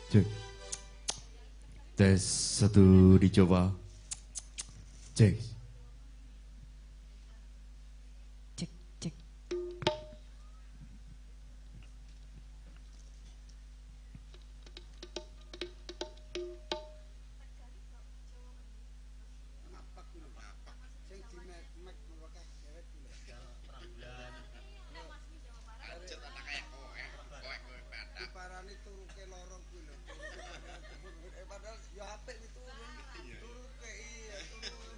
Cek. Tes satu dicoba. Cek. Cek, cek. Padahal ya apik itu turuke iya turu.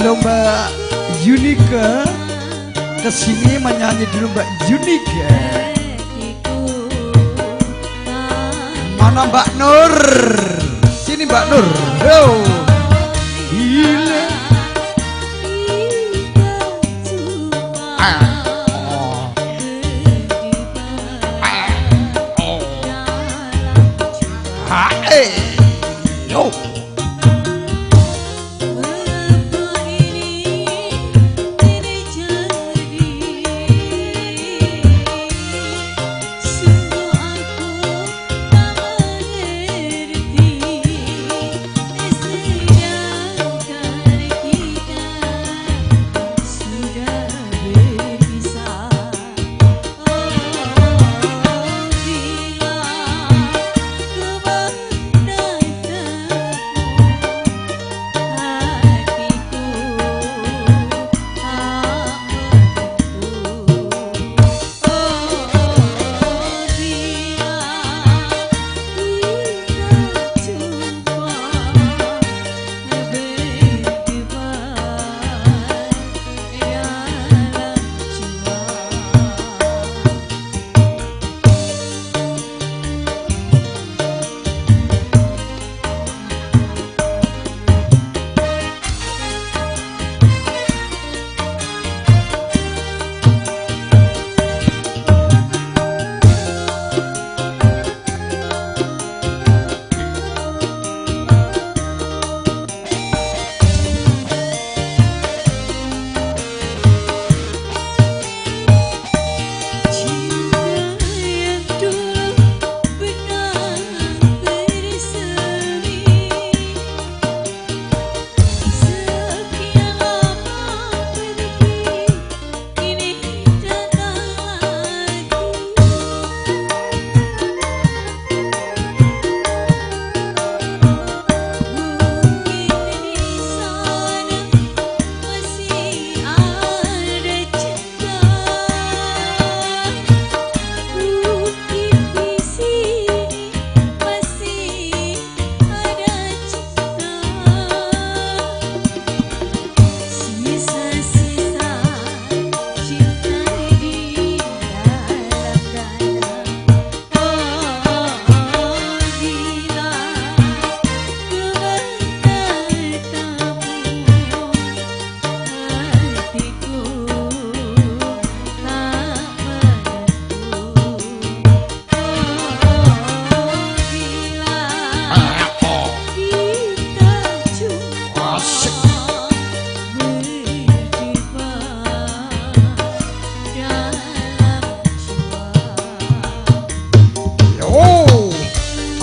Halo Mbak Yunika, kesini menyanyi dulu Mbak Yunika. Mana Mbak Nur? Sini Mbak Nur. Yo. Gila. Ah. Oh. Ah. Oh. Ah. Eh. Yo.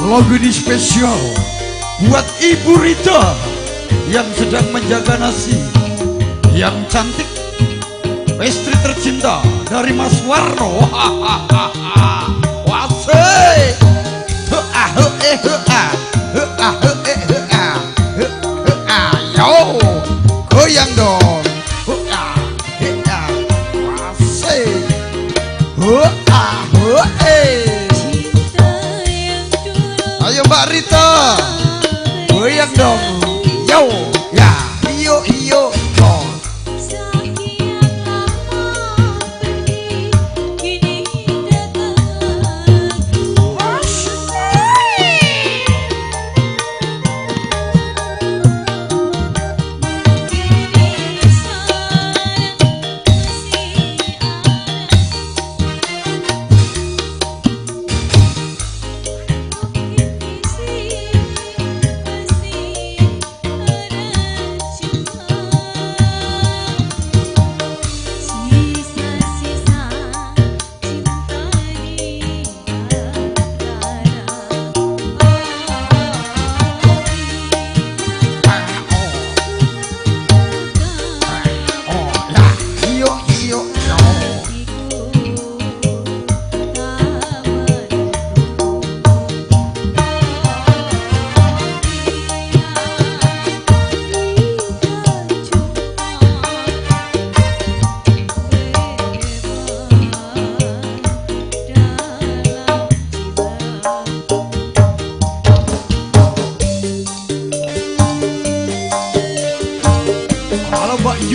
Lagu ini spesial buat Ibu Rita yang sedang menjaga nasi, yang cantik, istri tercinta dari Mas Warno. Wasik. Yo, goyang dong. Wasik. Ayo Mbak Rita, goyang dong. Yo, ya, iyo iyo.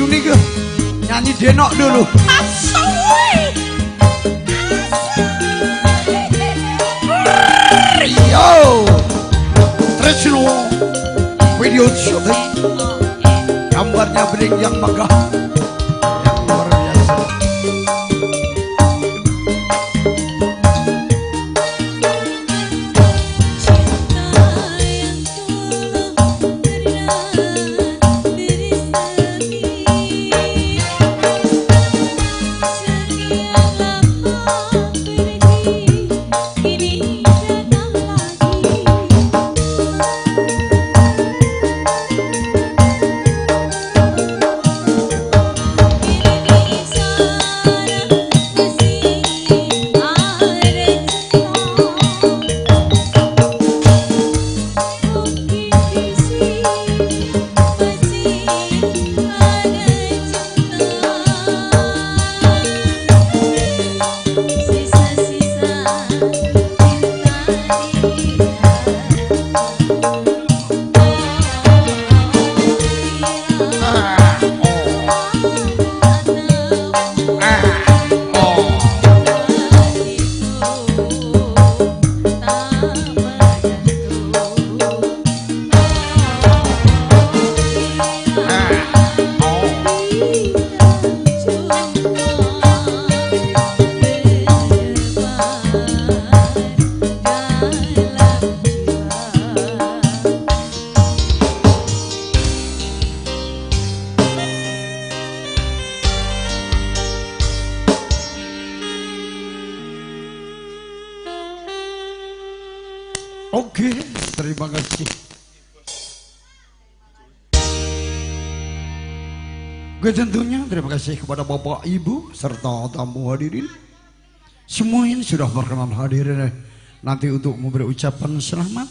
Yunika nyanyi denok dulu. Yo, Tresno video syuting, gambarnya bening yang megah, yang luar biasa. Oke, terima kasih. Gue tentunya terima kasih kepada Bapak Ibu serta tamu hadirin semua yang sudah berkenan hadir nanti untuk memberi ucapan selamat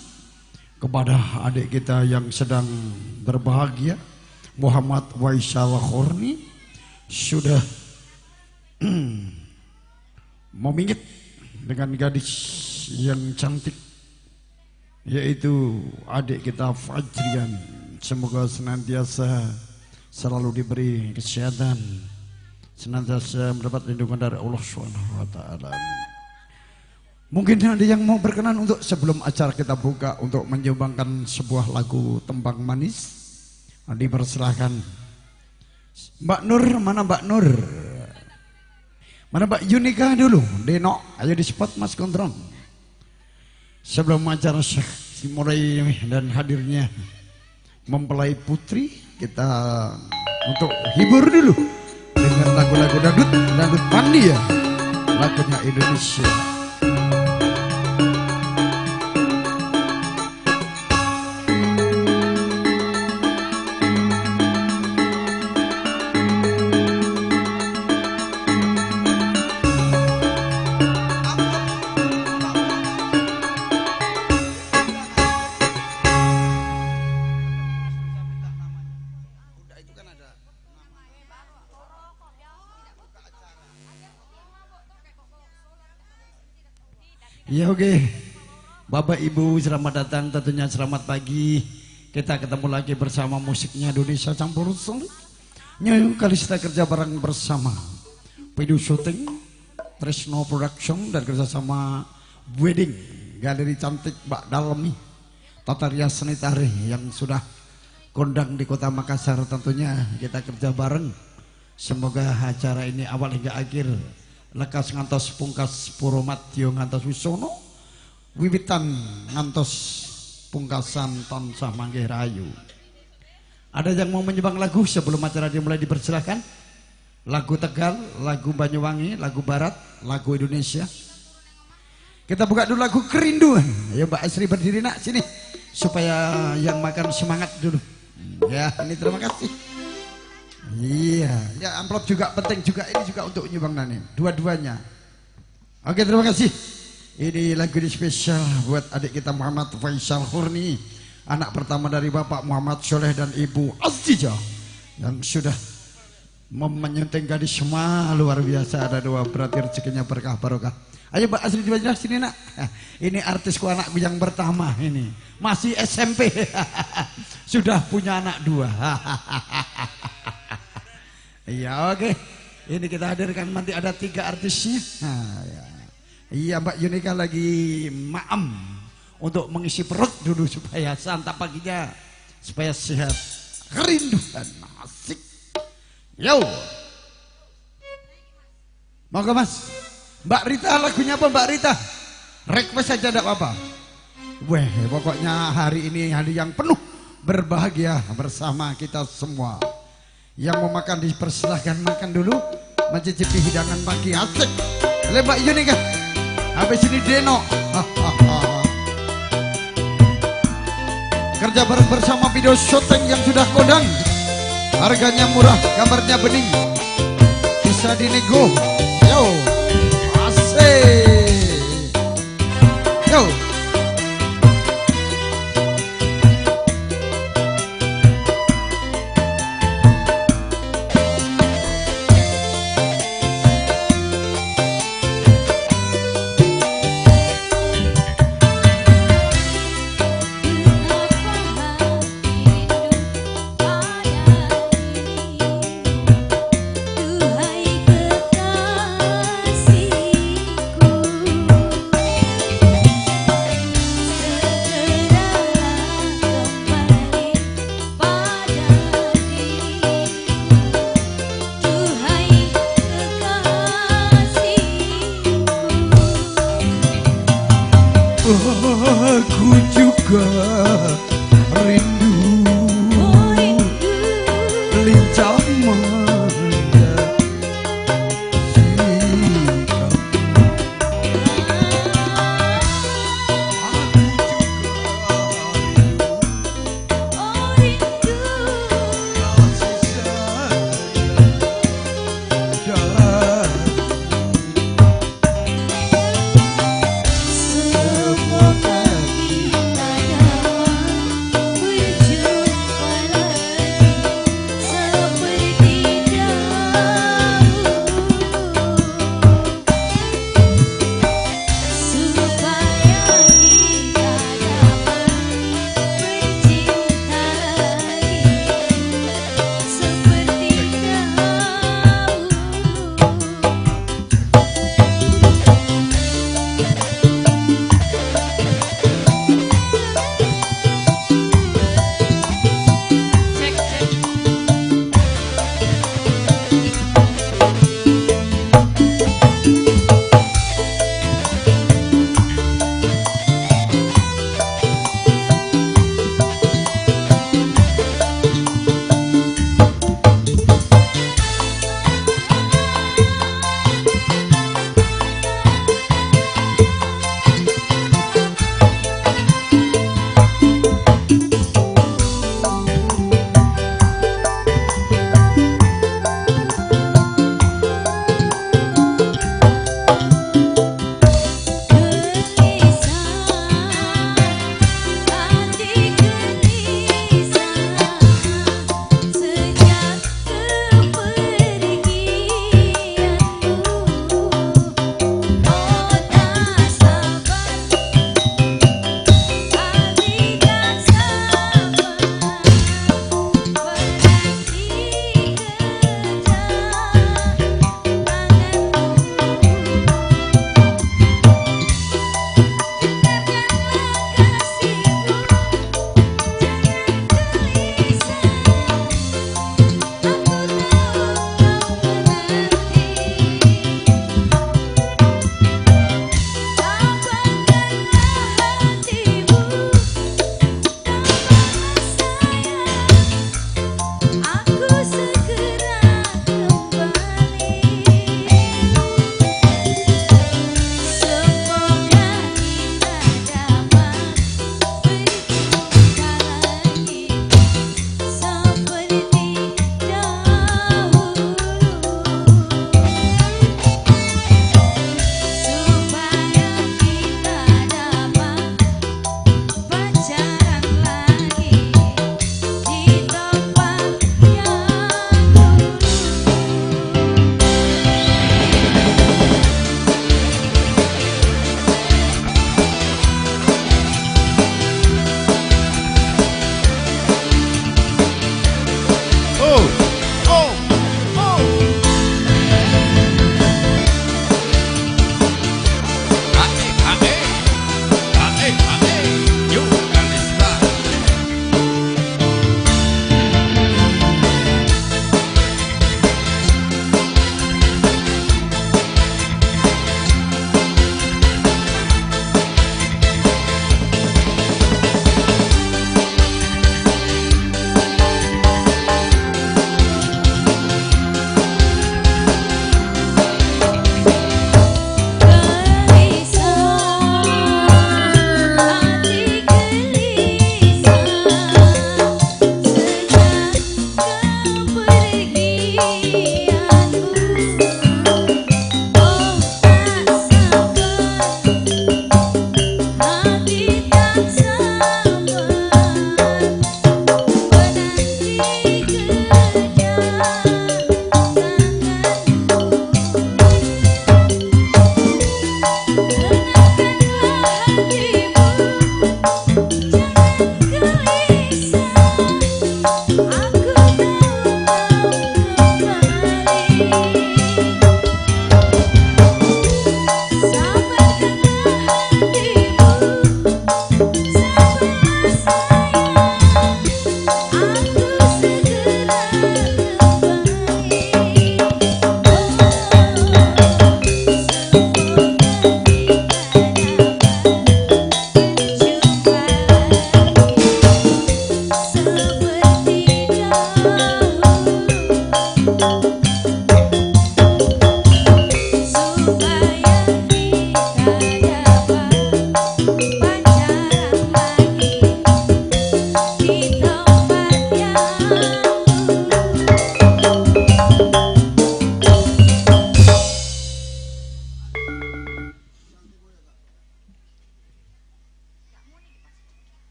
kepada adik kita yang sedang berbahagia, Muhammad Waisal Khorni, sudah memingit dengan gadis yang cantik, yaitu adik kita Fajrian. Semoga senantiasa selalu diberi kesehatan, senantiasa mendapat lindungan dari Allah Subhanahu wa taala. Mungkin ada yang mau berkenan untuk sebelum acara kita buka untuk menyumbangkan sebuah lagu tembang manis. Dipersilahkan. Mbak Nur, mana Mbak Nur? Mana Mbak Yunika dulu? Denok, ayo di spot Mas Gondrong. Sebelum acara mulai dan hadirnya mempelai putri, kita untuk hibur dulu dengan lagu-lagu dangdut, dangdut pandi ya, lagunya Indonesia. Ya oke, Bapak Ibu selamat datang, tentunya selamat pagi. Kita ketemu lagi bersama musiknya Indonesia Campur Sari. Nyu kali kita kerja bareng bersama video syuting Tresno Production dan kerjasama wedding Galeri Cantik Mbak Dalmi Tata Rias Seni Tari yang sudah kondang di kota Makassar. Tentunya kita kerja bareng. Semoga acara ini awal hingga akhir lekas ngantos pungkas Purwomadyo ngantos wisono wiwitan ngantos pungkasan tansah manggih rahayu. Ada yang mau menyumbang lagu sebelum acara dimulai dipersilahkan. Lagu Tegal, lagu Banyuwangi, lagu Barat, lagu Indonesia. Kita buka dulu lagu Kerinduan. Ayo Mbak Asri berdiri nak sini supaya yang makan semangat dulu. Ya, ini terima kasih. Iya, ya amplop juga penting juga, ini juga untuk nyumbang nani, dua-duanya. Oke, terima kasih. Ini lagu ini spesial buat adik kita Muhammad Faisal Khurni, anak pertama dari Bapak Muhammad Soleh dan Ibu Azizah yang sudah menyunting gadis semua luar biasa. Ada dua, berarti rezekinya berkah barokah. Ayo Mbak Asri di wajah sini nak. Ini artisku anakku yang pertama ini. Masih SMP. Sudah punya anak dua. Iya oke. Ini kita hadirkan nanti ada 3 artisnya. Nah, ya. Iya Mbak Yunika lagi maem untuk mengisi perut dulu supaya santap paginya supaya sehat. Kerinduan asik. Yo. Monggo Mas. Mbak Rita lagunya apa Mbak Rita? Request saja enggak apa-apa. Weh, pokoknya hari ini hari yang penuh berbahagia bersama kita semua. Yang mau makan dipersilahkan makan dulu, mencicipi hidangan pagi asik. Mbak Yunika. Habis ini Deno. Kerja bareng bersama video syuting yang sudah kondang. Harganya murah, gambarnya bening. Bisa dinego. Yo. Asik. Yo. Aku juga rindu, lincah maya sikap. Aku juga rindu, kasih sayang dan Semoga kita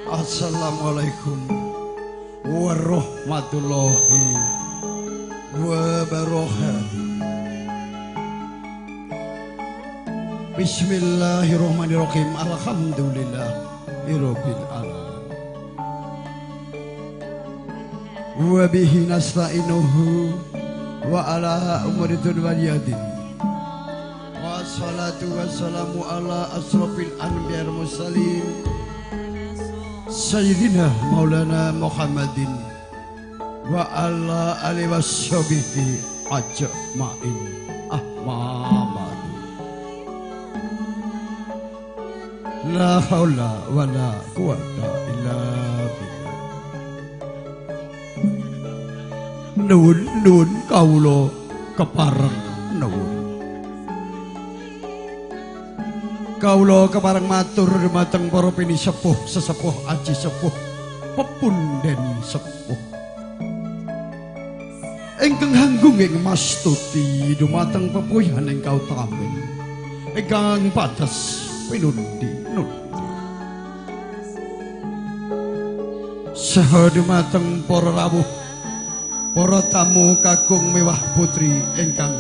Assalamualaikum warahmatullahi wabarakatuh. Bismillahirrahmanirrahim. Alhamdulillahirabbil alamin. Wa bihi nasta'inuhu wa ala umuri dunyadin. Wassalatu wassalamu ala asrofil anbiya wal mursalin. Sayyidina Maulana Muhammadin wa ala alihi washabihi ajmain. Ahmad. La haula wala quwata illa billah. Nuwun nuwun kawula kepareng nuwun. Kawula kepareng matur dumateng para pinisepuh, sesepuh, aji sepuh, pepunden sepuh. Ingkang hanggung ing mastuti dumateng pepuyan ing kautamin. Ingkang pados pinundi-nundi. Saha dumateng para rawuh, para tamu kakung mewah putri ingkang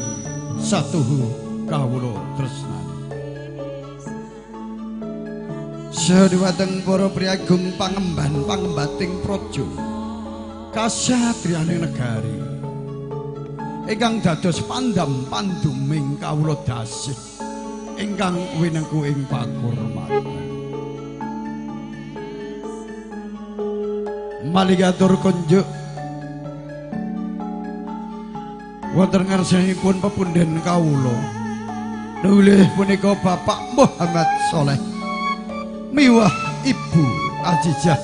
satuhu kawula tresnani. Saha dumateng para priagung pangemban pangembating praja kasatriyaning negari ingkang dados pandam panduming kawula dasih ingkang winengku ing pakurmatan. Maligatur kunjuk wonten ngarsanipun pepunden kawula nulih punika Bapak Muhammad Soleh miwah Ibu Ajijah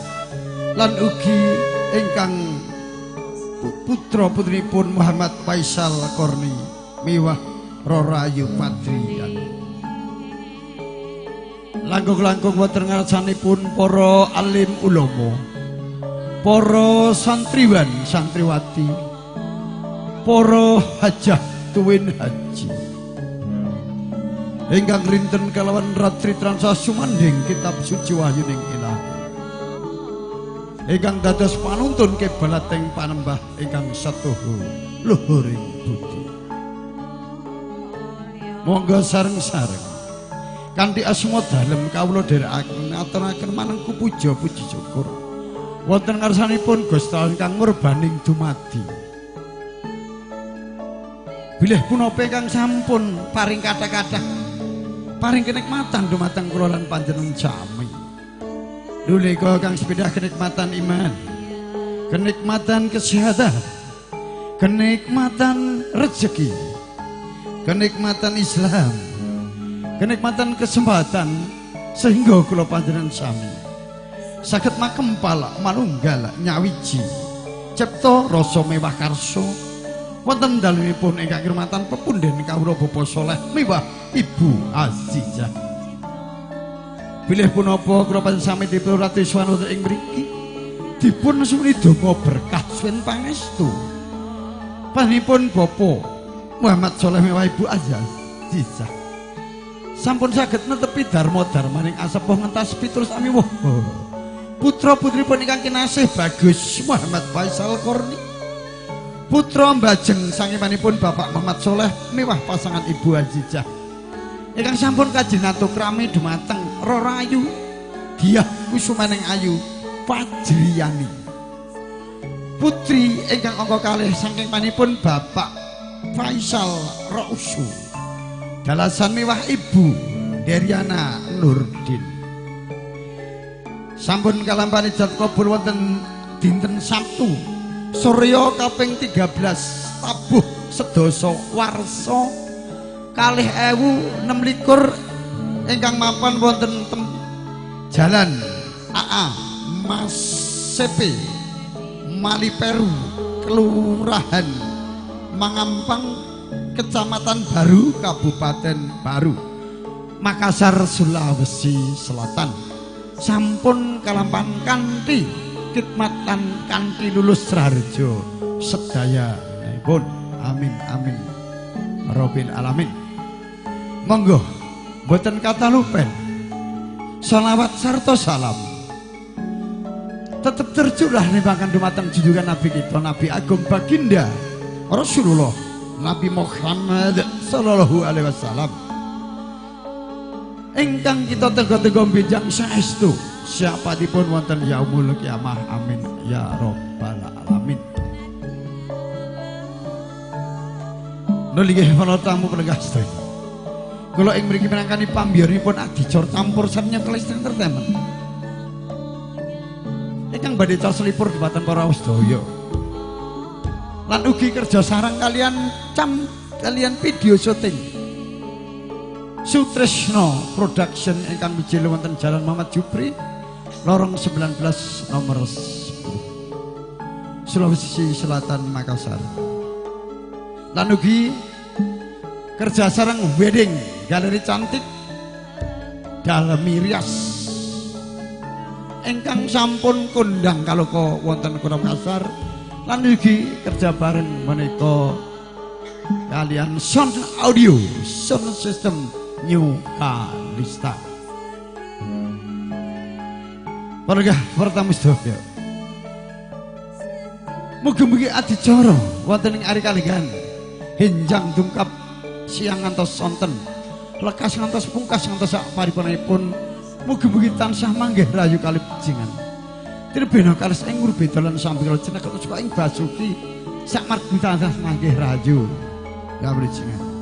lan ugi ingkang putra putrinipun Muhammad Faisal Korni miwah Rorayu Padrian. Langkung-langkung wonten ngarsanipun para alim ulama, para santriwan santriwati, para hajah tuwin haji ingkang rinten kalawan ratri tansah sumandhing kitab suci wahyuning ilahi ingkang dados panuntun kebalating panembah ingkang satuhu luhuring budi. Monggo sareng-sareng kanthi asma dalem kawula dherekaken ngaturaken manengku puja puji syukur wonten ngarsanipun Gusti Allah ingkang murbaning dumadi. Bilih punapa ingkang sampun paring kathah-kathah paring kenikmatan dumateng kula lan panjenengan sami. Nulika kang sepindah kenikmatan iman, kenikmatan kesehatan, kenikmatan rezeki, kenikmatan Islam, kenikmatan kesempatan sehingga kula panjenengan sami saged makempal manunggal nyawiji cipta rasa mewah karsa wonten dalemipun ingkang kirmatan pepunden kawula Bapak Soleh miwah Ibu Azizah. Bilih punapa kula panjenengan sami dipun rati sowan wonten ing mriki dipun suwuni donga berkah suwun pangestu. Panjenenganipun Bapak Muhammad Soleh mewah Ibu Azizah sampun saged netepi dharma dharmaning asepuh ngentas pitulis amiwuh. Putra putripun ingkang kinasih Bagus Muhammad Faisal Korni, putra mbajeng sangimanipun Bapak Muhammad Soleh mewah pasangan Ibu Azizah ingkang sampun kajinatu krami dumateng Roro Ayu Diah Kusumaning Ayu Fajriyani, putri ingkang angka kalih saking panipun Bapak Faisal Rausu dalasan mewah Ibu Deriana Nurdin. Sampun kalampahan ijab kabul wonten dinten Sabtu Surya kaping 13 tabuh sedasa warsa 2026 ingkang mapan wonten Jalan AA Mas CP Maliperu, Kelurahan Mangampang, Kecamatan Baru, Kabupaten Baru, Makassar, Sulawesi Selatan. Sampun kalampahan kanthi khidmat lan kanthi lulus raharja sedayanipun. Amin amin robbil alamin. Monggo mboten kathah lupen, sholawat sarta salam tetep tercurah nimbangan dumateng junjungan Nabi kita, Nabi Agung Baginda Rasulullah Nabi Muhammad sallallahu alaihi wasallam ingkang kita tego-tego benjang saestu siapatipun wonten yaumul kiamah. Amin ya rabbal alamin. Nuli nggih para tamu penenggah sedaya, kula ing mriki minangkani pambiyoripun adicara campur sarnya Kalista Entertainment ingkang badhe selipur dhumateng para sedaya lan ugi kerja sareng kalian kalian video syuting Sutresno Production ingkang mijil wonten Jalan Muhammad Jupri Lorong 19 nomor 10 Sulawesi Selatan Makassar. Lan ugi kerja sareng wedding galeri cantik Dalemi Rias ingkang sampun kondang kaloka wonten Kota Makassar lan ugi kerja bareng menika kalian sound audio sound system New Kalista. Warga pertama sedaya, mugi-mugi adicara wonten ing ari kalenggahan henjang dungkap siang ngantos sonten lekas ngantos pungkas ngantos sak paripurnanipun. Mugi-mugi tansah manggih rayu kalebjingan tirbena kalis ing ngurbeda lan sambikala ceneka suka ing basuki sak margi tansah manggih rayu kalebjingan.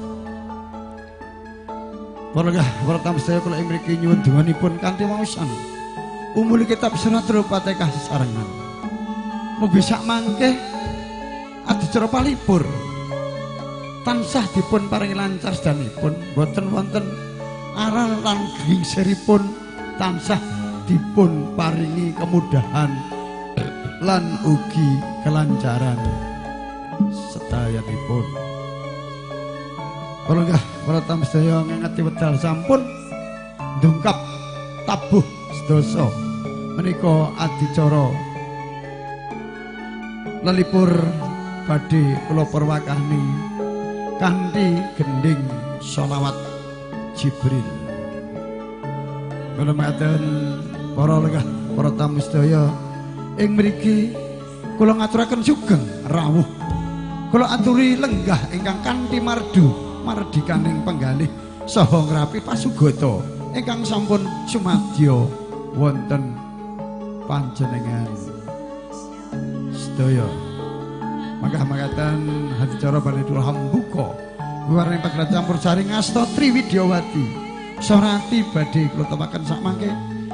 Warga pertama sedaya kula ing mriki nyuwun donganipun kanthi waosan umul kitab surat Fatihah sesarengan. Mugi sak mangke adicara palipur tansah dipun paringi lancar sedanipun, boten wonten aral lan gringsiripun, tansah dipun paringi kemudahan lan ugi kelancaran sedayanipun. Para para tamu sedaya ngangeti wedal sampun ndungkap tabuh sedasa menika adicara lelipur badhe kula perwakani kanthi gending sholawat Jibril. Kula mekaten para lenggah para tamu sedaya ing mriki kula ngaturaken sugeng rawuh. Kula aturi lenggah ingkang kanthi mardu mardikaning penggalih saha ngrapi pasugata ingkang sampun sumadya wonten panjenengan sedaya. Mangga makaten adicara badhe kula hambuka wiwarane pagelaran campur sari ngasta Triwidyawati Sorati badhe kula tepaken sakmangke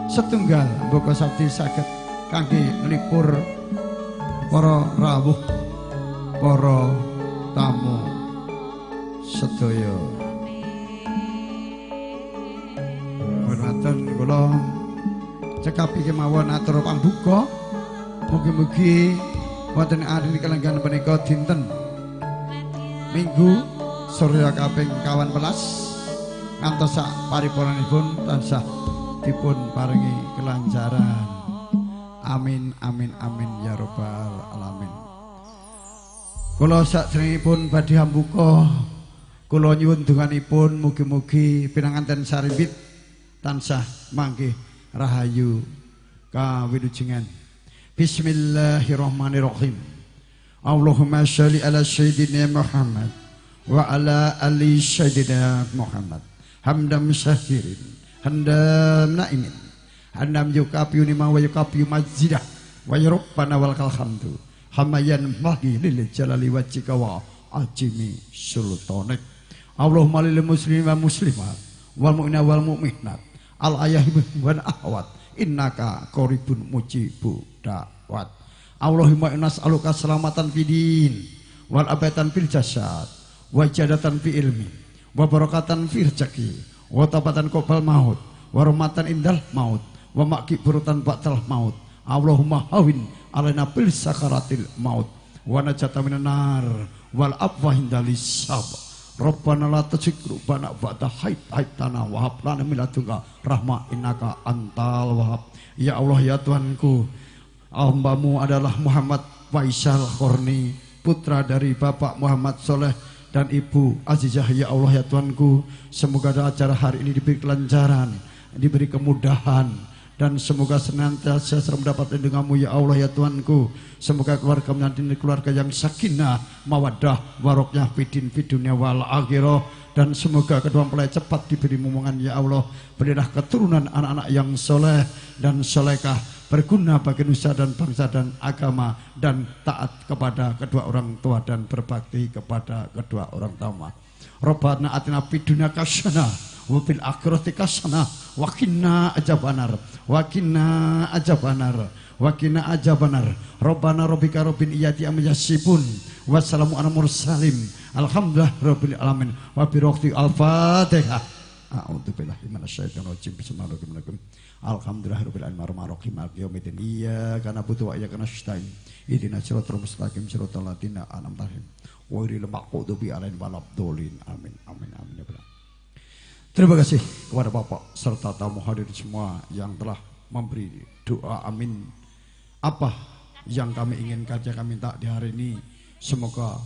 setunggal mbaka sabdi saged kangge nglipur para rawuh para tamu sedaya. Wonten kula cekapi kemawon atur pambuka. Mugi-mugi wonten ari kalenggahan punika dinten Minggu surya kaping 18 ngantos sak paripurnanipun tansah dipun paringi kelancaran. Amin amin amin ya rabbal alamin. Kula sakderengipun badhe hambuka, kula nyuwun donganipun mugi-mugi pinanganten sarimbit tansah manggih rahayu kawilujengan. Bismillahirrahmanirrahim. Allahumma sholli ala sayyidina Muhammad wa ala ali sayyidina Muhammad. Hamdam syakirin, hamdam naimin, hamdam yukapiyu nima wa yukapiyu mazidah wa rabbana walakal hamdu. Hamayan mahdi lil jalali wajhika wa ajimi sultanik. Allahumma lil muslimin wal muslimat wal mu'minina wal mu'minat al ayah wal ahwat innaka qaribun mujibu da'wat. Allahumma inna nas'aluka selamatan fid din wal abatan fil jasad wa jadatan fi ilmi wa barakatan fi rezeki wa tabatan qabal maut wa rahmatan indal maut wa maghfiratan ba'dal maut. Allahumma hawin alaina bil sakaratil maut wa najata minan nar wal afwa hindalis sab. Rabbana la tuzigh qulubana ba'da haitana wa hab lana min ladunka rahmah innaka antal wahhab. Ya Allah ya Tuhanku, hambamu adalah Muhammad Faisal Khorni, putra dari Bapak Muhammad Soleh dan Ibu Azizah. Ya Allah ya Tuhanku, semoga acara hari ini diberi kelancaran, diberi kemudahan, dan semoga senantiasa selalu mendapat lindunganmu ya Allah ya Tuhanku. Semoga keluarga menjadi keluarga yang sakinah, mawaddah, warokah, fidin, fidunya wal akhirah. Dan semoga kedua mempelai cepat diberi momongan ya Allah. Berilah keturunan anak-anak yang soleh dan solekah, berguna bagi nusa dan bangsa dan agama, dan taat kepada kedua orang tua dan berbakti kepada kedua orang tua. Rabbana atina fid dunya hasanah wa fil akhirati hasanah wa qina adzabannar wa qina adzabannar wa qina adzabannar. Rabbana rabbika rabbil izzati amma yasifun wassalamu alal mursalin alhamdulillah rabbil alamin wa bi rohti al-fatihah. A'udzu billahi minasyaitonir rajim. Bismillahirrahmanirrahim. Alhamdulillah rabbil alamin arrahmanirrahim maliki yaumiddin iyyaka na'budu wa iyyaka nasta'in ihdinas siratal mustaqim siratal ladzina an'amta 'alaihim ghairil maghdubi 'alaihim waladdallin. Amin amin amin ya rabbal. Terima kasih kepada Bapak serta tamu hadir semua yang telah memberi doa amin. Apa yang kami inginkan, yang kami minta di hari ini, semoga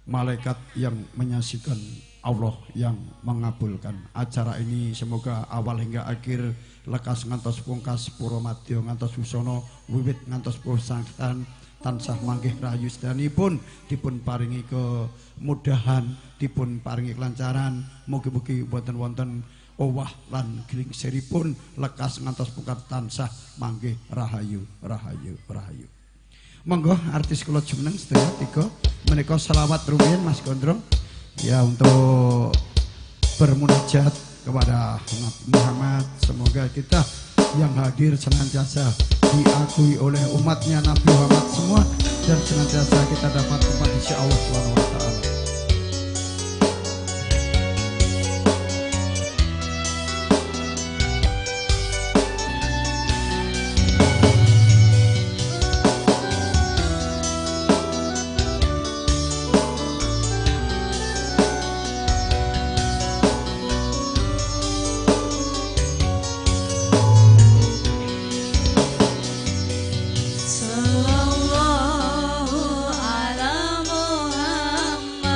malaikat yang menyaksikan, Allah yang mengabulkan acara ini. Semoga awal hingga akhir lekas ngantos pungkas pura madya ngantos busana wiwit ngantos pusangkan tansah manggih rahayu sedayanipun dipun paringi kemudahan, dipun paringi kelancaran. Mugi-mugi wonten-wonten owah lan glingseripun lekas ngantos pungkas tansah manggih rahayu rahayu rahayu. Monggo artis kula jumeneng sedaya tiga menika selawat rumiyin Mas Gondrong ya untuk bermunajat kepada Nabi Muhammad. Semoga kita yang hadir senantiasa diakui oleh umatnya Nabi Muhammad semua, dan senantiasa kita dapat tempat insya Allah Subhanahu wa taala. Sallallahu ala Muhammad.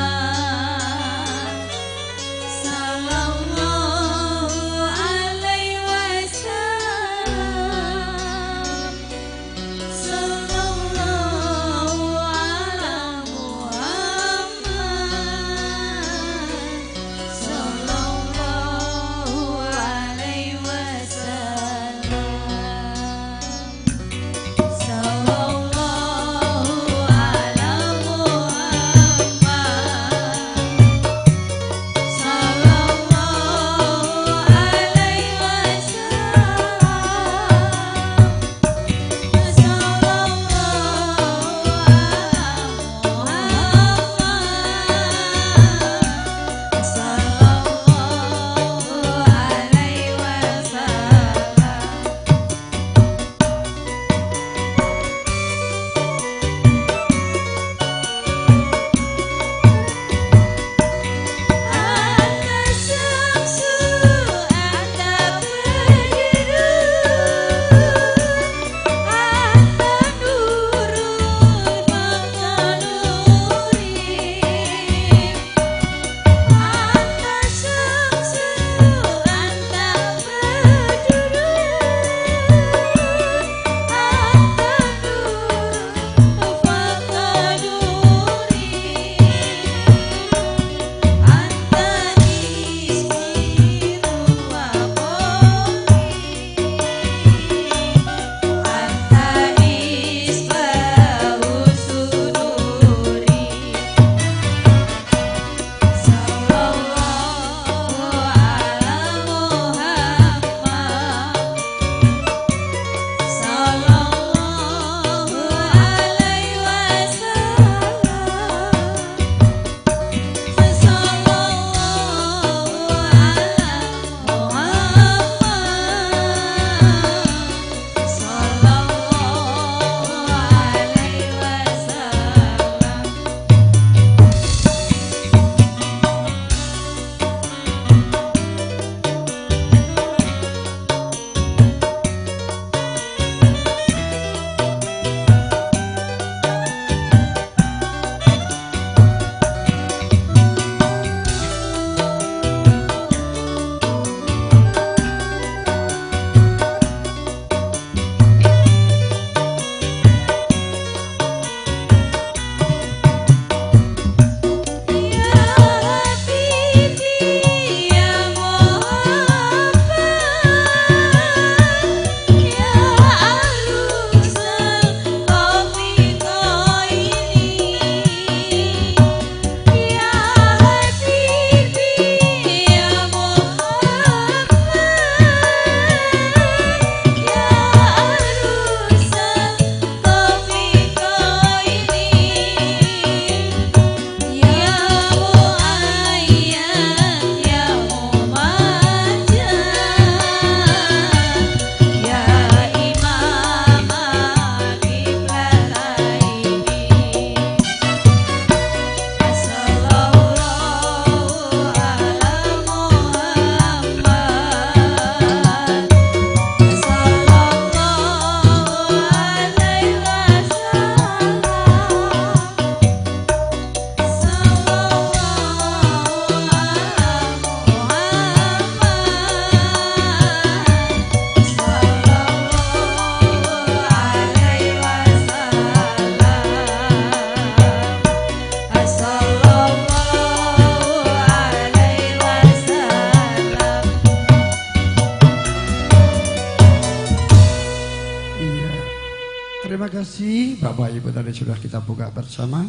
Terima kasih Bapak Ibu tadi sudah kita buka bersama.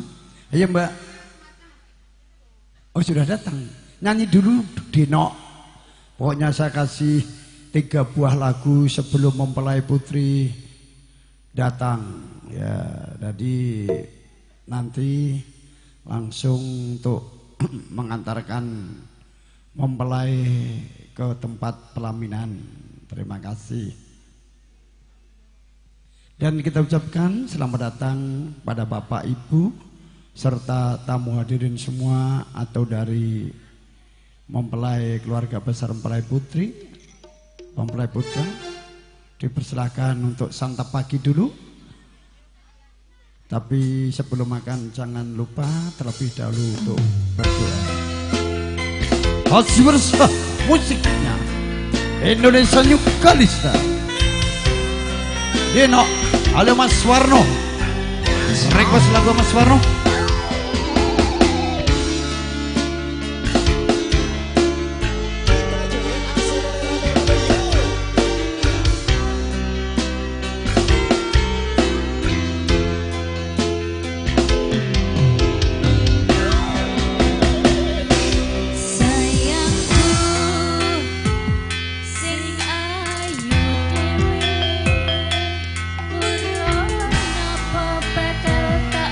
Ayo Mbak. Oh sudah datang. Nyanyi dulu Dino. Pokoknya saya kasih 3 buah lagu sebelum mempelai putri datang. Ya, jadi nanti langsung untuk mengantarkan mempelai ke tempat pelaminan. Terima kasih. Dan kita ucapkan selamat datang pada Bapak Ibu serta tamu hadirin semua atau dari mempelai keluarga besar mempelai putri, mempelai putra. Dipersilakan untuk santap pagi dulu. Tapi sebelum makan jangan lupa terlebih dahulu untuk berdoa. Bersama musiknya Indonesia New Kalista. Dino, halo Mas Warno. Request lagu Mas Warno. Sayangku sing ayu dhewe ora napa bakal tak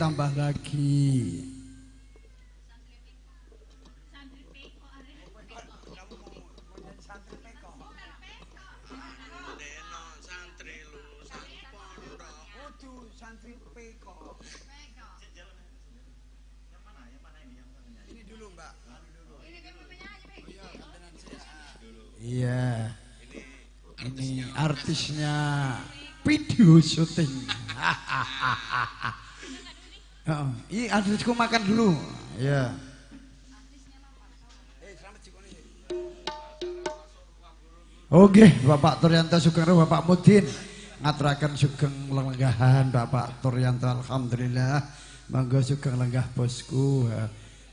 ditambah lagi. Iya. Ini artisnya video syuting. Ini artisku makan dulu. Ya. Oke, Bapak Turyanto Sugeng, Bapak Mudin ngaturaken sugeng lenggahan Bapak Turyanto, alhamdulillah. Monggo sugeng lenggah bosku.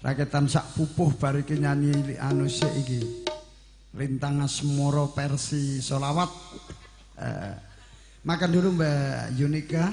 Raketan sak pupuh bar iki nyanyi anu sik iki. Lintang Asmoro versi solawat. Makan dulu Mbak Yunika.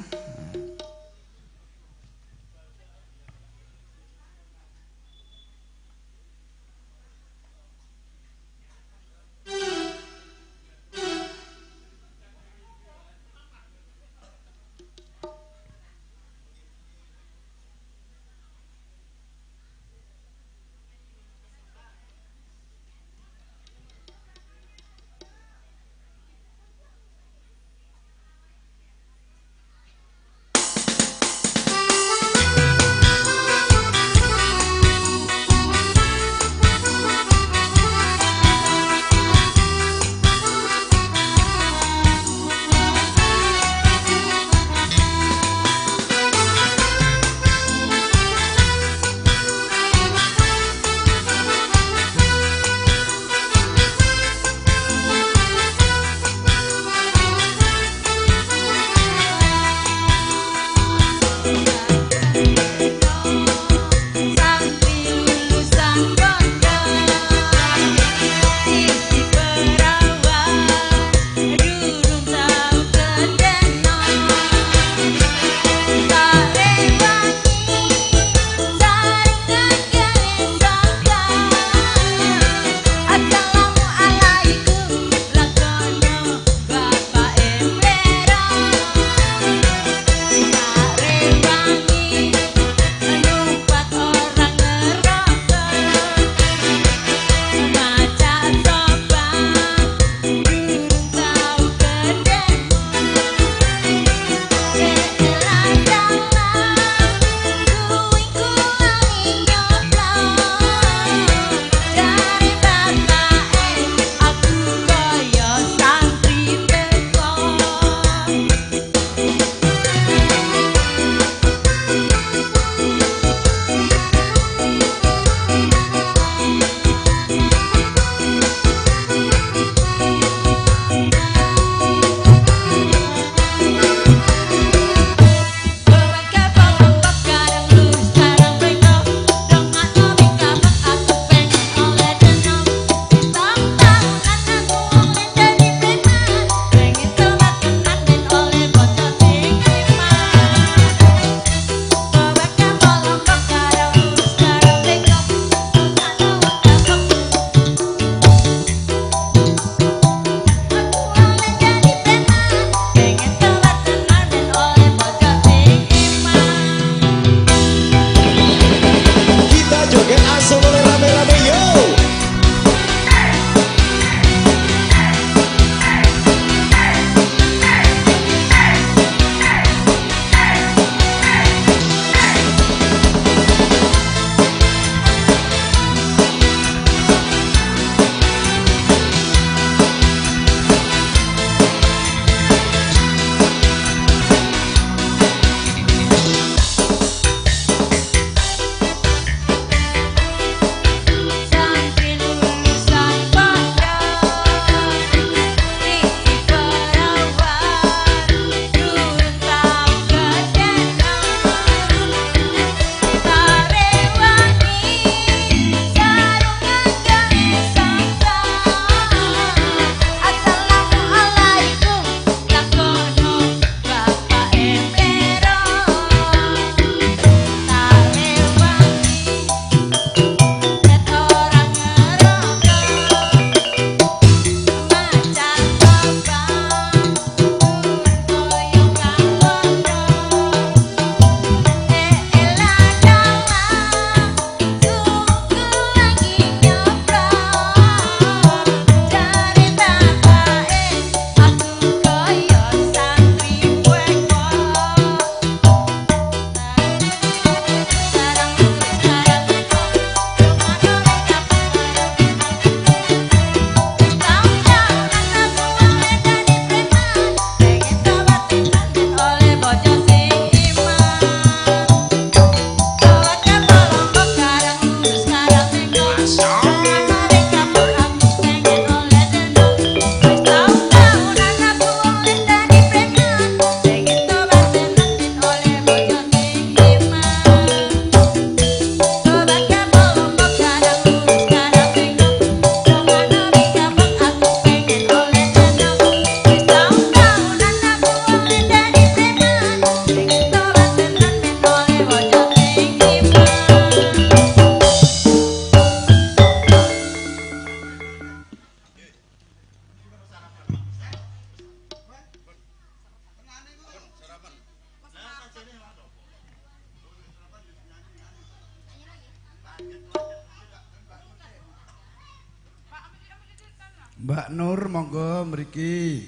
Mbak Nur monggo mriki.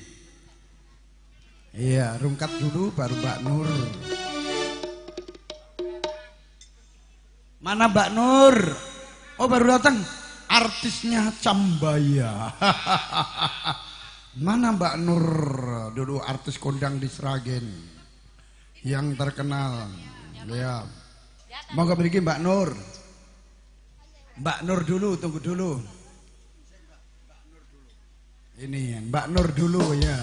Iya, rungkat dulu baru Mbak Nur. Mana Mbak Nur? Oh, baru datang. Artisnya Cambaya. Mana Mbak Nur? Dulu artis kondang di Sragen yang terkenal. Ya. Monggo mriki Mbak Nur. Mbak Nur dulu, tunggu dulu. Ini Mbak Nur dulu ya.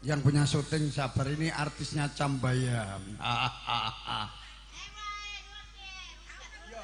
Yang punya syuting sabar, ini artisnya Cambaya. Yo.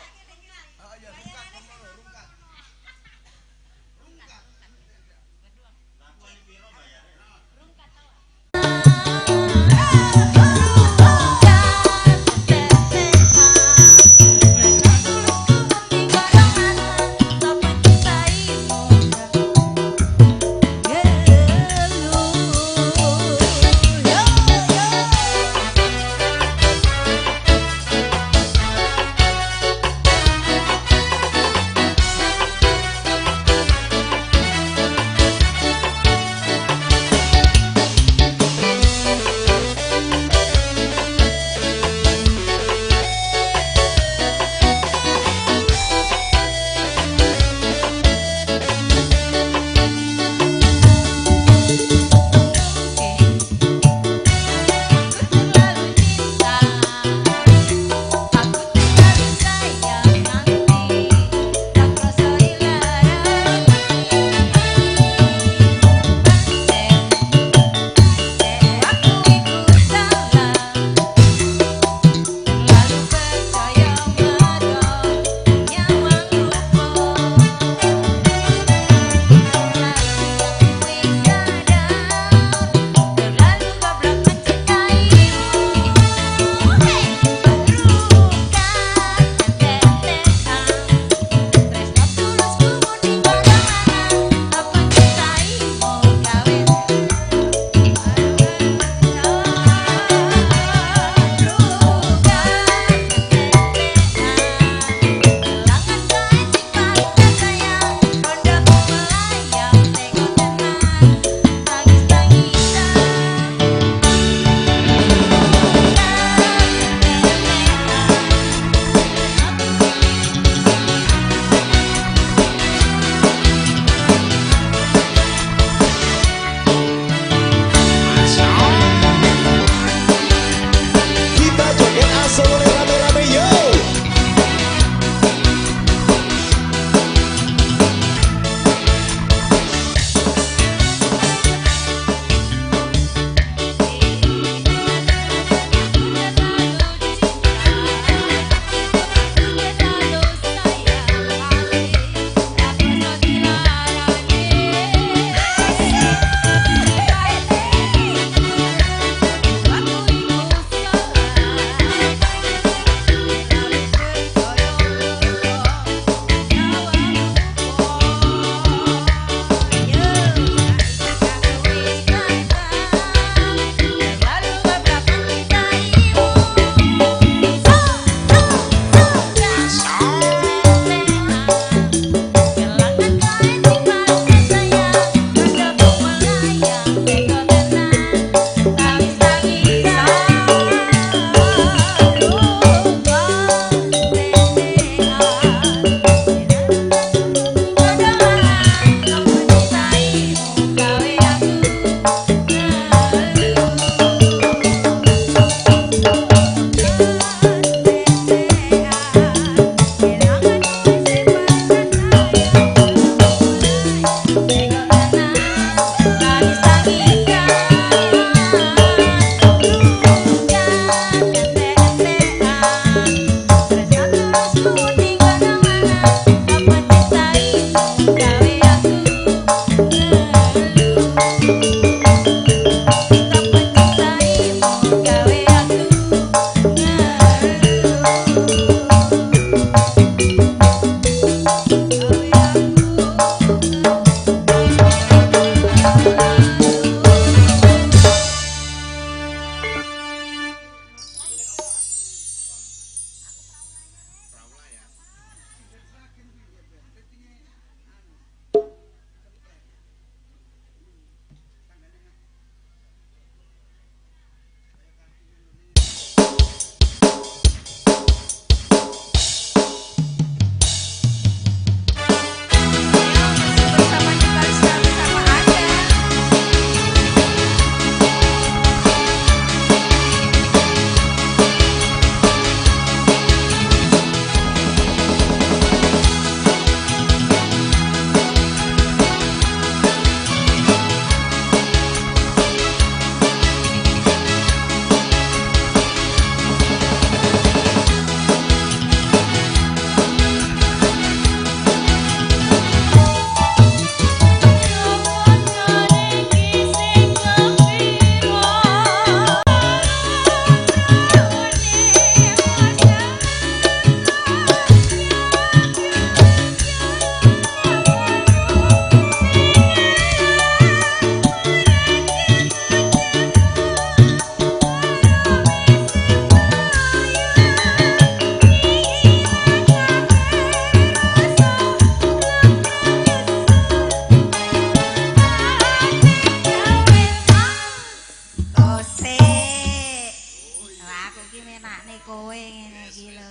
kowe ngene iki lho.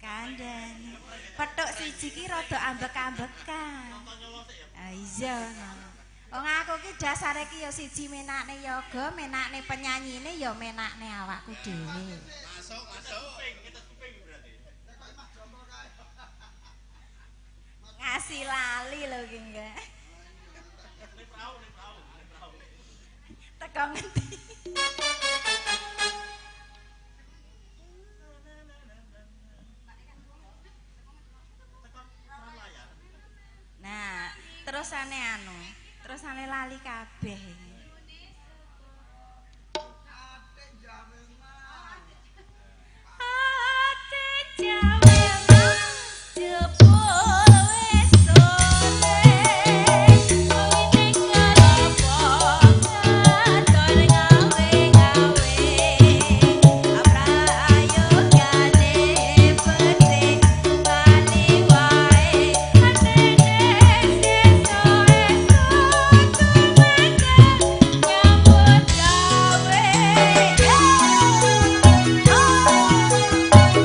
Kandhane. Petuk siji ki rada ambek-ambekan. Ah iya ngono. Wong aku ki dasare ki ya siji menakne yoga, menakne penyanyine ya menakne awakku dhewe. Masuk, masuk. Kuping berarti. Ngasih lali lho ki enggak. Teko ngendi? Nah, terusane anu, terusane lali kabeh iki. Ate jawe jebul wis sore wite kalopo katon gawe-gawe aprayogane pete bali wae atene sesuk esuk tumandang nyambut gawe. Ja ja ja ja ja ja.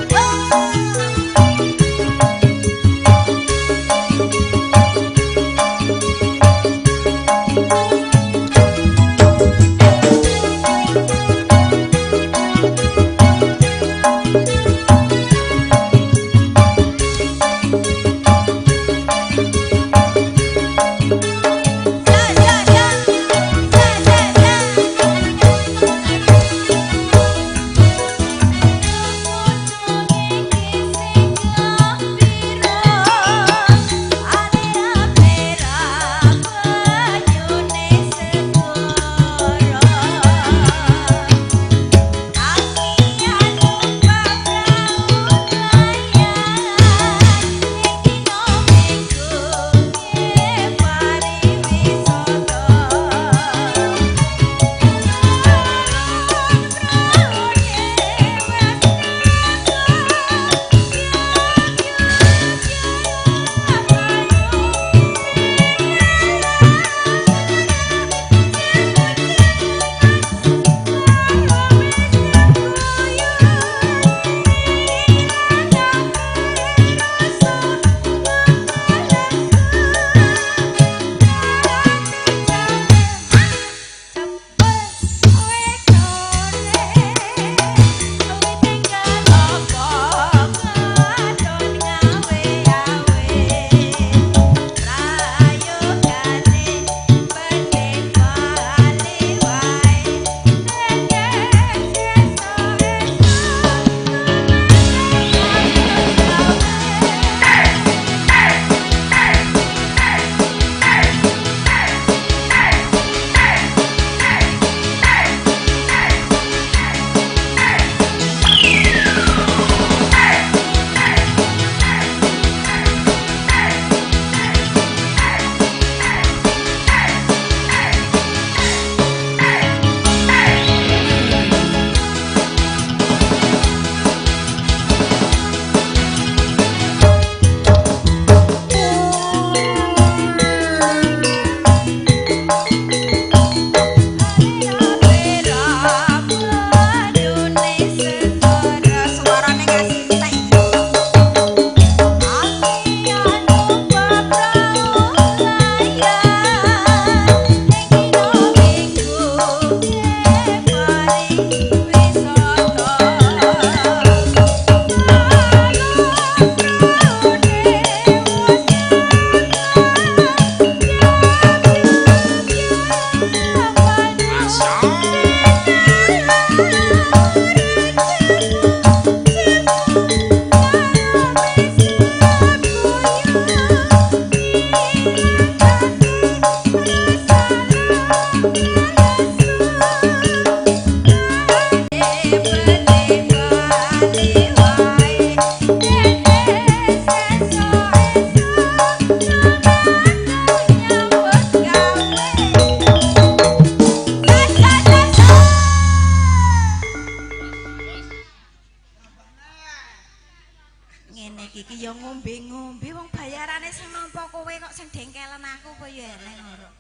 Ngene iki ya ngombe-ngombe wong bayarane sing nampa kowe kok sing dengkelen aku apa ya eneng ora.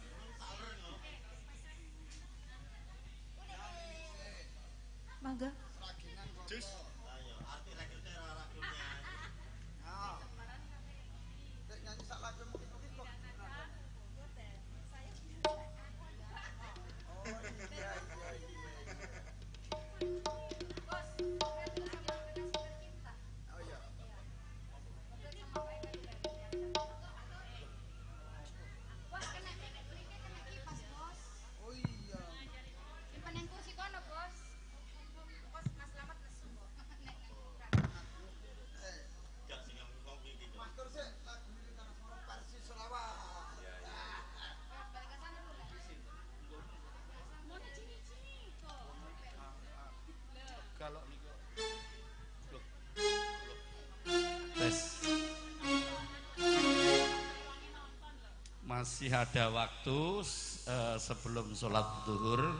Mangga. Jus. Masih ada waktu sebelum sholat zuhur.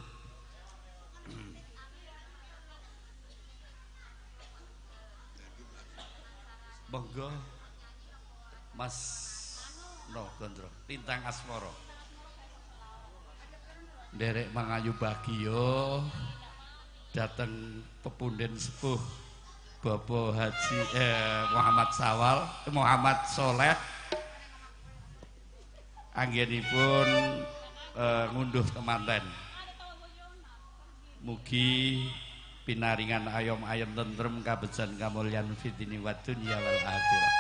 Monggo Mas No Gondrong Lintang Asmoro. Nderek mangayu bagio dateng pepunden sepuh Bapak Haji Muhammad Sawal, Muhammad Soleh. Anggenipun ngunduh temanten. Mugi pinaringan ayom-ayom tentrem kabejan kamulyan fidini wad dunya wal akhirah.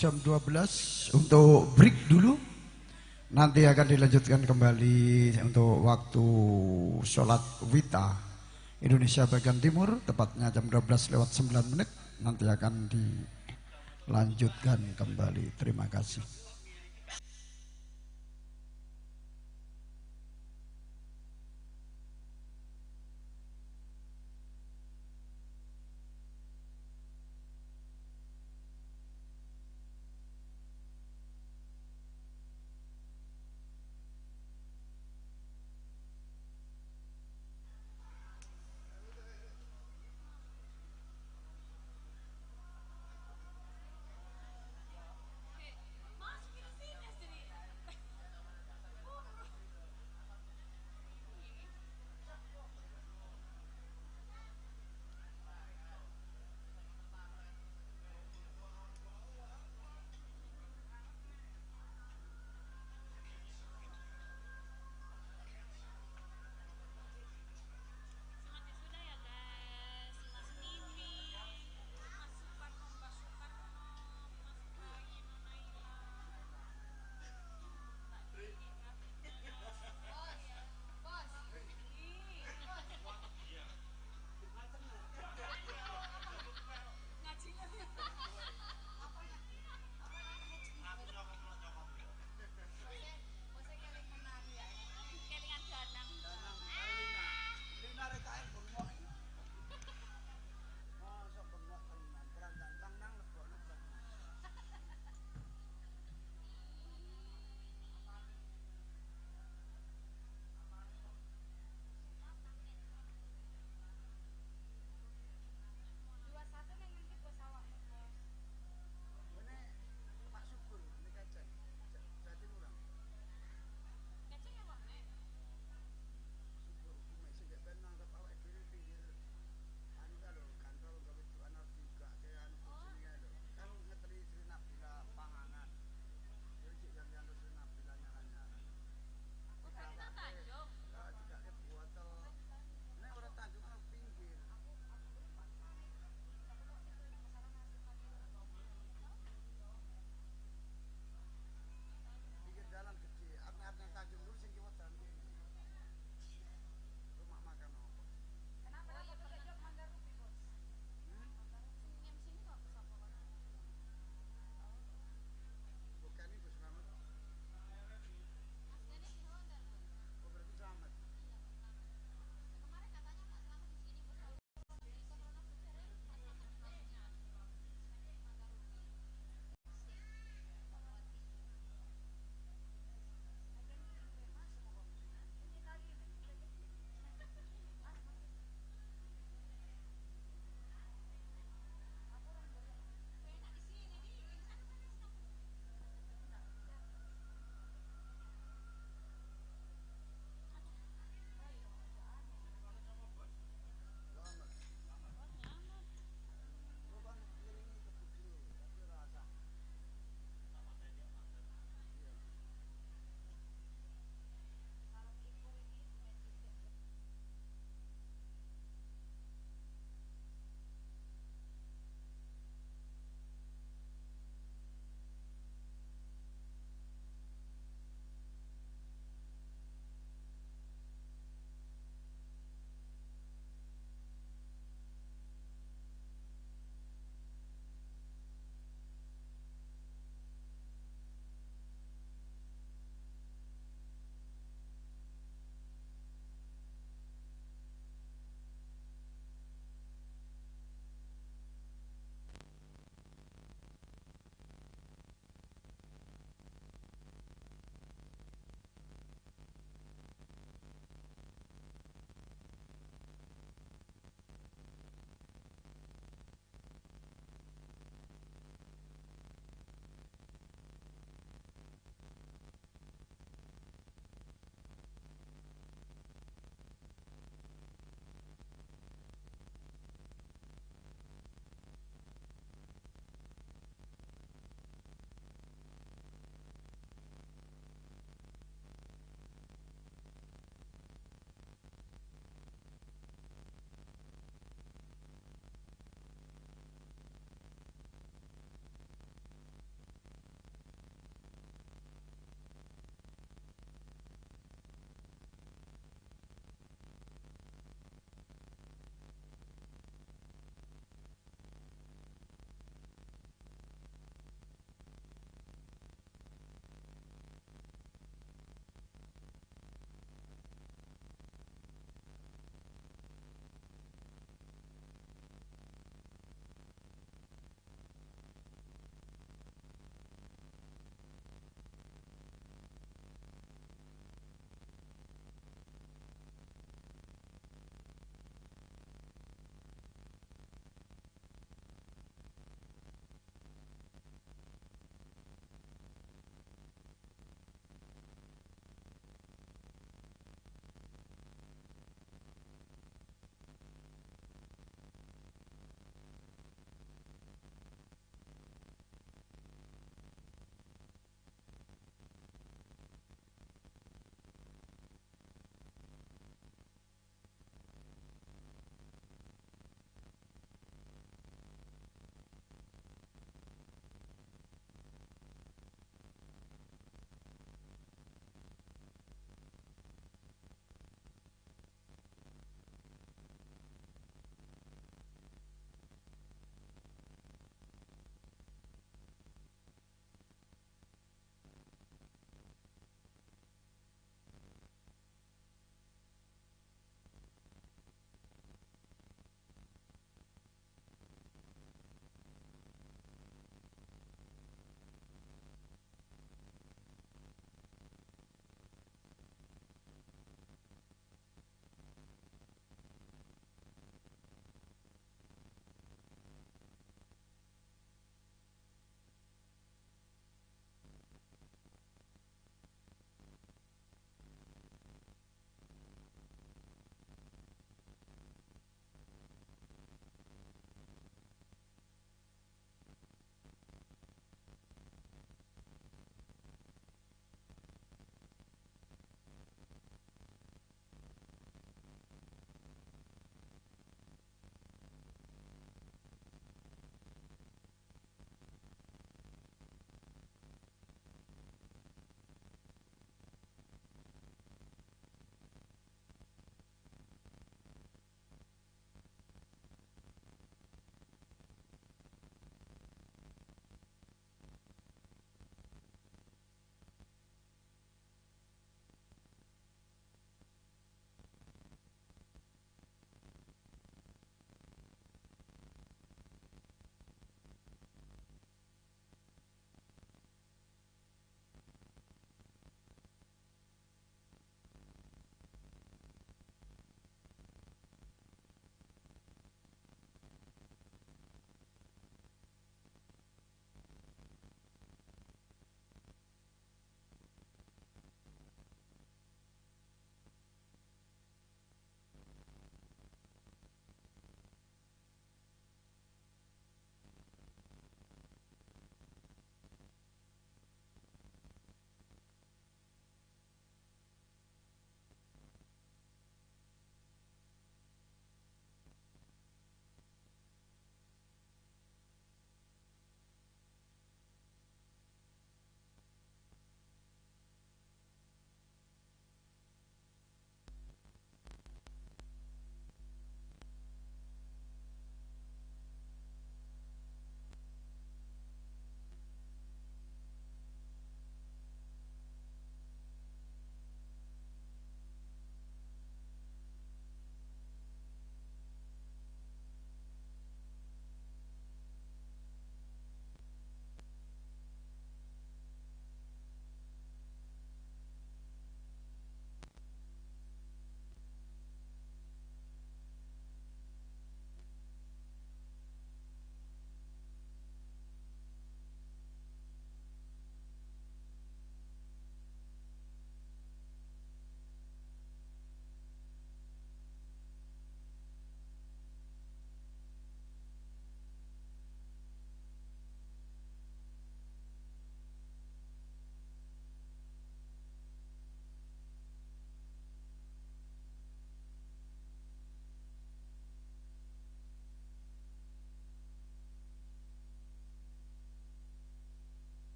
jam 12 untuk break dulu. Nanti akan dilanjutkan kembali untuk waktu sholat wita Indonesia bagian timur, tepatnya jam 12:09. Nanti akan dilanjutkan kembali. Terima kasih.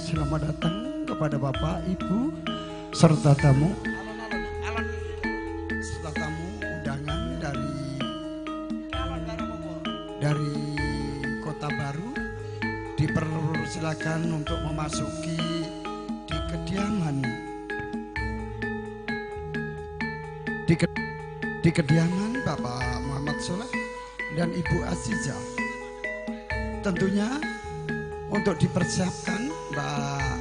Selamat datang kepada Bapak, Ibu, serta tamu. Serta tamu undangan dari Kota Baru dipersilakan untuk memasuki di kediaman di kediaman Bapak Muhammad Soleh dan Ibu Aziza. Tentunya untuk dipersiapkan Mbak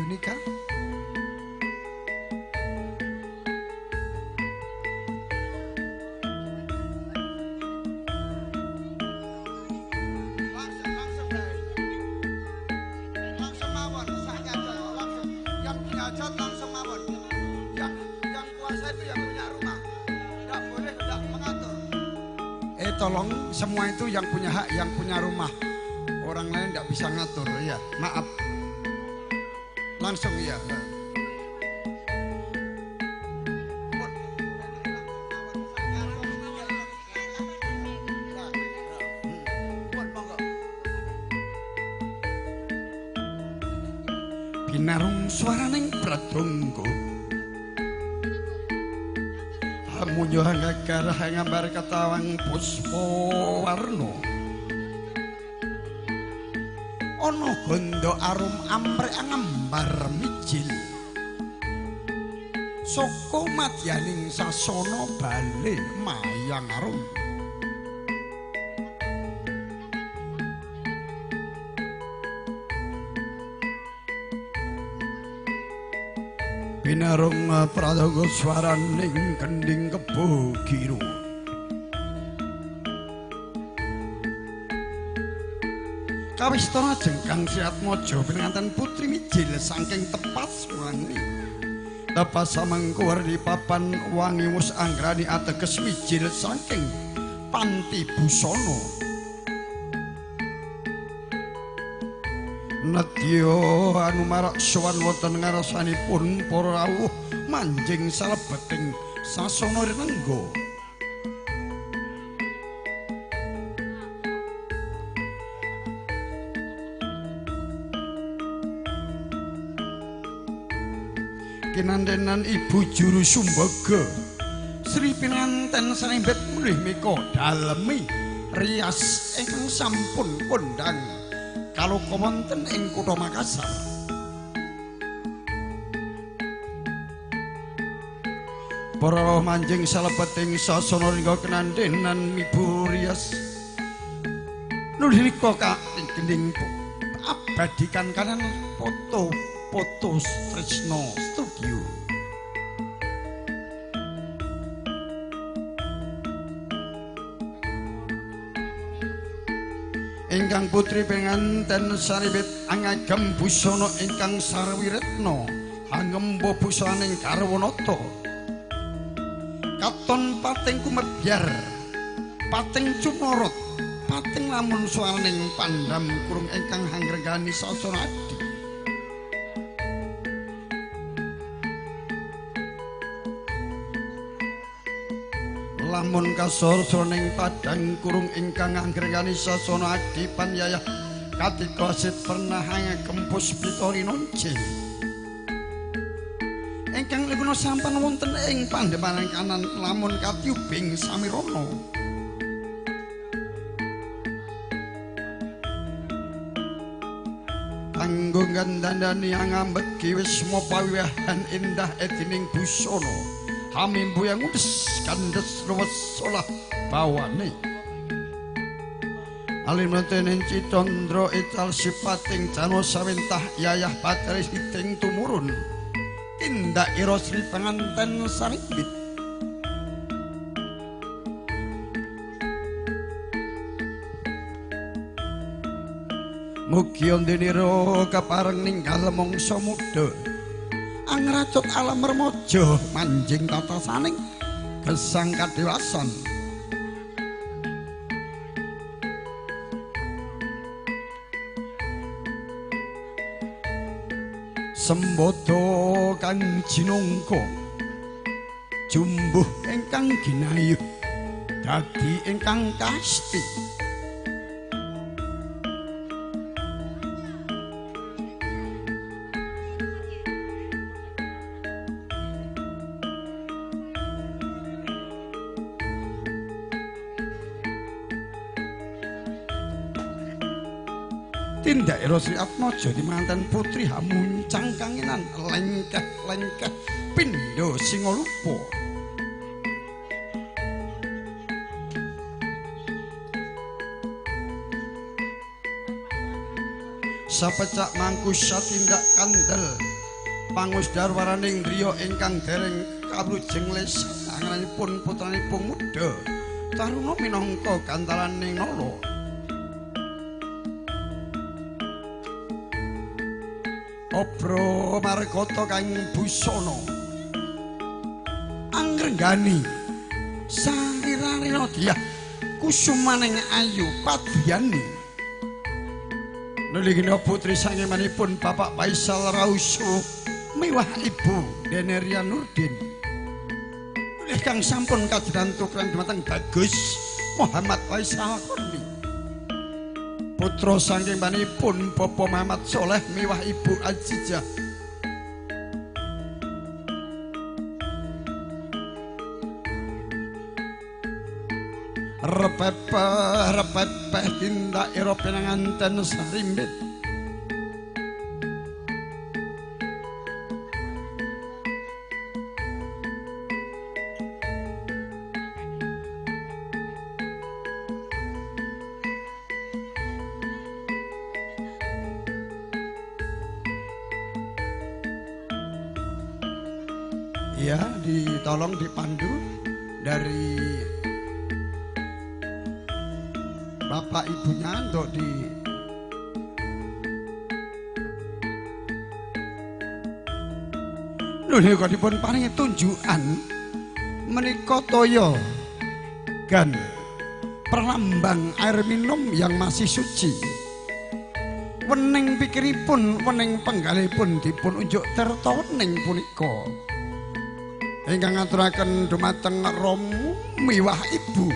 Yunika. Langsung mawon, langsung. Yang punya hajat langsung mawon. Yang kuasa itu yang punya rumah. Tidak boleh tidak mengatur. Tolong semua itu yang punya hak, yang punya rumah. Orang lain tidak bisa ngatur, ya. Maaf. Langsung ya. Binarung suaraning pradonga. Hamunyo hanggar hangambar ketawang puspa warna. Ana ganda arum amrek ngembar mijil. Saka madyaning sasana bale mayang arum. Binarung pradonga swaraning kendhing kebo giru. Kawistana jengkang Sri Atmaja pinanganten putri mijil saking tepas wangi. Tepas samengku werni papan wangi wus anggrani ateges mijil saking panti busana. Nedya anumarak sowan wonten ngarsanipun para rawuh manjing salebeting sasana rinengga. Kinantenan Ibu Juru Sumbaga Sri pinanten sarimbit mulih mika dalemi rias ingkang sampun kondang kaloka wonten ing kutha Makassar. Para manjing salebeting sasana ringga kinantenan Ibu rias nulih nika kagending abadikan kanan foto foto Tresno Studio. Ingkang putri penganten saribit angagem busana ingkang sarwiretna hangemba busaning garwanata. Katon pating kumebyar, pating cumorot, pating lamun suwaning pandam kurung ingkang hangrenggani sasana adi. Lamun kasor sroning padang kurung ingkang anggregani sasana adi panyayah katika sit pernah ngagem puspita rinonce ingkang lipuna sampan wonten ing pandhemanan kanan lamun katyubing samirana. Kanggo ngandani angambegi wisma pawiwahan indah edining busana hamimbu yang udes kandes luwes solah bawane. Alim lentenen citondro ical sipating jano sawentah yayah bateri hiting tumurun tindak ira Sri penganten sarimbit. Mugi andhenira kapareng ninggal mangsa muda angracut alam remaja manjing tatasaning gesang kadewasan. Sembodo kang jinungka jumbuh ingkang ginayuh dadi ingkang kasti. Tindakira Sri Atmaja dimanten putri hamuncang kanginan lengkeh-lengkeh pindha singalupa. Sapecak mangkusa tindak kandel pangusdar waraning griya ingkang dereng kawlujeng lesan anganipun putranipun muda taruna minangka gantalaning nala. Obro markata kang busana angrenggani sarirarina dyah kusumaning ayu padhyani. Nuligina putri sangemanipun Bapak Faisal Rausu miwah Ibu Deneria Nurdin. Nulih kang sampun kajenengan tukran dumateng Bagus Muhammad Faisal Korni. Putra saking panipun Bapak Muhammad Soleh miwah Ibu Azizah. Repepeh repepeh tindakira pinanganten sarimbit. Ya, ditolong dipandu dari bapak ibunya untuk di lho dipun paringi tunjukan menika toya gan perlambang air minum yang masih suci. Wening pikiripun, wening penggalipun dipun unjuk tirta wening punika. Ingkang ngaturaken dumateng Rama miwah ibu.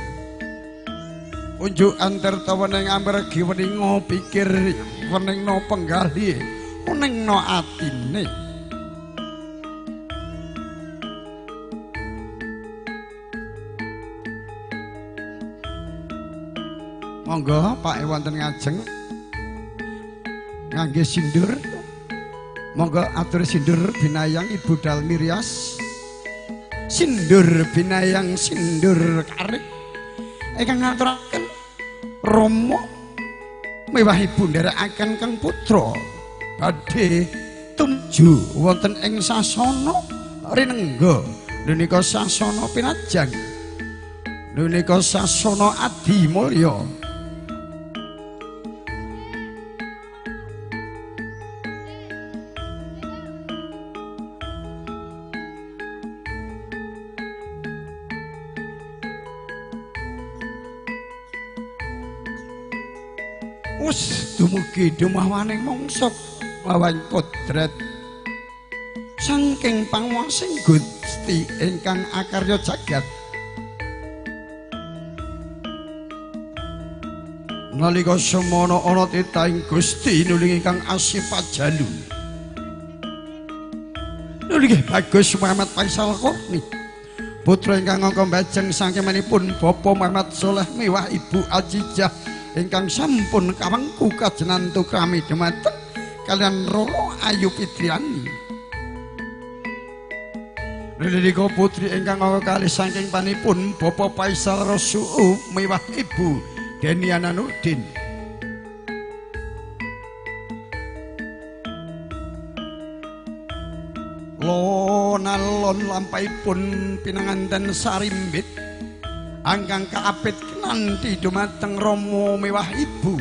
Unjukan tirta wening amargi weninga pikir, weningna penggalih, weningna atine. Monggo Pak wonten ngajeng ngangge sindur. Monggo atur sindur binayang Ibu Dalmirias. Sindur binayang sindur karip ingkang ngaturaken Rama miwah ibu nderekaken kang putra badhe tumuju wonten ing sasana rinengga menika sasana pinajang menika sasana adi mulya. Wus dumugi dumawaning mangsa mawan kodrat saking panguwasing Gusti ingkang akarya jagat. Nalika semana ana titahing Gusti nulungi kang asipat jalu. Nulungi Bagus Muhammad Faisal Korni putra ingkang angka mbajeng saking manipun Bapak Muhammad Soleh miwah Ibu Azizah ingkang sampun kawengku kajenantu krami dumateng kalian Roro Ayu Fitriani. Rilika putri ingkang angka kalih saking panipun Bapak Faisal Rosuu miwah Ibu Deniana Nurdin. Lon-alon lampahipun pinanganten sarimbit angkang kaapit kinanti dumateng Rama miwah ibu.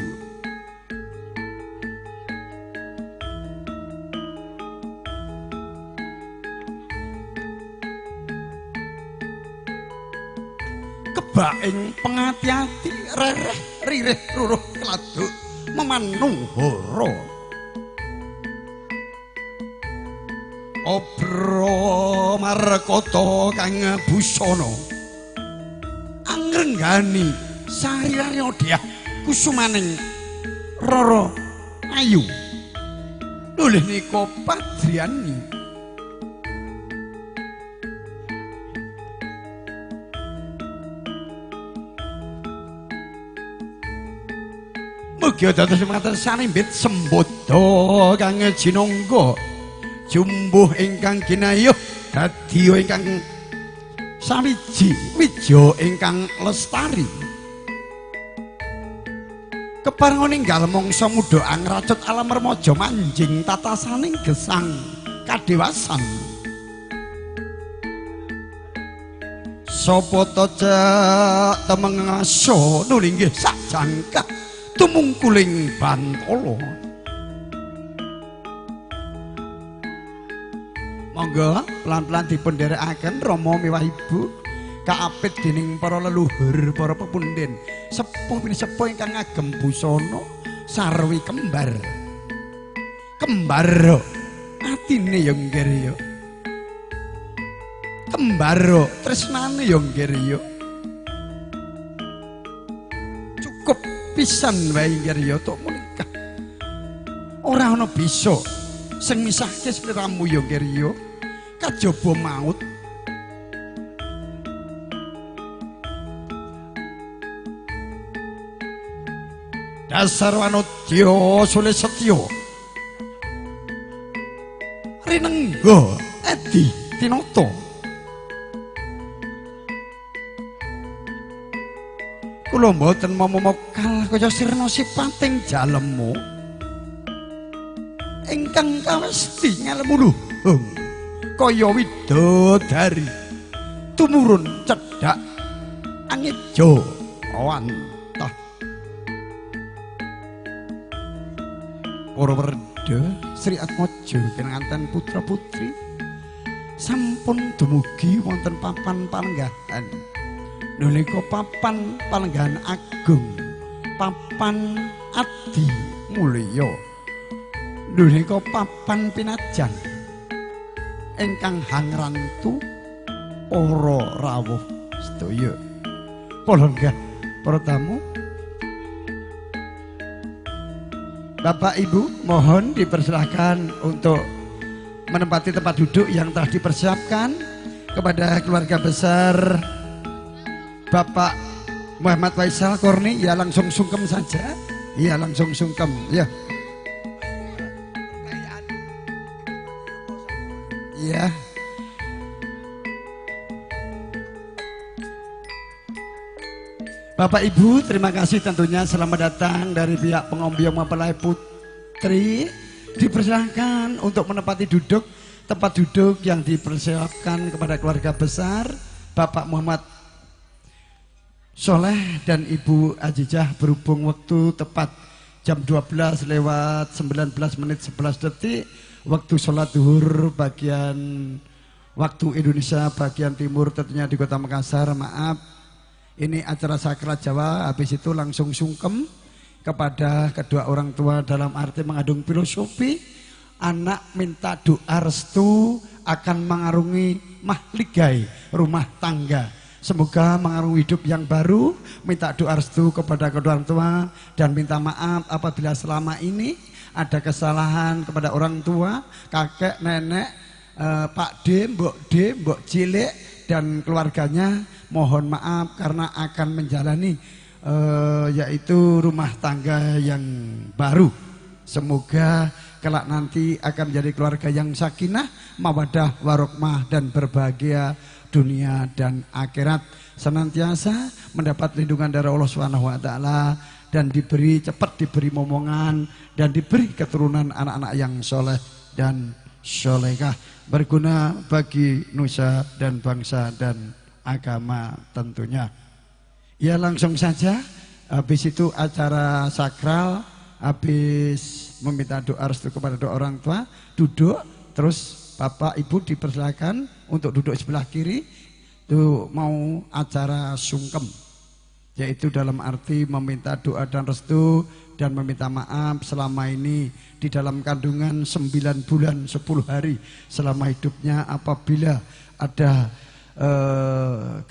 Kebaing pengati-ati rereh ririh ruruh keladuk memanuhara. Obro markata kang busana angrenggani sarirarya dyah kusumaning Roro Ayu nulih nika padriani. Mugi dados mekaten sanimbit sembodho kang jinangga jumbuh ingkang ginayuh dadi ingkang sawiji wija ingkang lestari. Keparenga ninggal mangsa muda angracut alam remaja manjing tatasaning gesang kadewasan. Sapa ta cek temeng ngaso nulinggih sak jangkah tumungkuling bantala. Monggo pelan-pelan dipun dherekaken rama miwah ibu kaapit dening para leluhur, para pepunden, sepuh pinisepuh ingkang ngagem busana sarwi kembar. Kembar atine ya nggih ya. Kembar tresnane ya nggih ya. Cukup pisan wae nggih ya tok menikah. Ora ana bisa sing misahke sliramu ya nggih ya. Kajaba maut. Dasar wanodya sule setya rinengga edi tinata. Kula mboten momokal kaya sirna sipating jalemu ingkang kawesti ngalemu luhung kaya widodari tumurun cedhak angeja wantah. Para werda Sri Atmaja pinanganten putra putri sampun dumugi wonten papan palenggahan. Nalika papan palenggahan agung, papan adi mulya, nalika papan pinajang ingkang hangrantu para rawuh sedaya. Palenggah para tamu, Bapak Ibu mohon dipersilahkan untuk menempati tempat duduk yang telah dipersiapkan kepada keluarga besar Bapak Muhammad Faisal Korni. Ya langsung sungkem saja. Ya langsung sungkem ya. Ya. Bapak Ibu, terima kasih tentunya selamat datang dari pihak pengombyong mempelai putri. Dipersilahkan untuk menempati duduk tempat duduk yang dipersiapkan kepada keluarga besar Bapak Muhammad Soleh dan Ibu Azizah. Berhubung waktu tepat jam 12:19.11 waktu sholat zuhur bagian waktu Indonesia bagian timur tentunya di Kota Makassar. Maaf, ini acara sakral Jawa, habis itu langsung sungkem kepada kedua orang tua dalam arti mengandung filosofi. Anak minta doa restu akan mengarungi mahligai rumah tangga. Semoga mengarungi hidup yang baru. Minta doa restu kepada kedua orang tua dan minta maaf apabila selama ini ada kesalahan kepada orang tua, kakek, nenek, Pak D, Mbok D, Mbok Cilik dan keluarganya. Mohon maaf karena akan menjalani yaitu rumah tangga yang baru. Semoga kelak nanti akan menjadi keluarga yang sakinah, mawadah, warahmah dan berbahagia dunia dan akhirat. Senantiasa mendapat lindungan dari Allah Subhanahu wa taala dan diberi cepat diberi momongan dan diberi keturunan anak-anak yang soleh dan solehah, berguna bagi nusa dan bangsa dan agama tentunya. Ya langsung saja, habis itu acara sakral, habis meminta doa restu kepada doa orang tua, duduk, terus bapak ibu dipersilakan untuk duduk sebelah kiri, itu mau acara sungkem, yaitu dalam arti meminta doa dan restu dan meminta maaf selama ini di dalam kandungan 9 bulan 10 hari selama hidupnya apabila ada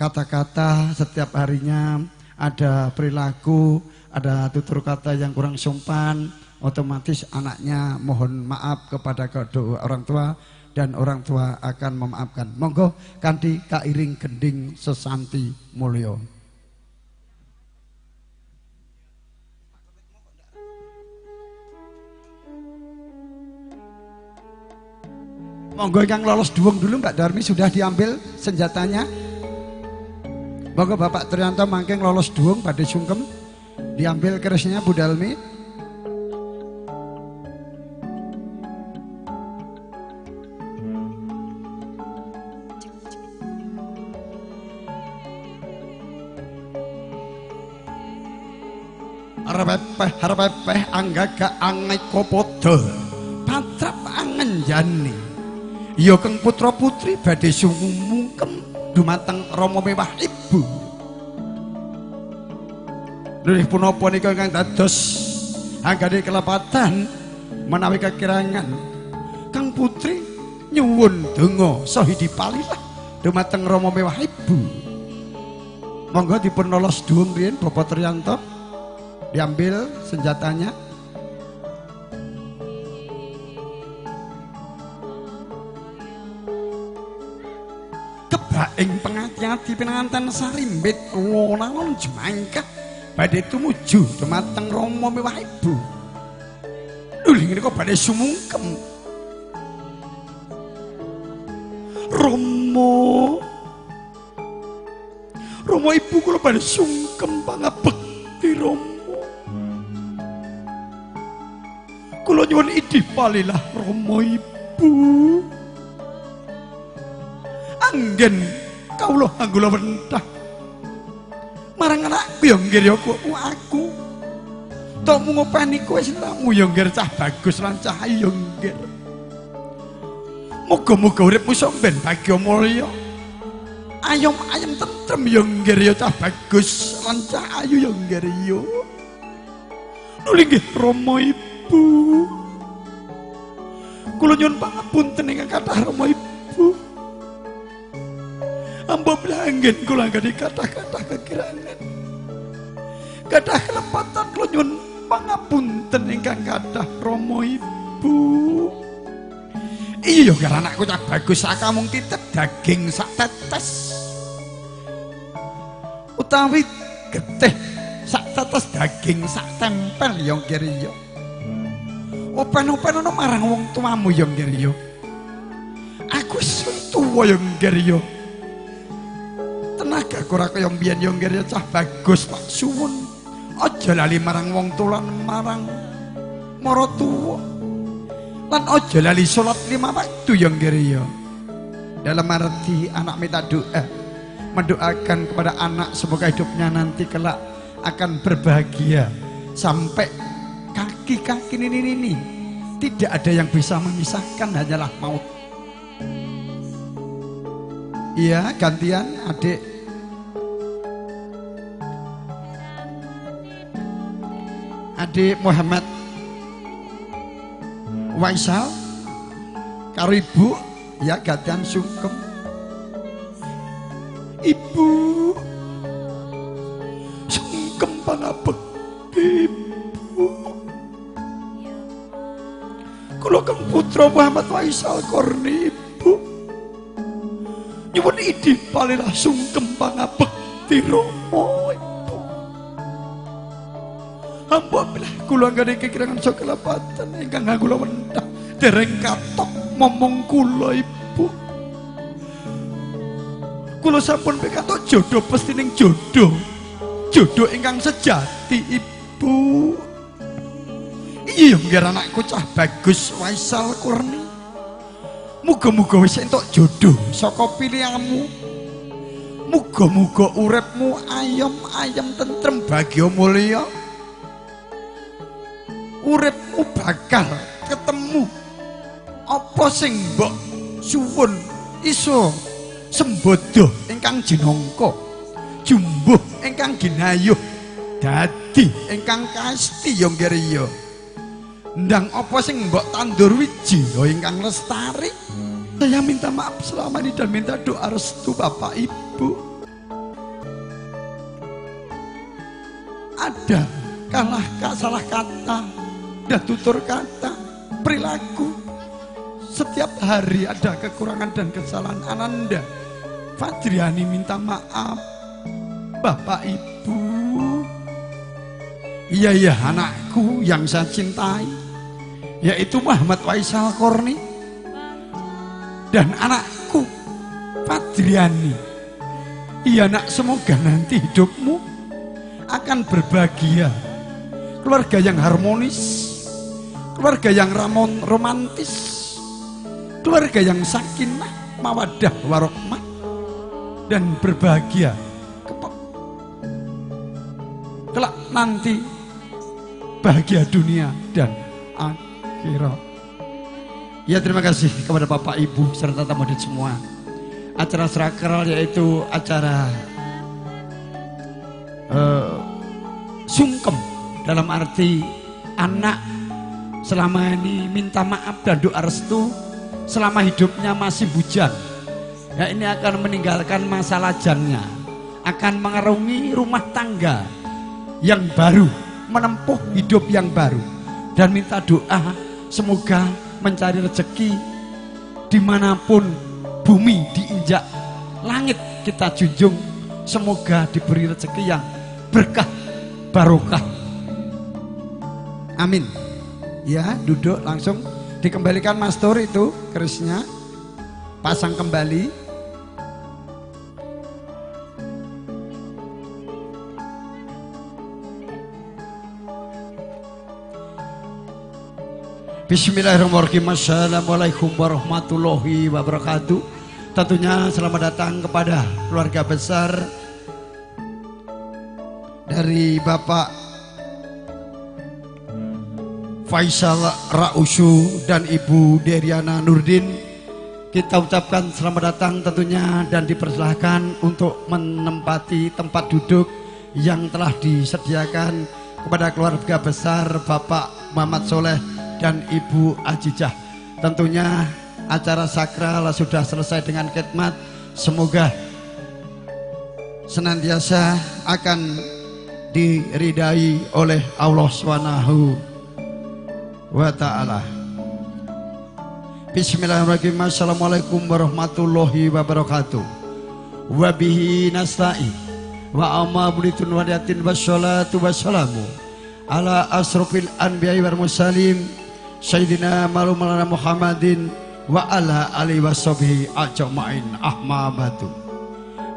kata-kata setiap harinya, ada perilaku, ada tutur kata yang kurang sopan, otomatis anaknya mohon maaf kepada kedua orang tua dan orang tua akan memaafkan. Monggo kanthi kairing gending sesanti mulya. Monggo ingkang lolos duwung dulu Mbak Darmi sudah diambil senjatanya. Monggo Bapak Trianto mangke lolos duwung badhe sungkem. Diambil kerisnya Bu Dalmi. Arepepeh arepepeh anggaga angeka padha patrap angenjani. Ya keng putra putri badhe sumungkem dumateng rama mewah ibu. Lha punapa nika ingkang dados anggane kelepatan menawi kekirangan kang putri nyuwun donga saha dipalilah dumateng rama mewah ibu. Monggo dipun lolos duwung riyin Bapak Trianto. Diambil senjatanya. Kebak ing pengati-ati pinanganten sarimbit alon-alon jemangkah badhe tumuju dumateng rama mewah ibu. Nuli menika badhe sumungkem. Rama, Rama ibu kula badhe sungkem pangabekti Rama. Kula nyuwun idih palilah Rama ibu. Anggen kawula anggula wentah marang anakku ya nggih ya aku. Tok mung ngopeni kowe sliramu ya nggih cah bagus lan cah ayu nggih. Muga-muga uripmu sok ben bagya mulya. Ayom-ayem tentrem ya nggih ya cah bagus lan cah ayu ya nggih ya. Nuli nggih Rama ibu. Kula nyuwun pangapunten ingkang kathah Rama ibu. Ambo blanggen kula anggadhahi kathah-kathah kekirangan. Kathah kelepatan kula nyuwun pangapunten ingkang kathah Rama ibu. Iya ya anakku cah bagus sakamung titip daging sak tetes. Utawi getih sak tetes daging sak tempel ya nggih ya. Open-open ana marang wong tuamu ya nggih ya. Aku wis tuwa ya nggih ya. Tenaga ora kaya mbiyen ya nggih ya cah bagus Pak suwun. Aja lali marang wong tuwa lan marang maratuwa. Lan aja lali salat 5 waktu ya nggih ya. Dalam arti anak minta doa, mendoakan kepada anak semoga hidupnya nanti kelak akan berbahagia sampai kaki-kaki ini tidak ada yang bisa memisahkan, hanyalah maut. Iya, gantian adik. Adik Muhammad Waisal karo ibu ya gantian sungkem. Ibu sungkem pangabekti ibu. Kula kang putra Muhammad Waisal Korni ibu. Nyuwun idih palilah sungkem pangabekti Rama ibu. Hamba bilih kula anggadhahi kekirangan saha kelepatan ingkang kula wentah dereng katok momong kula ibu. Kula sampun pikantuk jodoh pestining jodoh. Jodoh ingkang sejati ibu. Iya nggih anakku cah bagus Waisal Kurni. Muga-muga wis entuk jodoh saka pilihanmu. Muga-muga uripmu ayem-ayem tentrem bagya mulya. Uripmu bakal ketemu apa sing mbok suwun iso sembodo ingkang jinangka, jumbuh ingkang ginayuh, dadi ingkang kasti ya nggih ya. Ndang apa sing mbok tandur wiji ya ingkang lestari. Saya minta maaf selama ini dan minta doa restu Bapak Ibu. Ada kalah salah kata dan tutur kata, perilaku. Setiap hari ada kekurangan dan kesalahan Ananda. Fajriani minta maaf Bapak Ibu. Iya iya anakku yang saya cintai, yaitu Muhammad Waisal Korni. dan anakku Fadriani. Iya nak, semoga nanti hidupmu akan berbahagia, keluarga yang harmonis, keluarga yang romantis, keluarga yang sakinah, mawaddah warahmah, dan berbahagia kelak nanti, bahagia dunia dan akhirat. Ya, terima kasih kepada Bapak Ibu serta tamu dan semua. Acara sakral yaitu acara sungkem, dalam arti anak selama ini minta maaf dan doa restu selama hidupnya masih bujang. Ya, ini akan meninggalkan masa lajangnya, akan mengarungi rumah tangga yang baru, menempuh hidup yang baru, dan minta doa semoga mencari rezeki dimanapun bumi diinjak, langit kita junjung, semoga diberi rezeki yang berkah barokah. Amin. Ya, duduk langsung dikembalikan Mas Tur itu kerisnya, pasang kembali. Bismillahirrahmanirrahim. Assalamualaikum warahmatullahi wabarakatuh. Tentunya selamat datang kepada keluarga besar dari Bapak Faisal Rausu dan Ibu Deriana Nurdin. Kita ucapkan selamat datang tentunya dan dipersilahkan untuk menempati tempat duduk yang telah disediakan kepada keluarga besar Bapak Muhammad Soleh dan Ibu Ajijah. Tentunya acara sakral sudah selesai dengan khidmat. Semoga senantiasa akan diridai oleh Allah Subhanahu wa ta'ala. Bismillahirrahmanirrahim. Assalamualaikum warahmatullahi wabarakatuh. Wabihi nasta'in wa amma bulitun wadiatin wassalatu wassalamu ala asrofil anbiya'i wal mursalin Sayyidina Maulana Muhammadin wa ala alihi washabihi ajmain. Ahmabatu.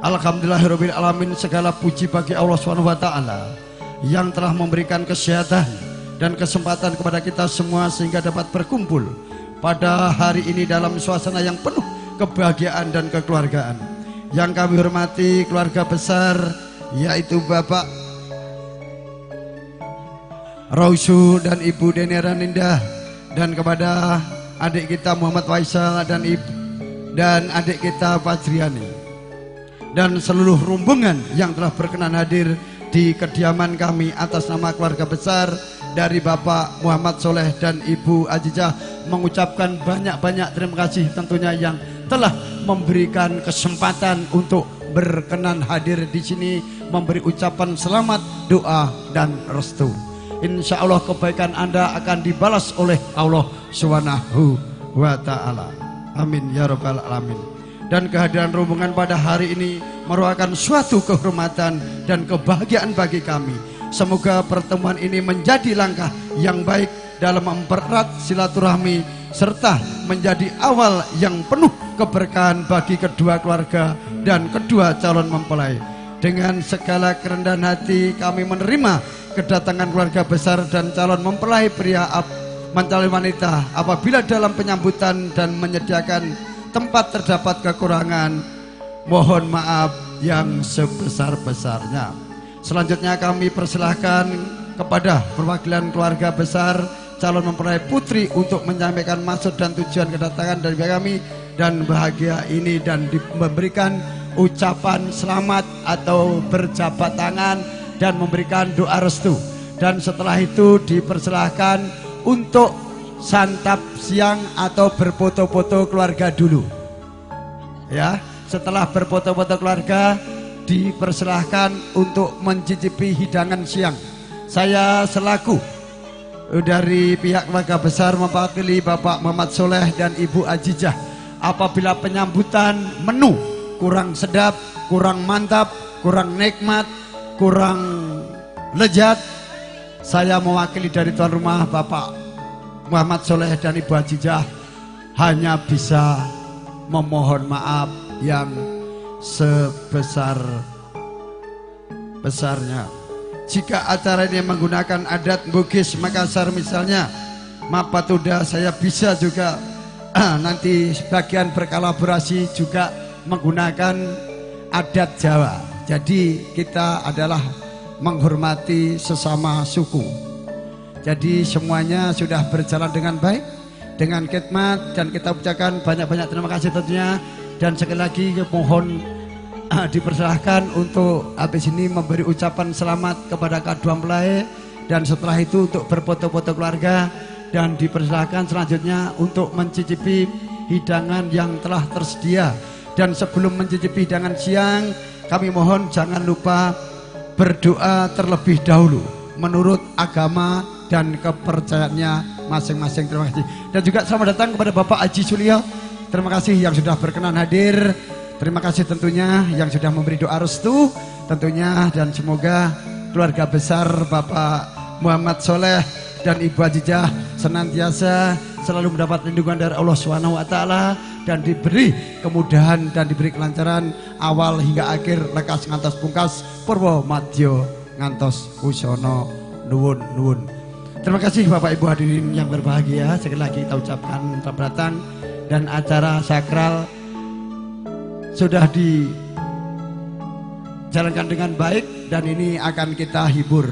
Alhamdulillahirabbil alamin. Segala puji bagi Allah Subhanahu wa taala yang telah memberikan kesehatan dan kesempatan kepada kita semua sehingga dapat berkumpul pada hari ini dalam suasana yang penuh kebahagiaan dan kekeluargaan. Yang kami hormati keluarga besar yaitu Bapak Rausu dan Ibu Deni Raninda, dan kepada adik kita Muhammad Faisal dan ibu dan adik kita Fajriani, dan seluruh rombongan yang telah berkenan hadir di kediaman kami atas nama keluarga besar dari Bapak Muhammad Soleh dan Ibu Ajijah, mengucapkan banyak-banyak terima kasih tentunya yang telah memberikan kesempatan untuk berkenan hadir di sini, memberi ucapan selamat, doa dan restu. Insya Allah kebaikan Anda akan dibalas oleh Allah Subhanahu wa ta'ala. Amin ya rabbal alamin. Dan kehadiran rombongan pada hari ini merupakan suatu kehormatan dan kebahagiaan bagi kami. Semoga pertemuan ini menjadi langkah yang baik dalam mempererat silaturahmi serta menjadi awal yang penuh keberkahan bagi kedua keluarga dan kedua calon mempelai. Dengan segala kerendahan hati kami menerima kedatangan keluarga besar dan calon mempelai pria mencalon wanita. Apabila dalam penyambutan dan menyediakan tempat terdapat kekurangan, mohon maaf yang sebesar-besarnya. Selanjutnya kami persilahkan kepada perwakilan keluarga besar calon mempelai putri untuk menyampaikan maksud dan tujuan kedatangan dari kami dan bahagia ini, dan memberikan ucapan selamat atau berjabat tangan dan memberikan doa restu. Dan setelah itu dipersilahkan untuk santap siang atau berfoto-foto keluarga dulu. Ya, setelah berfoto-foto keluarga dipersilahkan untuk mencicipi hidangan siang. Saya selaku dari pihak keluarga besar mewakili Bapak Muhammad Soleh dan Ibu Ajijah, apabila penyambutan menu kurang sedap, kurang mantap, kurang nikmat, kurang lezat, saya mewakili dari tuan rumah Bapak Muhammad Soleh dan Ibu Ajijah hanya bisa memohon maaf yang sebesar-besarnya. Jika acara ini menggunakan adat Bugis Makassar misalnya, Mapatuda, saya bisa juga nanti sebagian berkolaborasi juga menggunakan adat Jawa. Jadi kita adalah menghormati sesama suku. Jadi semuanya sudah berjalan dengan baik, dengan khidmat, dan kita ucapkan banyak-banyak terima kasih tentunya. Dan sekali lagi mohon dipersilahkan untuk habis ini memberi ucapan selamat kepada kedua mempelai, dan setelah itu untuk berfoto-foto keluarga, dan dipersilahkan selanjutnya untuk mencicipi hidangan yang telah tersedia. Dan sebelum mencicipi hidangan siang, kami mohon jangan lupa berdoa terlebih dahulu menurut agama dan kepercayaannya masing-masing. Terima kasih. Dan juga selamat datang kepada Bapak Haji Sulio. Terima kasih yang sudah berkenan hadir. Terima kasih tentunya yang sudah memberi doa restu tentunya, dan semoga keluarga besar Bapak Muhammad Soleh dan Ibu Hajijah senantiasa selalu mendapat lindungan dari Allah Subhanahu wa taala, dan diberi kemudahan dan diberi kelancaran awal hingga akhir, lekas ngantos pungkas, purwa madya ngantos usana. Nuwun nuwun. Terima kasih Bapak Ibu hadirin yang berbahagia. Sekali lagi kita ucapkan selamat datang, dan acara sakral sudah dijalankan dengan baik, dan ini akan kita hibur.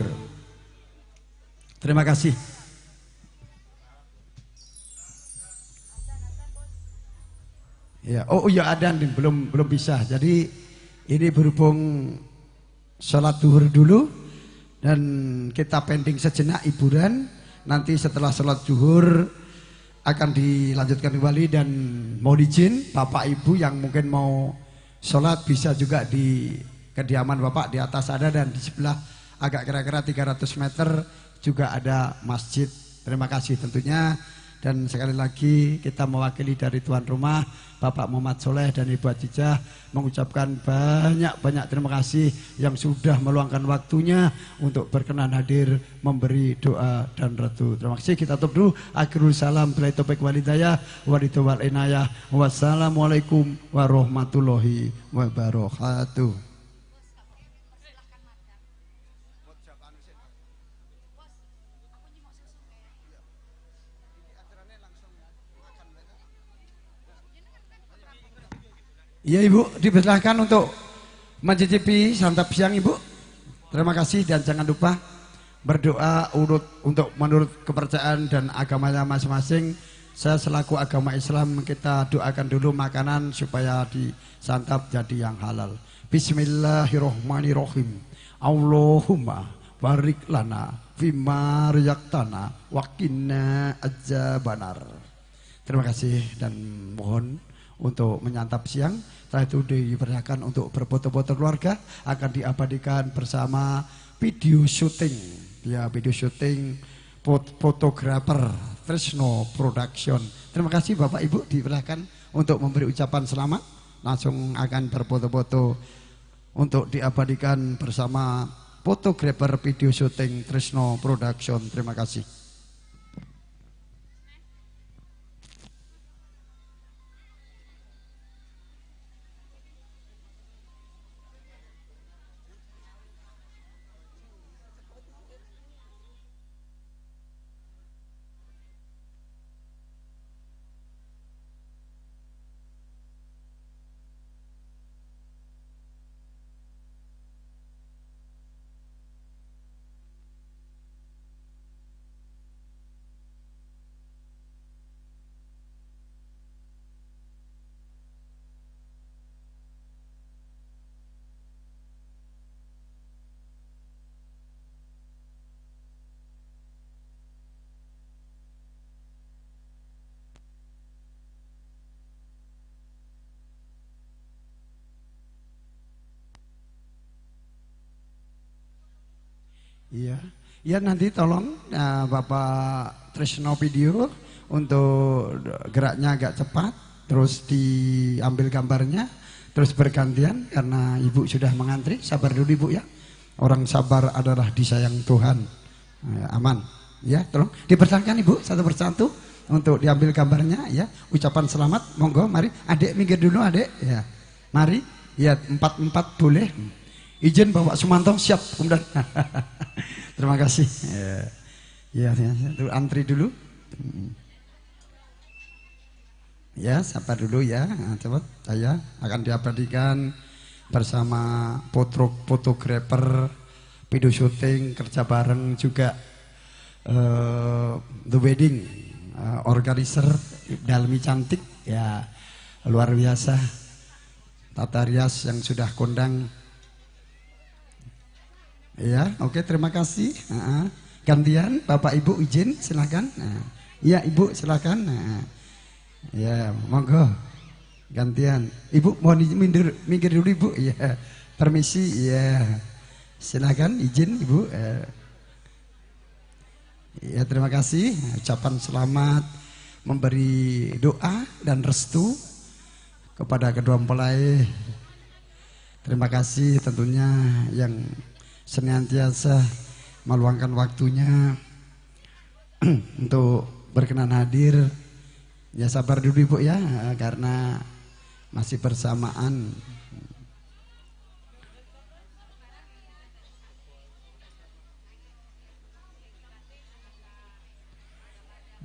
Terima kasih. Ya, oh iya ada belum bisa. Jadi ini berhubung sholat zuhur dulu dan kita pending sejenak hiburan. Nanti setelah sholat zuhur akan dilanjutkan kembali, dan mohon izin Bapak Ibu yang mungkin mau sholat bisa juga di kediaman Bapak di atas ada, dan di sebelah agak kira-kira 300 meter juga ada masjid. Terima kasih tentunya. Dan sekali lagi kita mewakili dari tuan rumah Bapak Muhammad Soleh dan Ibu Hajijah mengucapkan banyak-banyak terima kasih yang sudah meluangkan waktunya untuk berkenan hadir memberi doa dan restu. Terima kasih. Kita tutup dulu. Akhirul salam bila taufik wal hidayah wa wal inayah. Wassalamualaikum warahmatullahi wabarakatuh. Ya Ibu, dipersilahkan untuk mencicipi santap siang Ibu. Terima kasih, dan jangan lupa berdoa urut untuk menurut kepercayaan dan agamanya masing-masing. Saya selaku agama Islam, kita doakan dulu makanan supaya disantap jadi yang halal. Bismillahirrohmanirrohim. Allahumma barik lana fima razaqtana wa qina adzabannar. Terima kasih dan mohon untuk menyantap siang. Setelah itu dipersilakan untuk berfoto-foto keluarga, akan diabadikan bersama video syuting. Ya, video syuting fotografer Trisno Production. Terima kasih Bapak Ibu, dipersilakan untuk memberi ucapan selamat. Langsung akan berfoto-foto untuk diabadikan bersama fotografer video syuting Trisno Production. Terima kasih. Iya, ya nanti tolong Bapak Trisno video untuk geraknya agak cepat, terus diambil gambarnya, terus bergantian karena Ibu sudah mengantri. Sabar dulu Ibu ya, orang sabar adalah disayang Tuhan. Ya, aman. Ya, tolong dipertahankan Ibu satu persatu. untuk diambil gambarnya ya. Ucapan selamat, monggo mari adik minggir dulu adik ya. Mari ya, 4-4 boleh. Izin Bapak Sumanto siap kemudian. Terima kasih. Ya, ya, ya, antri dulu. Ya, sabar dulu ya. Nah, cepat saya akan diabadikan bersama fotografer, video syuting, kerja bareng juga the wedding organizer Dalmi cantik ya, luar biasa. Tata rias yang sudah kondang. Ya, oke, terima kasih. Gantian Bapak Ibu izin silakan. Nah, ya Ibu silakan. Nah, ya monggo gantian. Ibu mohon minggir dulu Ibu. Ya, permisi ya. Silakan izin Ibu. Ya, terima kasih. Ucapan selamat, memberi doa dan restu kepada kedua mempelai. Terima kasih tentunya yang senantiasa meluangkan waktunya untuk berkenan hadir. Ya sabar dulu Ibu ya, karena masih bersamaan.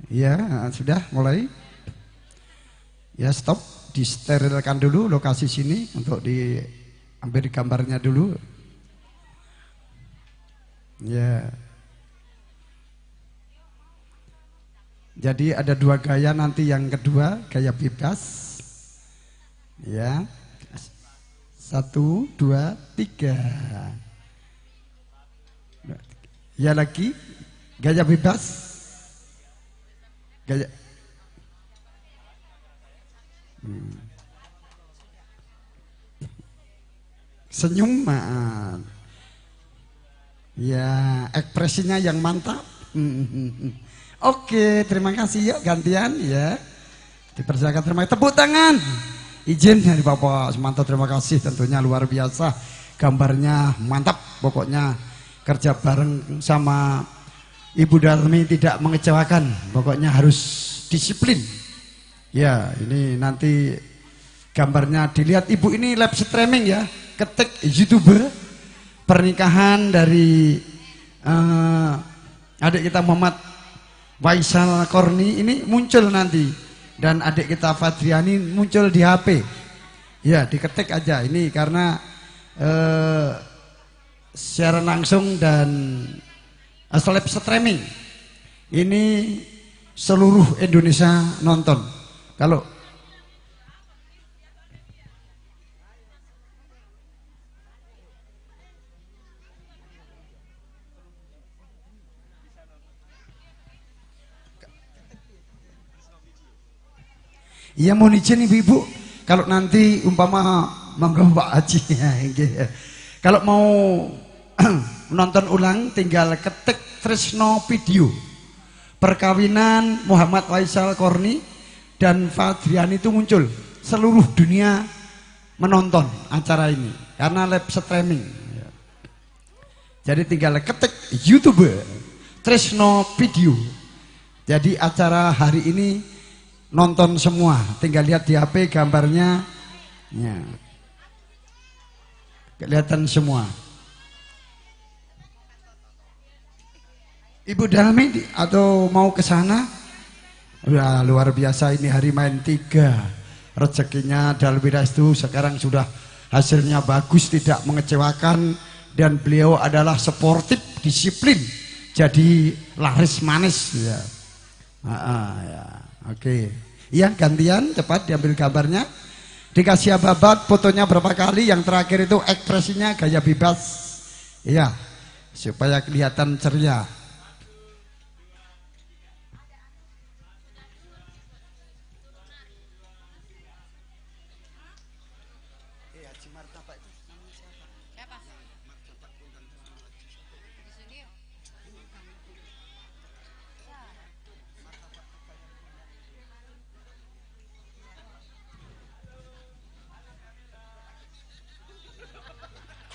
Ya, sudah mulai. Ya, stop, disterilkan dulu lokasi sini untuk diambil gambarnya dulu. Ya. Jadi ada dua gaya nanti, yang kedua gaya bebas. Ya. 1, 2, 3. Ya lagi gaya bebas. Gaya. Senyum, ya ekspresinya yang mantap. Oke, terima kasih. Yuk gantian ya. Dipersilakan, terima kasih. Tepuk tangan. Izin dari Bapak Sumanto, terima kasih tentunya luar biasa. Gambarnya mantap, pokoknya kerja bareng sama Ibu Darmi tidak mengecewakan, pokoknya harus disiplin. Ya, ini nanti gambarnya dilihat Ibu, ini live streaming ya, ketik YouTuber pernikahan dari adik kita Muhammad Waisal Korni ini muncul nanti, dan adik kita Fadriani muncul di HP. Ya, diketik aja ini karena siaran langsung dan live streaming ini seluruh Indonesia nonton. Kalau iya mohon izin ibu-ibu, kalau nanti umpama monggo Pak Haji ya, kalau mau menonton ulang tinggal ketik Tresno Video perkawinan Muhammad Waisal Korni dan Fadriani itu muncul, seluruh dunia menonton acara ini karena live streaming. Jadi tinggal ketik YouTube Tresno Video. Jadi acara hari ini nonton semua, tinggal lihat di HP gambarnya ya, kelihatan semua. Ibu Dalmi atau mau ke sana? Wah, luar biasa ini hari main 3. Rezekinya Dalmi Restu sekarang sudah hasilnya bagus, tidak mengecewakan, dan beliau adalah sportif, disiplin. Jadi laris manis ya. Ya. Oke. Iya, gantian cepat diambil gambarnya. Dikasih ababat fotonya berapa kali, yang terakhir itu ekspresinya gaya bebas. Iya, supaya kelihatan ceria.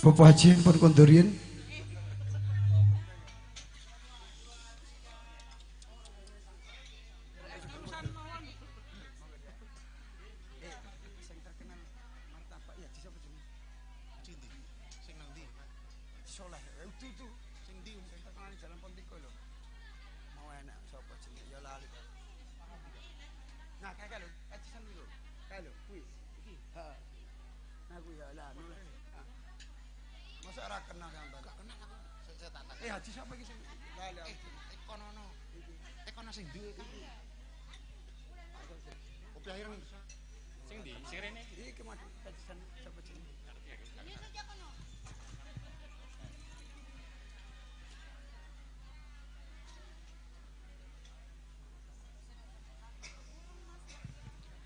Bapak Haji pun kondorin. ndi sing terkenal Jalan Pontiko lho. Mau enak sapa jenenge ya lali. Nah, kae lho, kajisan lho. Kae lho, kuwi. Iki. Heeh. Nah kuwi ya lah. Masa ora kenal sampean? Gak kenal aku. Sik tak tak. Haji sapa iki sing lali? Tekonono. Tekono sing ndi iki? Kopi ireng. Sing ndi? Sing rene iki. Iki mas kajisan sapa jenenge?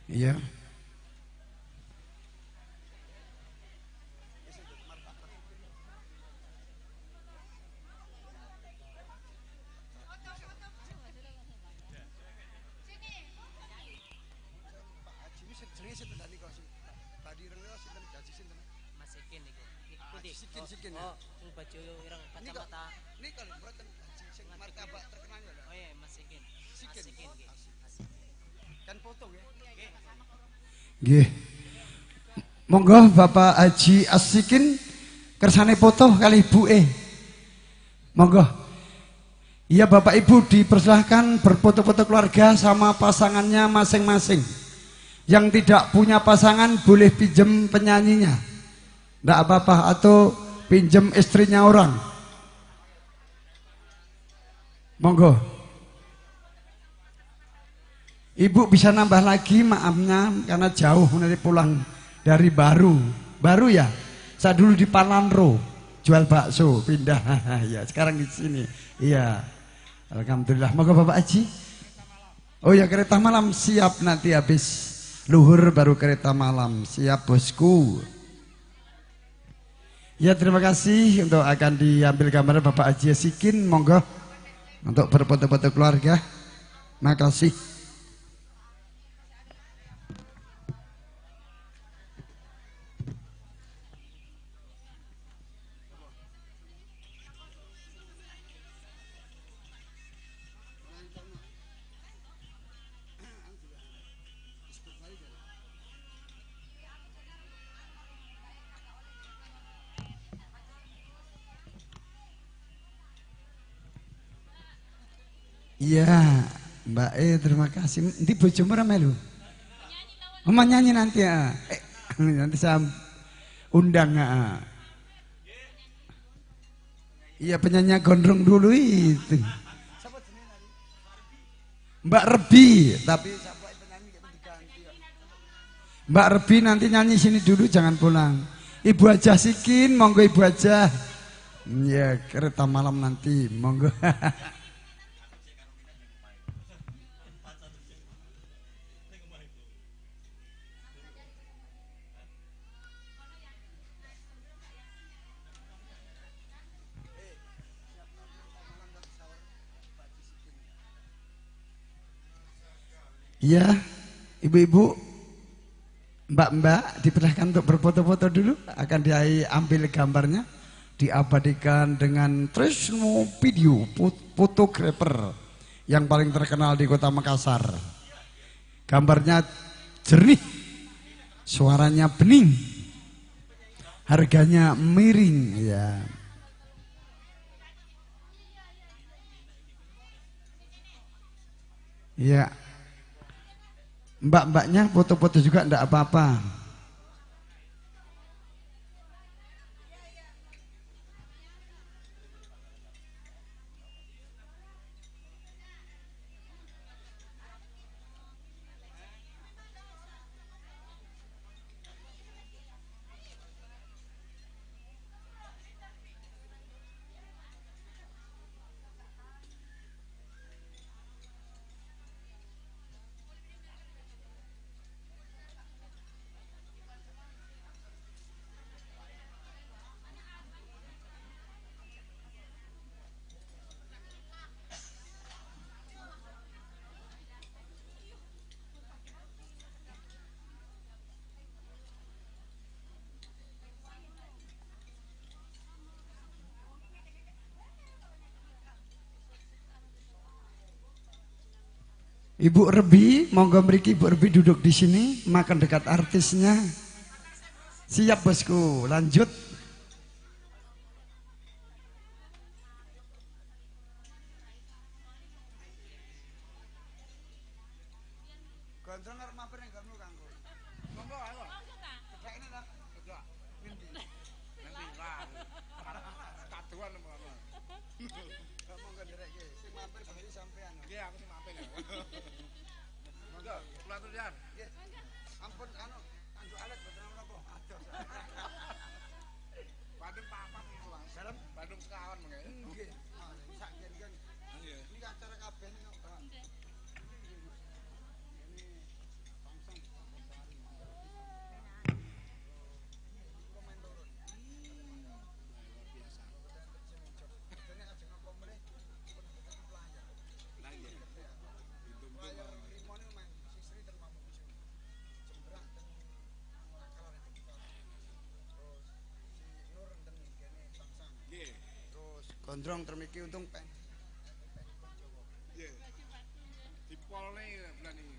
Iya. Sikin. Oh, sing baju ireng kacamata. Niki lho mboten sing martabak terkenal lho. Oh iya, Mas Sikin. Sikin nggih. Kan foto nggih. Nggih. Monggo Bapak Haji Asikin kersane foto kali ibuke. Monggo. Iya Bapak Ibu dipersilahkan berfoto-foto keluarga sama pasangannya masing-masing. Yang tidak punya pasangan boleh pinjem penyanyinya. Nggak apa-apa, atau pinjem istrinya orang. Monggo. Ibu bisa nambah lagi maafnya karena jauh nanti pulang dari Baru. Baru ya? Saya dulu di Palanro jual bakso, pindah. Ya, sekarang di sini. Iya. Alhamdulillah. Monggo Bapak Haji. Oh ya, kereta malam siap nanti habis luhur baru kereta malam. Siap bosku. Ya terima kasih untuk akan diambil gambar Bapak Haji Sikin, monggo untuk berfoto-foto keluarga. Makasih. Iya, Mbak E terima kasih. Nanti bojomu ora melu? Oh, nyanyi nanti ya. Nanti saya undang ya. Iya, penyanyi gondrong dulu itu. Mbak Rebi, tapi Mbak Rebi nanti nyanyi sini dulu jangan pulang. Ibu aja Sikin, monggo Ibu aja. Iya, kereta malam nanti, monggo. Iya, ibu-ibu, mbak-mbak dipersilahkan untuk berfoto-foto dulu. Akan diambil gambarnya, diabadikan dengan Trisno Video fotografer yang paling terkenal di Kota Makassar. Gambarnya jernih, suaranya bening, harganya miring, ya. Ya. Mbak-mbaknya foto-foto juga enggak apa-apa. Ibu Rebi, monggo mriki Ibu Rebi duduk di sini, makan dekat artisnya. Siap bosku, lanjut. Nggih, aku sing mampir. Monggo, kula aturian. Nggih. Ampun anu tanduk alit boten napa. Adoh. Bandung papat niku, Mas. Dalem Bandung sekawan mengke. Nggih. Sak gen-gen. Nggih. Niki acara kabeh niku, Pak. Nggih. Ini Bangsang Sari. Pemain turun. Luar biasa. Dene ajeng apa meneh pun pelayar. Lah iya. Pelayar limo niku main sisri ten Mamuju. Jembrah ten Takalar itu. Terus si Nur ten kene Bangsang. Nggih. Terus gondrong termiki untung pen. Nggih. Dipolne bulan ini.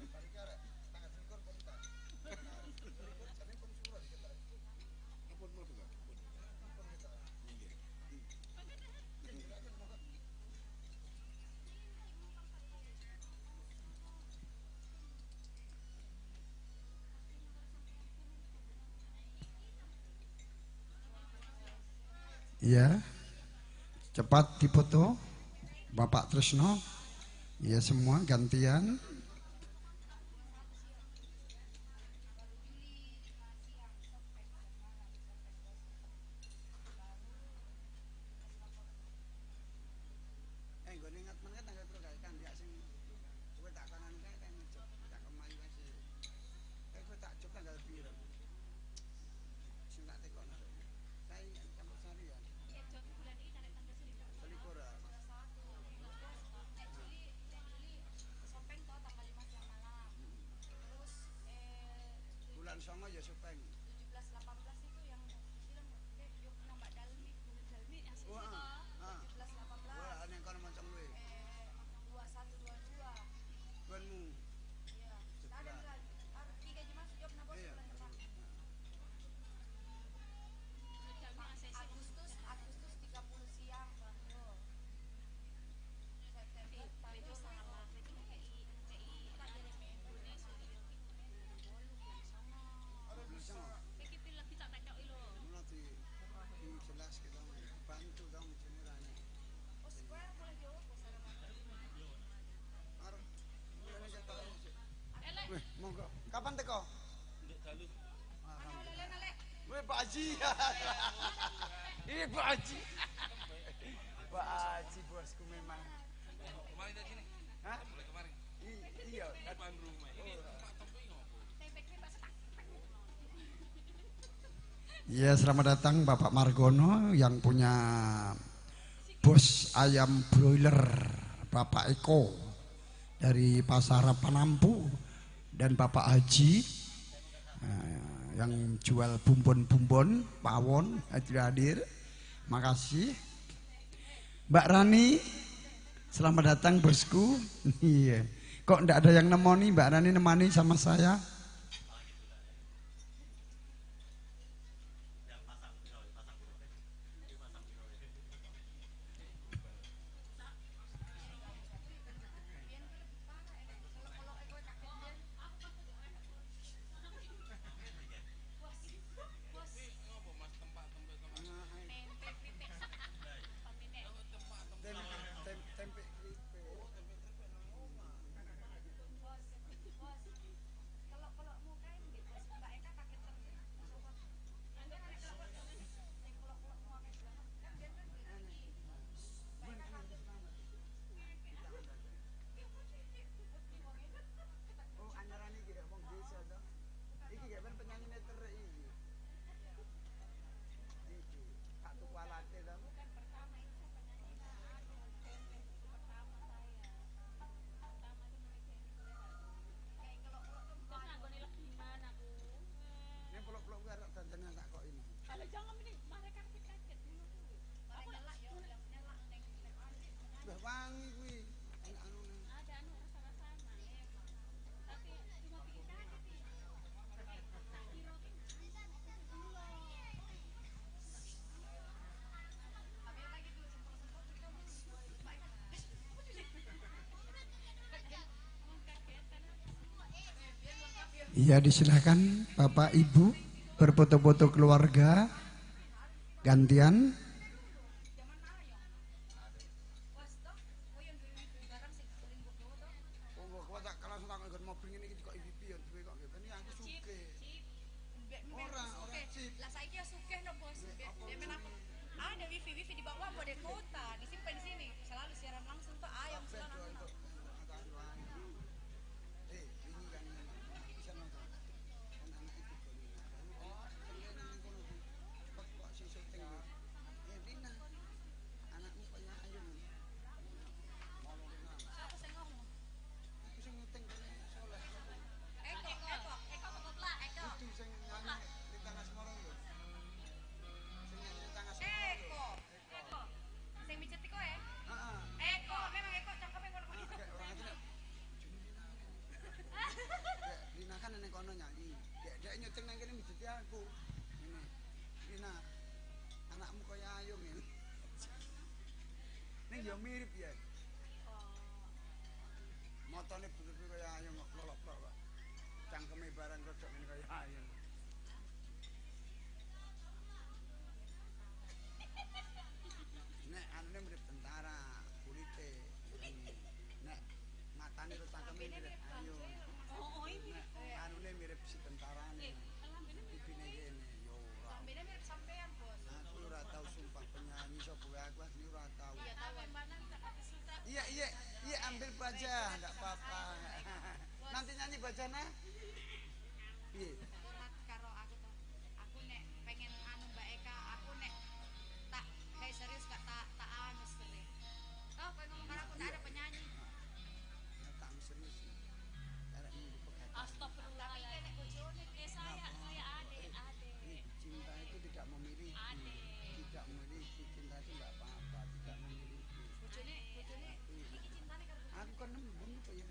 Bariki arek tanggal 21 pun tak. Selikur jane pun surat kita. Pun mlebu to. Pun. Pun kita. Nggih. Iya. Cepat dipoto Bapak Tresno. Ya semua gantian. Eh nggone ingat meneh tanggal piro kae kan ya sing kowe tak kanan kae kan ngejok tak kemayu ae sih. Eh kowe tak jok tanggal piro? Sing tak tekono. Saya campur sari ya. Selikur ya. Bulan songo ya supeng. 17 18 itu yang film yuk nambah dalmi dalmi yang Wah, ah. 17 18 Wah, ning kono moncong luwe. 21 22. Gonmu. Iya. Ada enggak? Tiga Mas Yop napa Iya. bulan depan? Agustus Agustus 30 siang Banglo. September Tanjung salah. Bulan songo. Mula di jelas kita bantu dong jenenge. Oh, square boleh jawab Arep mulane ketok sik. Wih, monggo. Kapan teko? Ndek dalu. Alhamdulillah. Wih, Pak Haji. Ih, Pak Haji. Pak Haji bosku memang. Kemarin dari sini. Hah? Mulai kemarin. Iya. Depan rumah. Ini tempat tempe ngopo? Ya, selamat datang Bapak Margono yang punya bos ayam broiler Bapak Eko dari Pasar Panampu dan Bapak Haji yang jual bumbon-bumbon pawon hadir hadir. Makasih. Mbak Rani, selamat datang bosku. Iya. Kok ndak ada yang nemoni Mbak Rani nemani sama saya? Tempe keripik. Oh, anyaran iki gak wong desa to. Iki gak ben penyanyine terik iki. Iki tak tuku alate to. Ning peluk-peluk kuwi arek dandanan tak kok ini. Wah, wangi kuwi. Enak anune. Iya, disilahkan Bapak Ibu berfoto-foto keluarga gantian. Mirip ya. Motone bener-bener kaya ayam kok lolok-lolok kok. Cangkeme barang rodok ngene kaya ayam. Nek anune mirip tentara, kulite. Nek matane karo cangkeme mirip ayam. Oh, mirip. Anune mirip si tentarane. Pipine kene yo ora. Lambene mirip sampean, Bos. Aku ora tau sumpah penyanyi sapa wae aku asli ora tau. Iya, tahu. Iya, ambil baja, enggak apa-apa. Nanti nyanyi bajana? Piye? Ora karo aku to. Aku nek pengen anu Mbak Eka, aku nek tak kayak serius gak tak tak anu mestine. Toh kowe ngomong karo aku tak ada penyanyi. Ya tak serius. Arek nunggu pegatan. Astagfirullah. Tapi nek bojone saya adek, adek. Cinta itu tidak memiliki. Tidak memiliki cinta itu enggak apa-apa, tidak memiliki. Bojone iki cintane karo bojone. Aku kan nembung apa ya?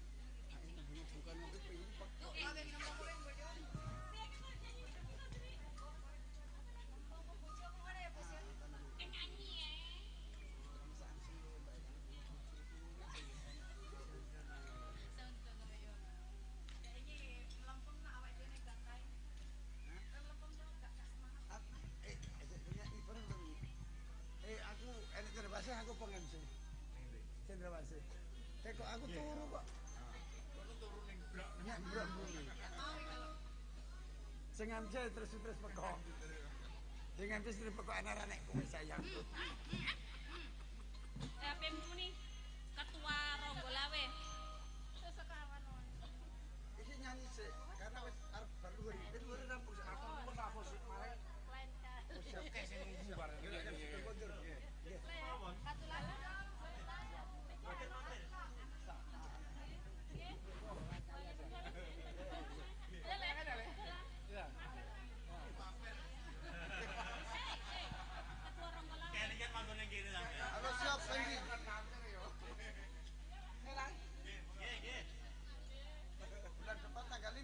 Aku nembung bukan aku pengen pak. Tuh, aku nembung kowe bojone. Aku pengen sih. Cendrawasih. Kok aku turu kok. Aku turu ning blok. Nek blok buri. Sing MC terus-terus pekok. Sing MC terus pekok ana nek kowe sayangku. PMku nih ketua Ronggolawe. Sesekawan. Iki nyanyi sik karena wis arep bar luhur. Wis luhur rampung sik. Aku sik mare. Oke sing nunggu bareng. Satu lagi. Halo siap lagi. Bulan depan tanggal 5.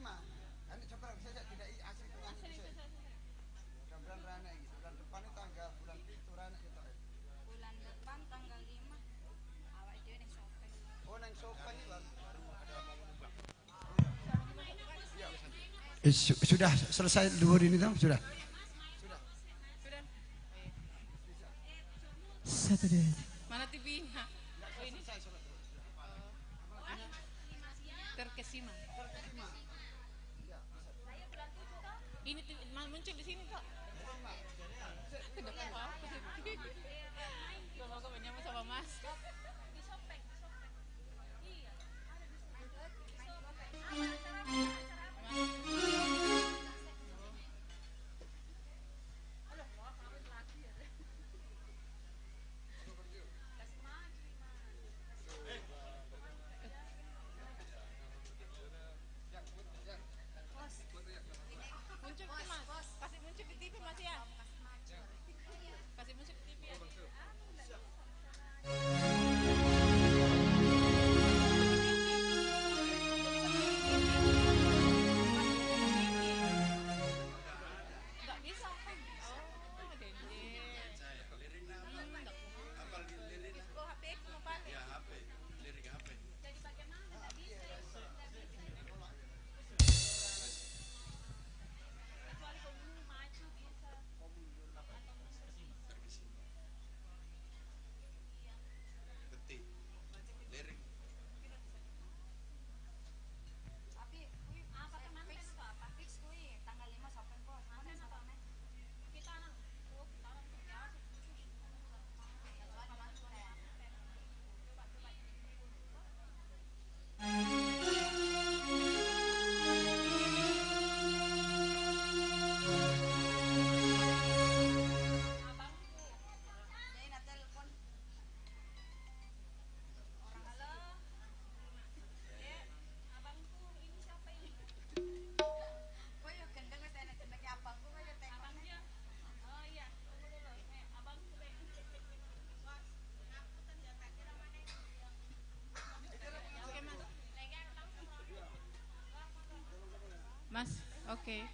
Ini coba saya tidak asli penyanyi sih. Mudah-mudahan rana ini. Bulan depan ini tanggal bulan 7 rana gitu. Bulan depan tanggal 5. Awak dhewe ning Sopeng. Oh nang Sopeng iki baru ada mau numbang. Sudah selesai luhur ini toh? Sudah. Sudah. Sudah. Satu dua. Mana TV-nya? Oh ini. Terkesima. Terkesima. Ini muncul di sini kok. Tidak apa-apa. Gak mau kebanyakan sama Mas. Di Sopeng, di Sopeng. Iya. Di Sopeng. Muncul tuh Mas. Kasih muncul di TV Mas ya. Kasih muncul di TV ya. Enggak bisa kan? Oh, Dende. Oh, HP ku mau balik. Ya HP, lirik HP. Jadi bagaimana? Enggak bisa. Enggak bisa. Kecuali kamu maju bisa. Terkesima. Betik. Lirik. Tapi kuwi apa teman fix apa? Fix kuwi tanggal 5 Sopeng Bos. Mana apa? Kita nang oh, kita nang ya. Abangku. Jadi nak telepon. Orang halo. Ya, abangku ini siapa ini? Kowe yo gendeng wis enek jenenge abangku kowe yo tekon. Abangnya. Oh iya, tunggu dulu. Abangku. Bos, ngapunten ya tak kira mana. Oke Mas. Mas, oke. Ya.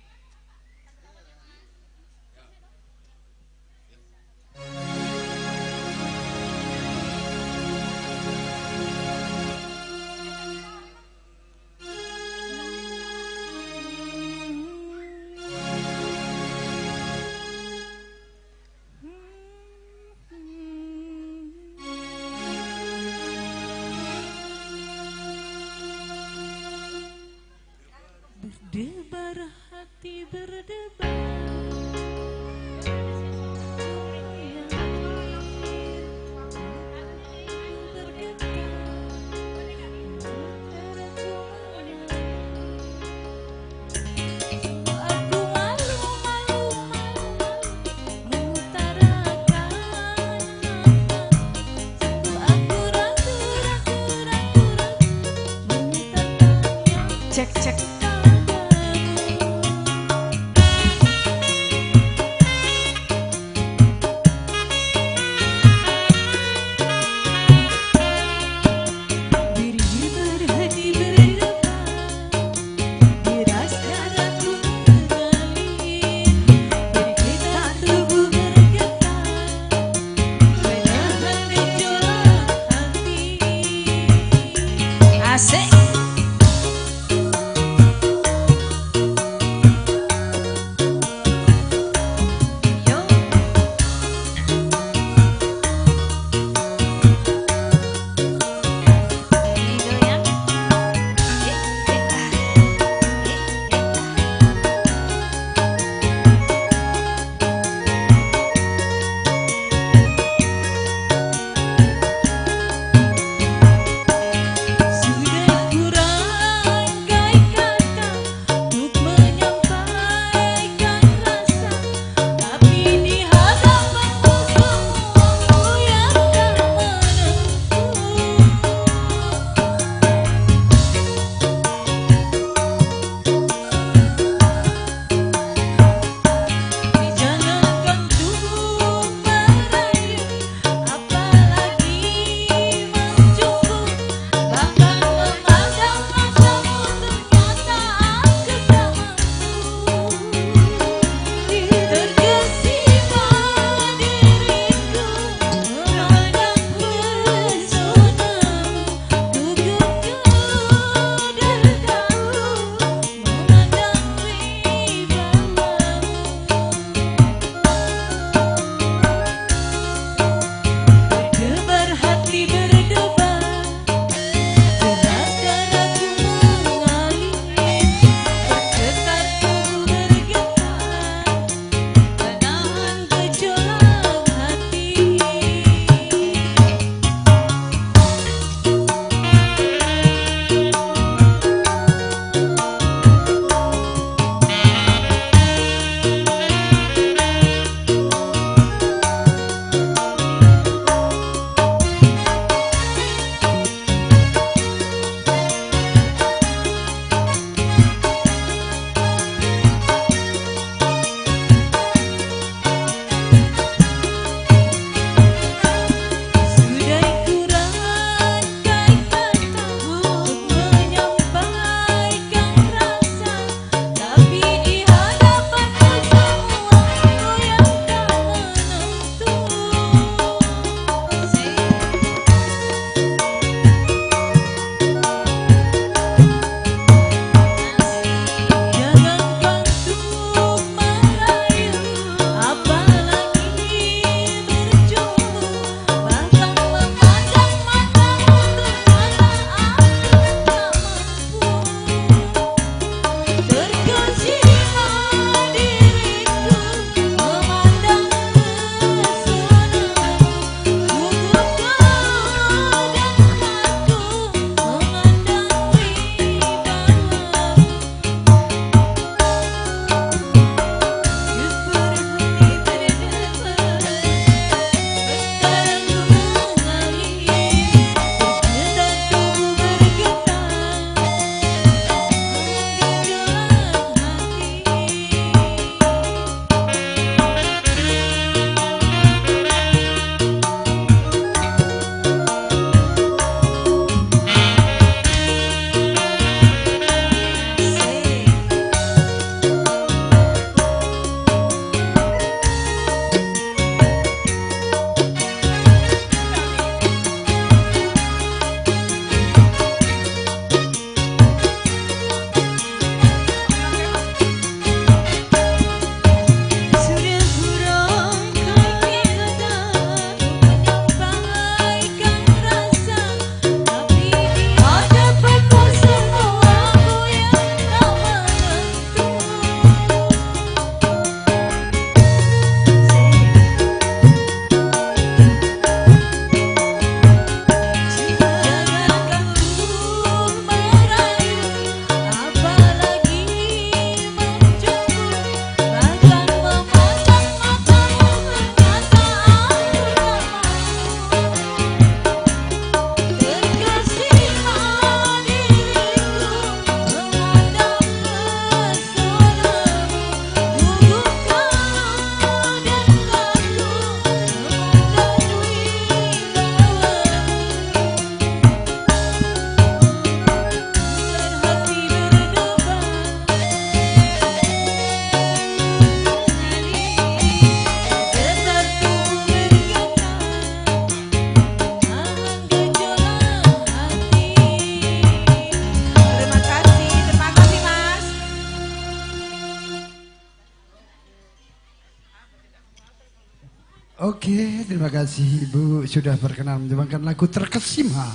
Oke, terima kasih Ibu sudah berkenan menyumbangkan lagu Terkesima.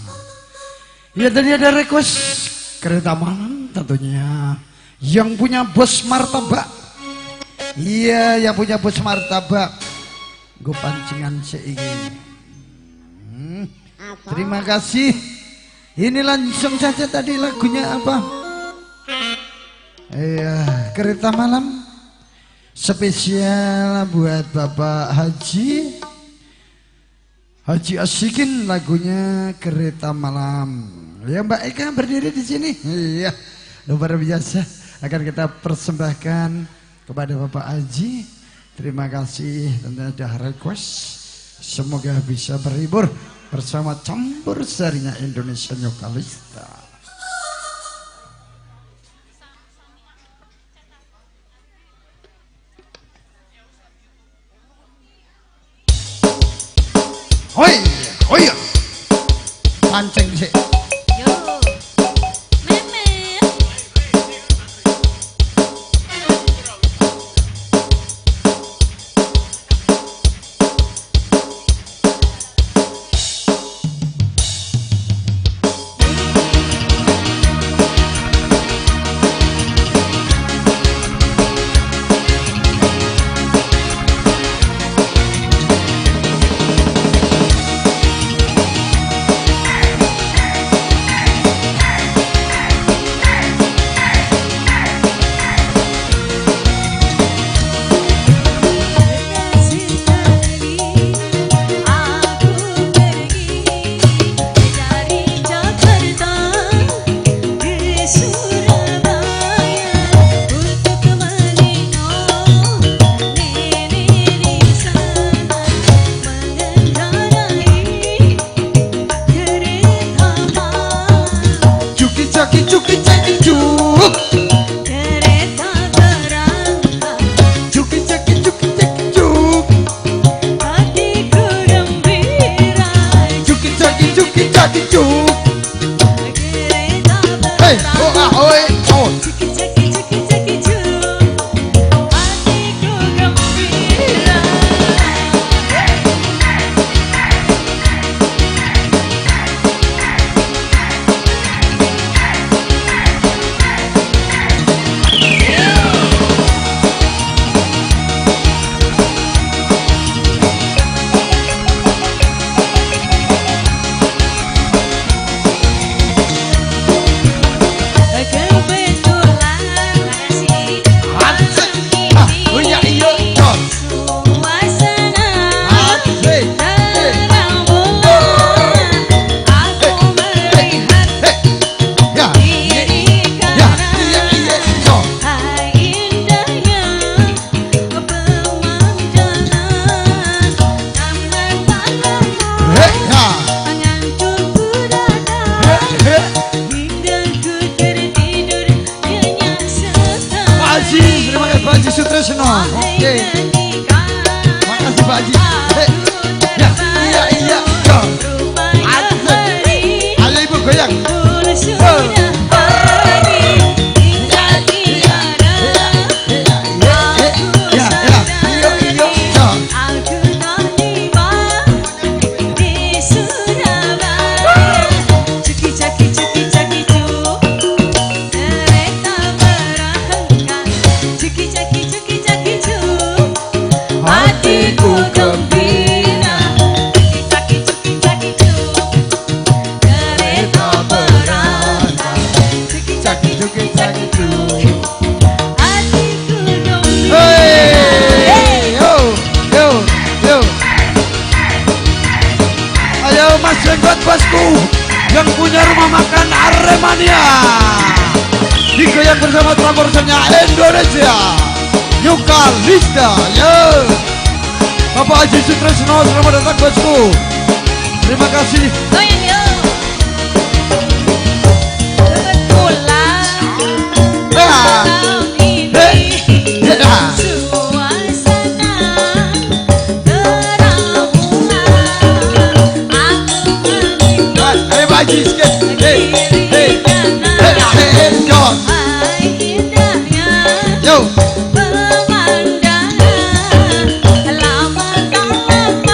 Ya, tadi ada request Kereta Malam tentunya yang punya bos martabak. Iya, yang punya bos martabak. Gue pancingan seiki. Terima kasih. Ini langsung saja tadi lagunya apa? Iya, Kereta Malam. Spesial buat Bapak Haji Haji Asikin, lagunya Kereta Malam. Ya, Mbak Eka berdiri di sini. Iya, luar biasa. Akan kita persembahkan kepada Bapak Haji. Terima kasih tentunya sudah request. Semoga bisa berhibur bersama campur sarinya Indonesia New Kalista. Hoi, hoi, pancing sih. Yo, memet. Yang punya rumah makan Aremania digoyang bersama campurannya Indonesia New Kalista. Yo, Bapak Haji Sutresno, selamat datang bosku. Terima kasih. Goyang yo. Kebetulan malam ini suasana terang bulan. Aku menengok kiri kanan. Hai indahnya pemandangan. Lama tak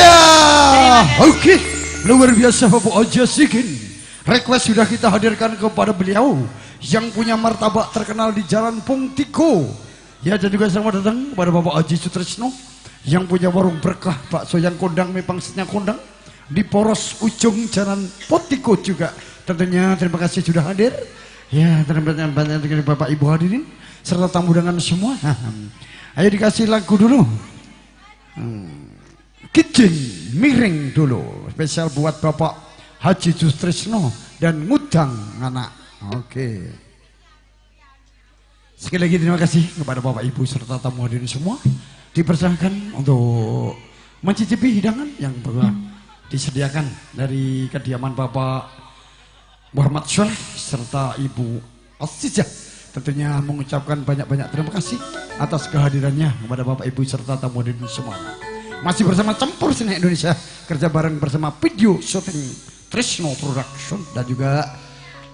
Iya. Oke, luar biasa Bapak Ojo Sikin. Request sudah kita hadirkan kepada beliau yang punya martabak terkenal di Jalan Pungtiko. Ya, dan juga selamat datang kepada Bapak Haji Sutrisno yang punya warung berkah bakso yang kondang, mie pangsitnya kondang di poros ujung Jalan Potiko juga. Tentunya terima kasih sudah hadir. Ya, terima kasih banyak Bapak Ibu hadirin serta tamu undangan semua. Ayo dikasih lagu dulu. Kijing miring dulu, spesial buat Bapak Haji Sutrisno dan ngudang anak. Oke. Sekali lagi terima kasih kepada Bapak Ibu serta tamu hadirin semua. Dipersilahkan untuk mencicipi hidangan yang telah disediakan dari kediaman Bapak Muhammad Soleh serta Ibu Asijah. Tentunya mengucapkan banyak-banyak terima kasih atas kehadirannya kepada Bapak Ibu serta tamu hadirin semua. Masih bersama Campur Seni Indonesia, kerja bareng bersama Video Shooting Trisno Production dan juga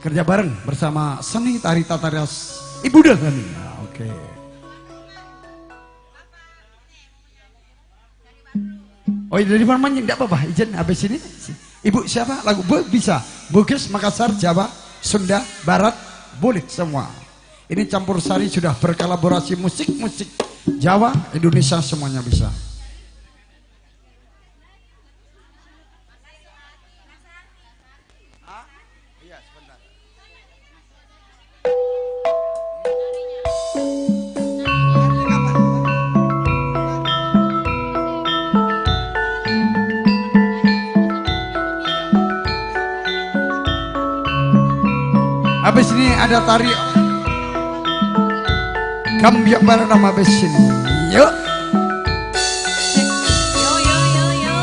kerja bareng bersama Seni Tari Tatarias Ibu Dahani. Oke. Oh, dari mana enggak apa-apa, izin habis ini. Ibu siapa? Lagu Bu bisa. Bugis, Makassar, Jawa, Sunda, Barat, boleh semua. Ini campur sari sudah berkolaborasi musik-musik Jawa, Indonesia semuanya bisa. Habis ini ada tari Gambyong bareng nama habis ini. Yuk. Yo yo yo yo.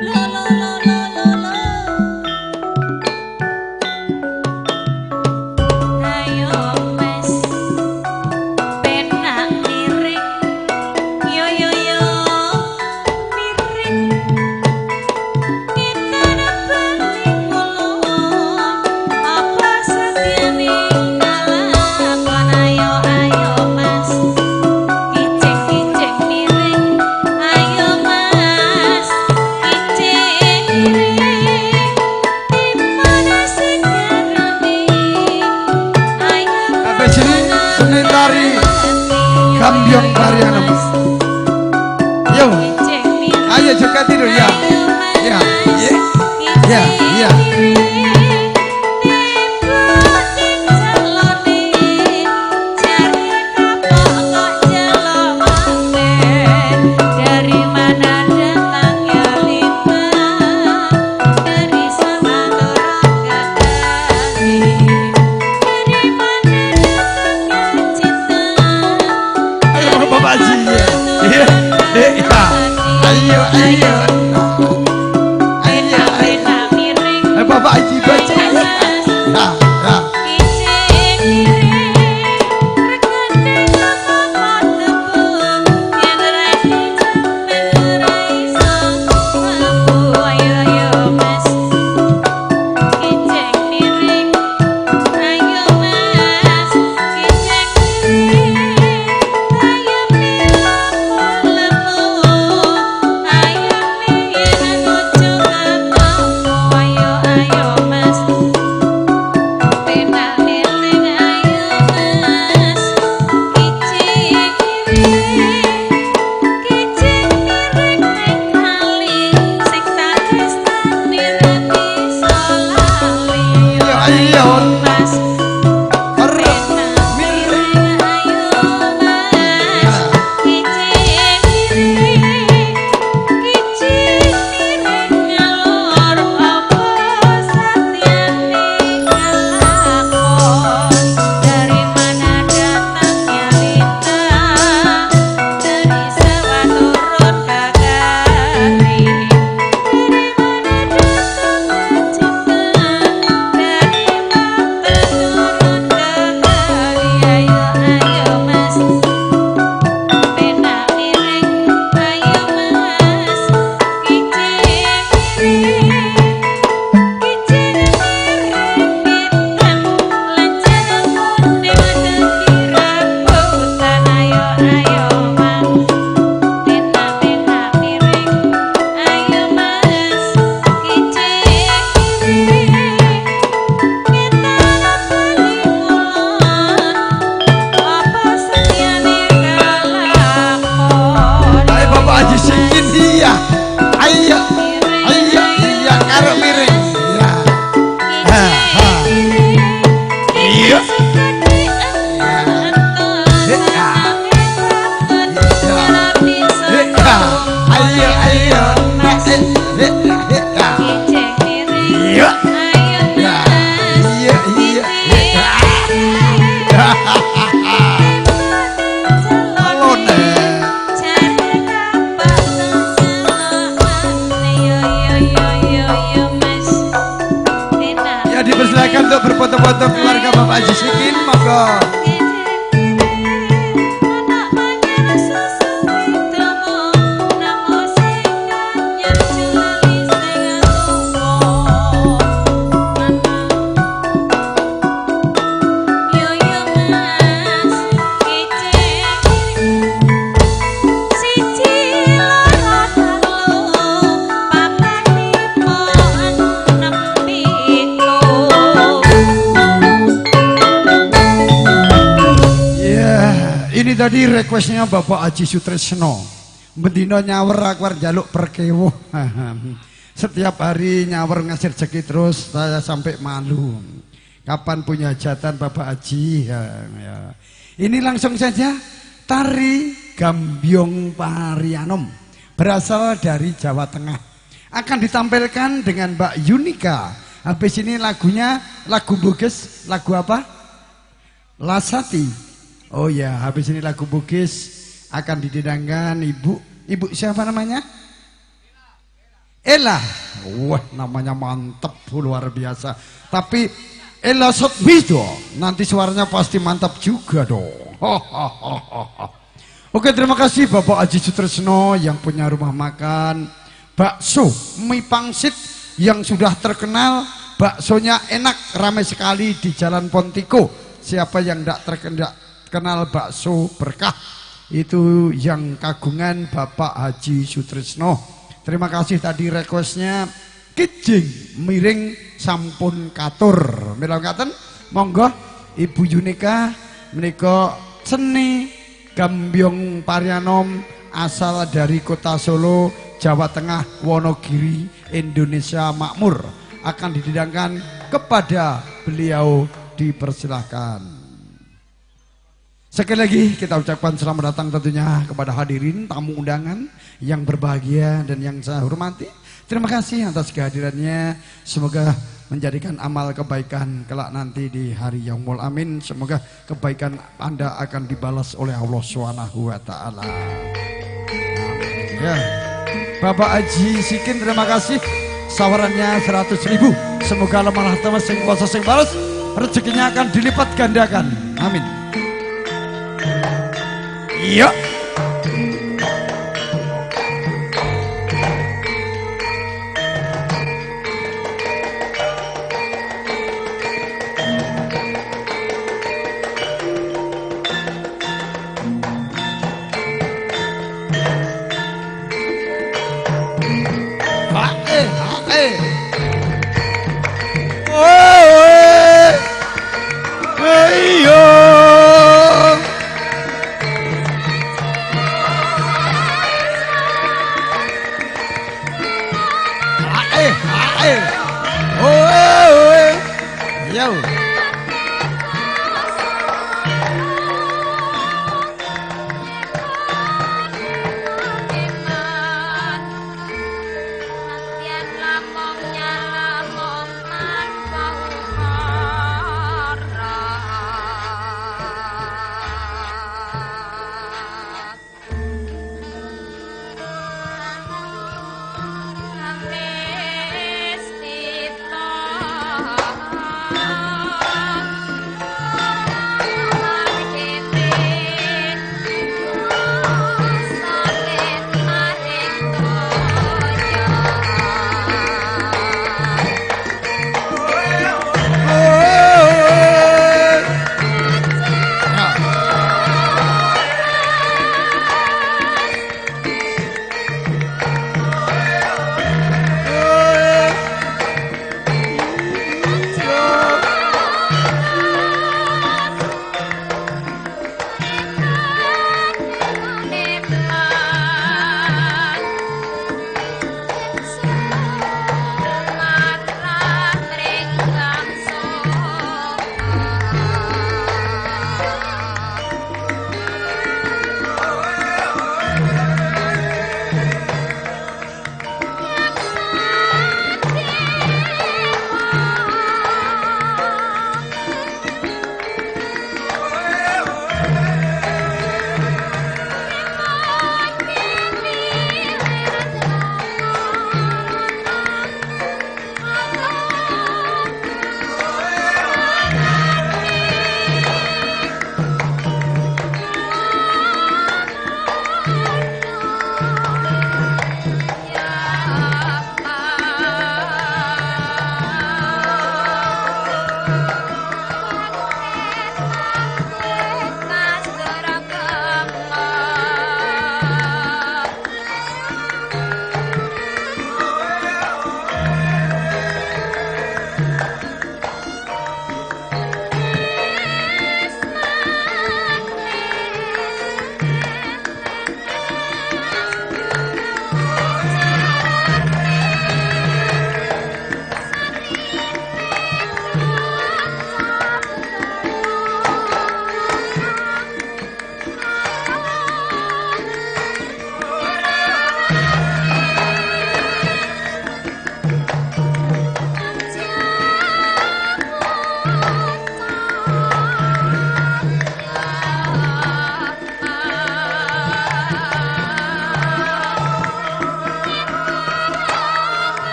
Lo lo lo lo lo lo. Ayo Mas, penak miring. Yo yo yo miring. Gambyong Mariana. Yo, ayo juga tidur ya. Ya, ya, ya, ya. Ayo, ayo, ayo, ayo, Bapak Haji. Bapak Haji Sikin, monggo. Ini tadi requestnya Bapak Haji Sutresno. Bendino nyawer aku arep njaluk perkewo. Setiap hari nyawer ngasih rezeki terus saya sampai malu. Kapan punya hajatan Bapak Haji? Ya, ya. Ini langsung saja tari Gambyong Parianom berasal dari Jawa Tengah. Akan ditampilkan dengan Mbak Yunika. Habis ini lagunya lagu Bugis, lagu apa? Lasati. Oh ya, habis ini lagu Bugis akan didendangkan ibu. Ibu siapa namanya? Ella. Wah, namanya mantep luar biasa. Tapi Ella Sotmido, nanti suaranya pasti mantap juga dong. Oke, terima kasih Bapak Haji Sutresno yang punya rumah makan bakso mie pangsit yang sudah terkenal, baksonya enak, ramai sekali di Jalan Pontiko. Siapa yang tidak terkenal kenal bakso berkah itu yang kagungan Bapak Haji Sutrisno. Terima kasih tadi requestnya kijing miring sampun katur. Mila ngaten monggo Ibu Yunika menika seni Gambyong Parianom asal dari kota Solo, Jawa Tengah, Wonogiri, Indonesia Makmur akan didendangkan kepada beliau, dipersilahkan. Sekali lagi kita ucapkan selamat datang tentunya kepada hadirin tamu undangan yang berbahagia dan yang saya hormati. Terima kasih atas kehadirannya. Semoga menjadikan amal kebaikan kelak nanti di hari yaumul amin. Semoga kebaikan Anda akan dibalas oleh Allah Subhanahu wa taala. Ya. Bapak Haji Sikin terima kasih sawarannya 100.000. Semoga lemah temas sing kuasa sing balas rezekinya akan dilipat gandakan. Amin. Iya.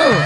Lo.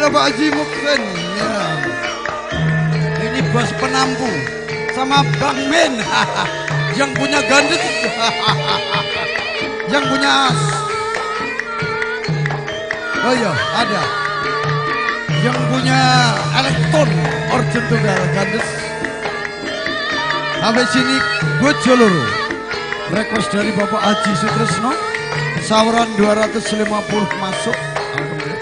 Pak Haji Muksin ya. Ini bos penampu sama Bang Min yang punya gandet yang punya as. Oh iya ada yang punya elektron organ tunggal gandes. Sampai sini Bojo Loro. Request dari Bapak Haji Sutresno, saweran 250 masuk. Alhamdulillah.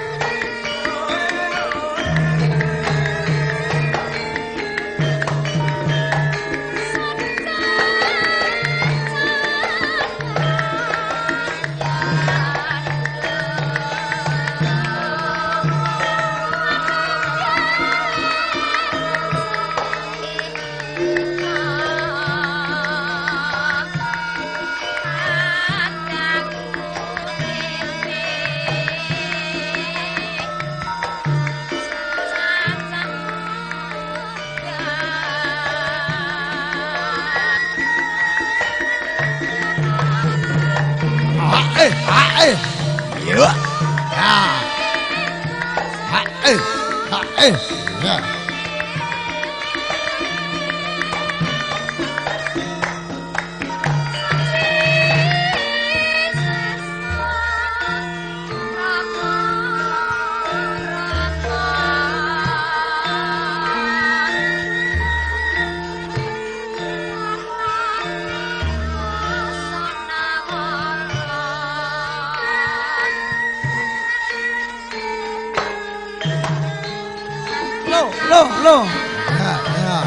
Lo, ya, ya,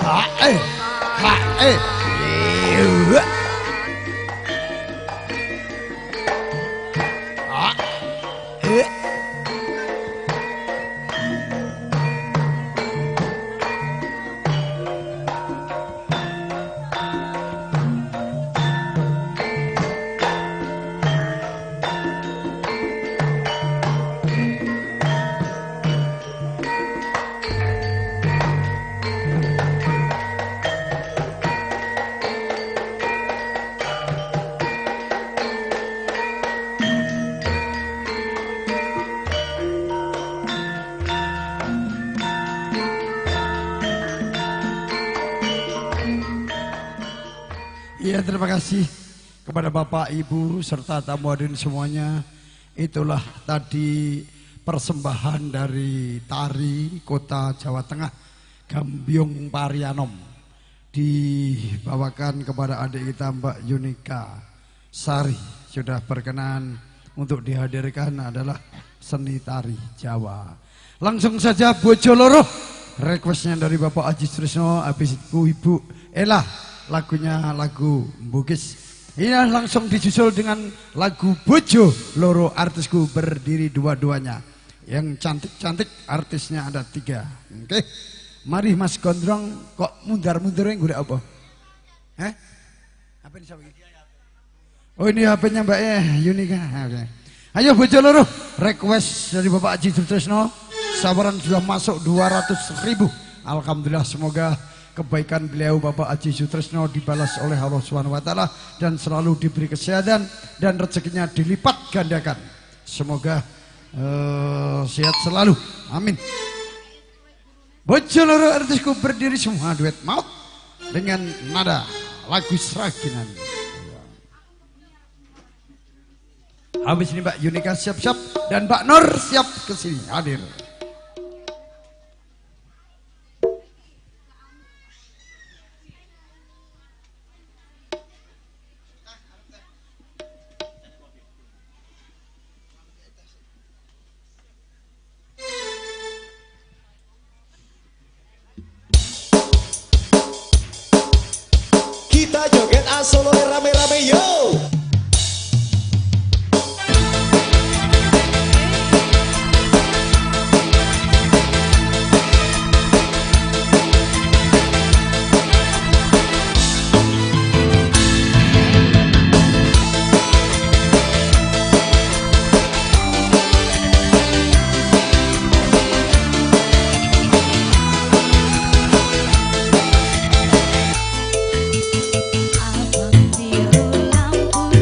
ha, eh, ha, eh, ha, eh. Ya, terima kasih kepada Bapak, Ibu, serta tamu hadirin semuanya. Itulah tadi persembahan dari Tari Kota Jawa Tengah, Gambyong Parianom. dibawakan kepada adik kita Mbak Yunika Sari. Sudah berkenan untuk dihadirkan adalah seni tari Jawa. Langsung saja Bojo Loro, requestnya dari Bapak Aji Trisno, habis itu Ibu Ella, lagunya lagu Bugis. Ini langsung disusul dengan lagu Bojo Loro, artisku berdiri dua-duanya. Yang cantik-cantik artisnya ada 3. Oke. Mari Mas Gondrong, kok mundar-mundur yang golek apa? Heh? Apa ini siapa ini? Oh ini HP-nya Mbak Yunika. Oke. Ayo Bojo Loro, request dari Bapak Aji Sutrisno. Sawaran sudah masuk 200.000. Alhamdulillah, semoga kebaikan beliau Bapak Aji Sutrisno dibalas oleh Allah Subhanahu wa taala dan selalu diberi kesehatan dan rezekinya dilipat gandakan. Semoga sehat selalu. Amin. Bojo Loro artisku berdiri semua duet maut dengan nada lagu Sragenan. Habis ini Mbak Yunika siap-siap dan Mbak Nur siap kesini hadir. Kita joget asolo rame-rame yo. Abang biru lampu.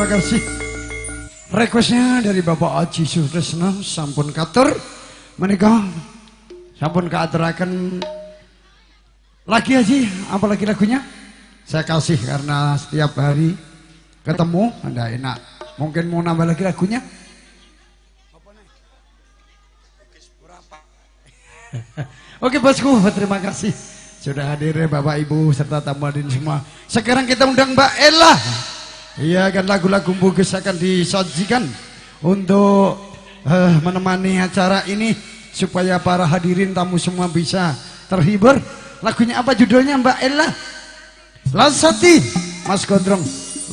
Terima kasih. Requestnya dari Bapak Aji Sutresno sampun katur menika sampun kaaturaken lagi Aji, apalagi lagunya? Saya kasih karena setiap hari ketemu anda enak. Mungkin mau nambah lagi lagunya? Oke bosku, terima kasih sudah hadir Bapak Ibu serta tamu hadirin semua. Sekarang kita undang Mbak Ella. Iya kan, lagu-lagu Bugis akan disajikan untuk menemani acara ini supaya para hadirin tamu semua bisa terhibur. Lagunya apa judulnya Mbak Ella? Lasati, Mas Gondrong,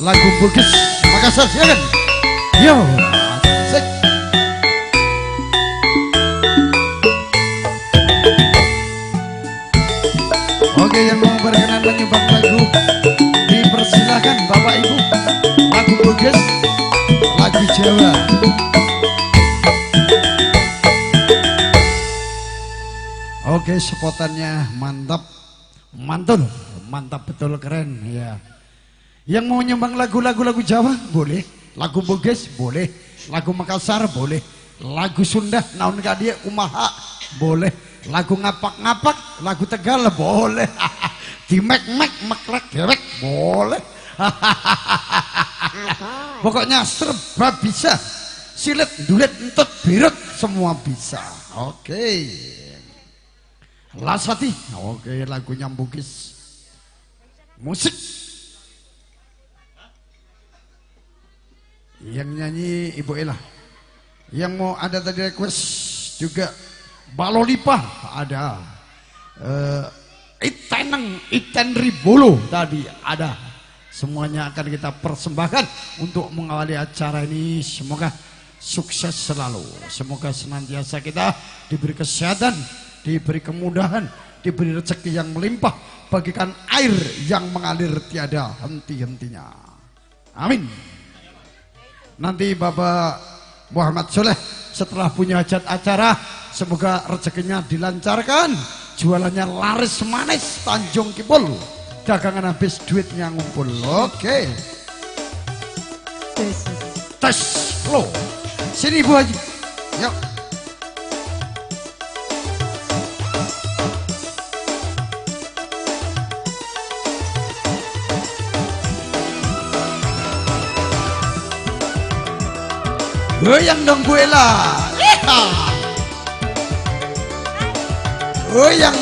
lagu Bugis Makassar, silakan. Yo, asik. Oke, yang mau berkenan menyumbang lagu dipersilakan Bapak Ibu. Lagu Bugis, lagu Jawa. Oke, spotannya mantap, mantul, mantap betul, keren ya. Yang mau nyumbang lagu-lagu lagu Jawa boleh, lagu Bugis boleh, lagu Makassar boleh, lagu Sunda naon ka dia kumaha boleh, lagu ngapak-ngapak, lagu Tegal boleh, dimek-mek meklek dewek boleh. Pokoknya serba bisa, silet, dulet, entut, birut, semua bisa. Oke. Lasati, oke, lagunya Bugis. Musik. Yang nyanyi Ibu Ella. Yang mau ada tadi request juga Balolipa ada. Iteneng, Iten Ribolo tadi ada. Semuanya akan kita persembahkan untuk mengawali acara ini. Semoga sukses selalu. Semoga senantiasa kita diberi kesehatan, diberi kemudahan, diberi rezeki yang melimpah, bagikan air yang mengalir tiada henti-hentinya. Amin. Nanti Bapak Muhammad Soleh setelah punya hajat acara, semoga rezekinya dilancarkan, jualannya laris manis Tanjung Kipul, dagangan habis, duitnya ngumpul. Oke. Tes flow. Sini Ibu Haji. Yuk. Goyang dong Bu Ella. Goyang.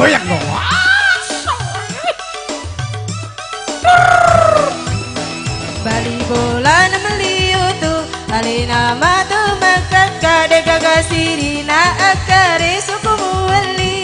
Goyang dong. Bali bola meliutu alina matu makaka dekaga sirina akare suku muwali.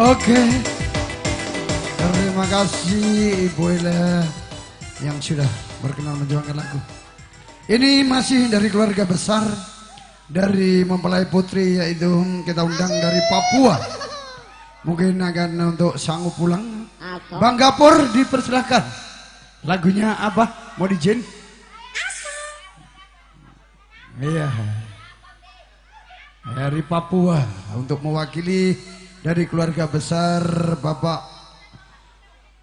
Oke, terima kasih Ibu Ella yang sudah berkenan menjuangkan lagu. Ini masih dari keluarga besar dari mempelai putri, yaitu kita undang dari Papua. Mungkin akan untuk sanggup pulang. Bang Gapur dipersilahkan. Lagunya apa? Mau dijin? Iya. Dari Papua untuk mewakili dari keluarga besar Bapak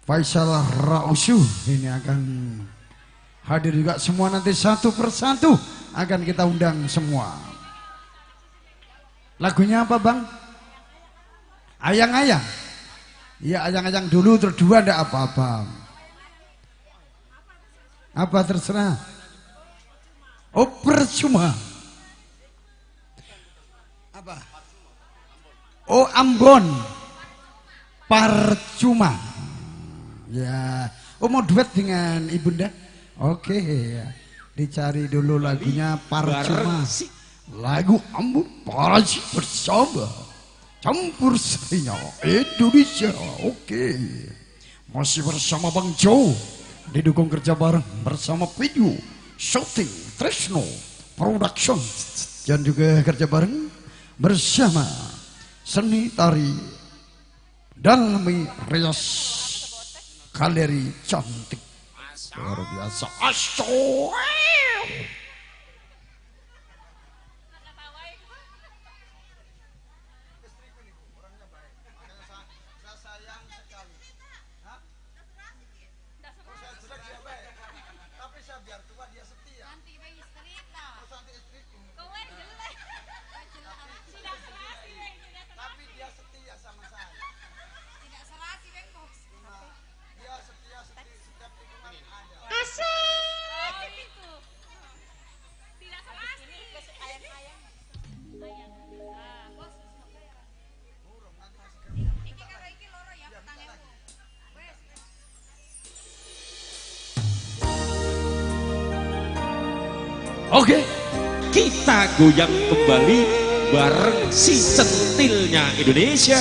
Faisal Rausu ini akan hadir juga semua, nanti satu persatu akan kita undang semua. Lagunya apa Bang? Ayang-ayang. Ya ayang-ayang dulu terdua ndak apa-apa. Apa terserah. Oh percuma. Apa? Oh Ambon. Parcuma. Ya. Oh mau duet dengan Ibunda? Oke ya. Dicari dulu lagunya Parcuma. Lagu Ambon Parcuma bersama Campur Sarinya Indonesia. Oke. Masih bersama Bang Jo. Didukung kerja bareng bersama video Shooting Tresno Production dan juga kerja bareng bersama Seni Tari Dalmi Rias Galeri Cantik. Luar biasa. Asyik. Oke. Kita goyang kembali bareng si centilnya Indonesia.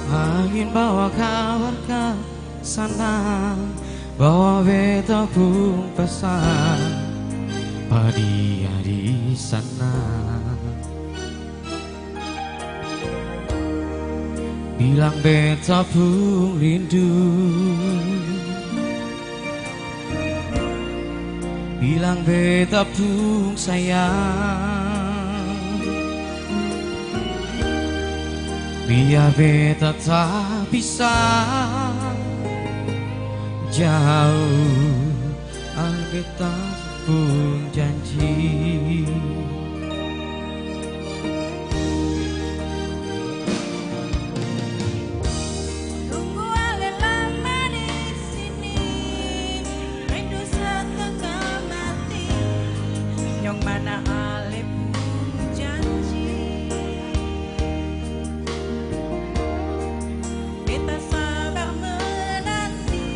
Angin bawa kabar ke sana, bawa beta pun pesan pada di sana. Bilang beta pun rindu, bilang beta pun sayang. Biar beta tak bisa jauh, beta pun janji. Tunggu ale lama di sini, rindu setengah mati. Nyong mana ale pun janji. Beta sabar menanti,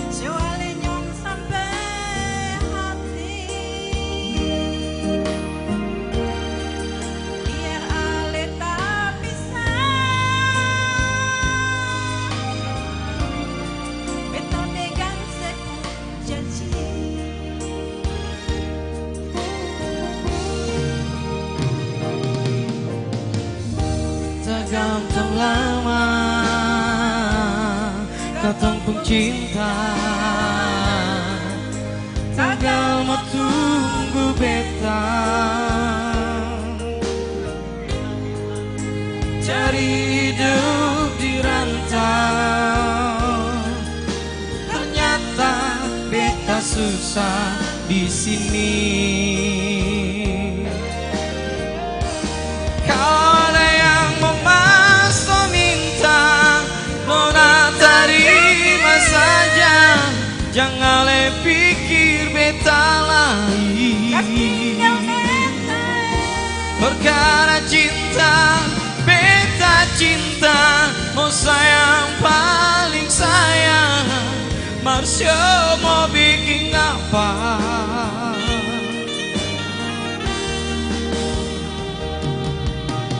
soale nyong sampai hati. Biar ale tak bisa, beta pegang seku janji. Tergantung lama katong pun cinta, tanggal mau tunggu beta. Cari hidup di rantau, ternyata beta susah di sini. Kalau ada yang memaksa minta, nona terima saja. Jangan le pikir beta lain. Perkara cinta, beta cinta, mau sayang paling sayang. Marsio mau bikin apa?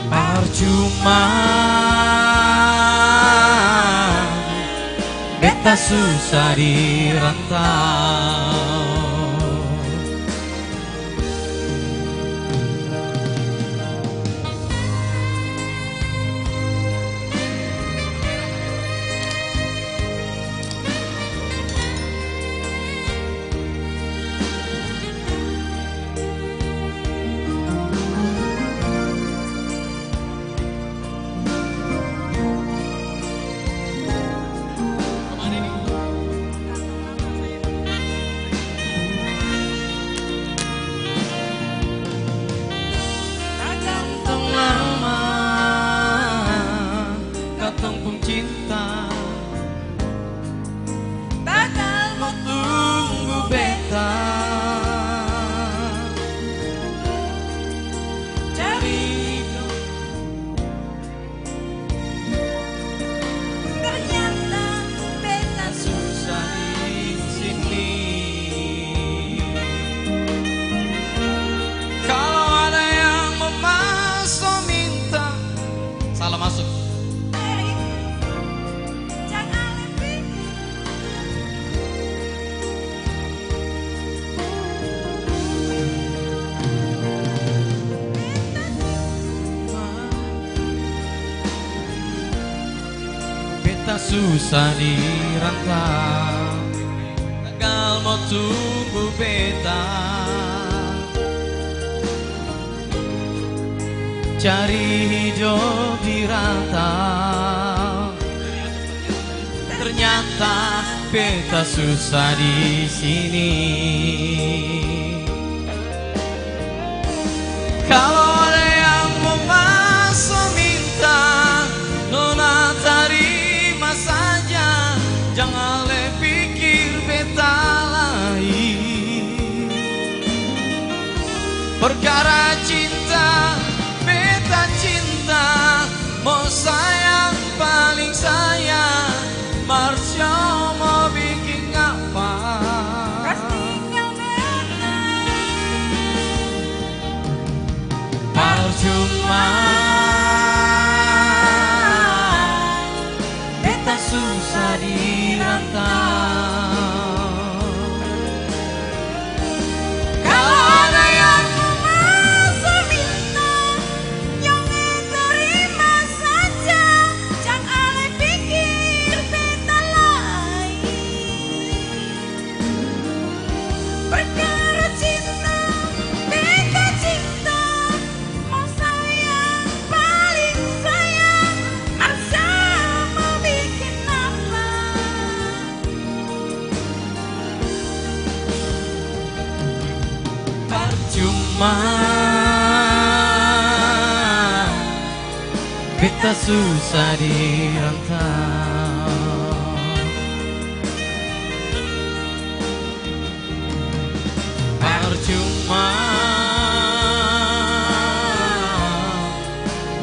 Percuma beta susah di rantau. Cinta takkan mau tunggu beta. Cari hidup, ternyata beta susah di sini. Kalau ada yang memaksa minta, salah masuk. Beta susah di rantau, gagal mau tunggu beta. Cari hidup di rantau, ternyata beta susah di sini. Kalau ada yang memaksa minta, Perkara cinta, beta cinta, mau sayang paling sayang, Marsio mau bikin apa? Percuma, beta susah di rantau. Kalau ada yang masuk minta, yang terima saja, jangan ale pikir beta lain. Perkara cinta, beta cinta, mau sayang paling sayang, Marsha mau bikin apa? Percuma, beta susah di rantau. Percuma,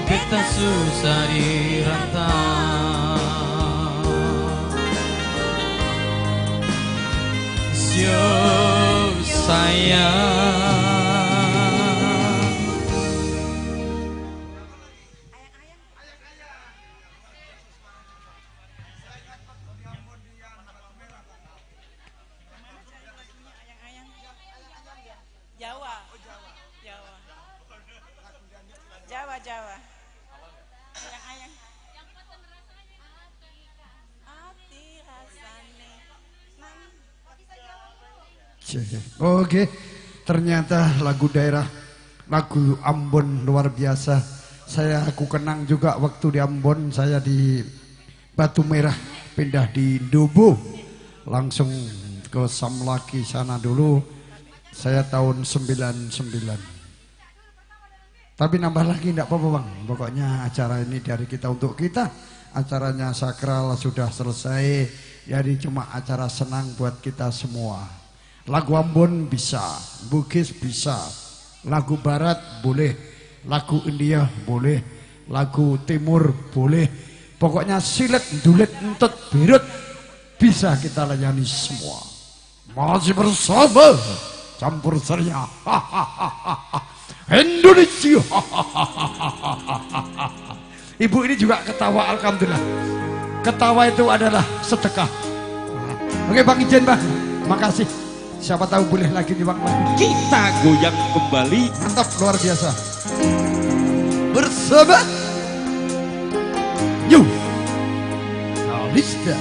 beta susah di rantau. Sio sayang. Jawa. Jawa. Jawa, Jawa. Ayang-ayang. Ati rasane. Oke, ternyata lagu daerah, lagu Ambon luar biasa. Aku kenang juga waktu di Ambon, saya di Batu Merah, pindah di Ndobo, langsung ke Samlaki sana dulu. Saya tahun 99. Tapi nambah lagi enggak apa-apa bang. Pokoknya acara ini dari kita untuk kita. Acaranya sakral sudah selesai. Jadi cuma acara senang buat kita semua. Lagu Ambon bisa, Bugis bisa, lagu Barat boleh, lagu India boleh, lagu Timur boleh. Pokoknya silet, dulet, entet, birut bisa kita layani semua. Masih bersama campur serinya Indonesia. Ibu ini juga ketawa, alhamdulillah. Ketawa itu adalah sedekah. Oke Bang, izin Bang, makasih. Siapa tahu boleh lagi nih Bang. Kita goyang kembali. Mantap, luar biasa. Bersama New Kalista.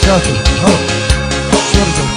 Satu, halo. Suara.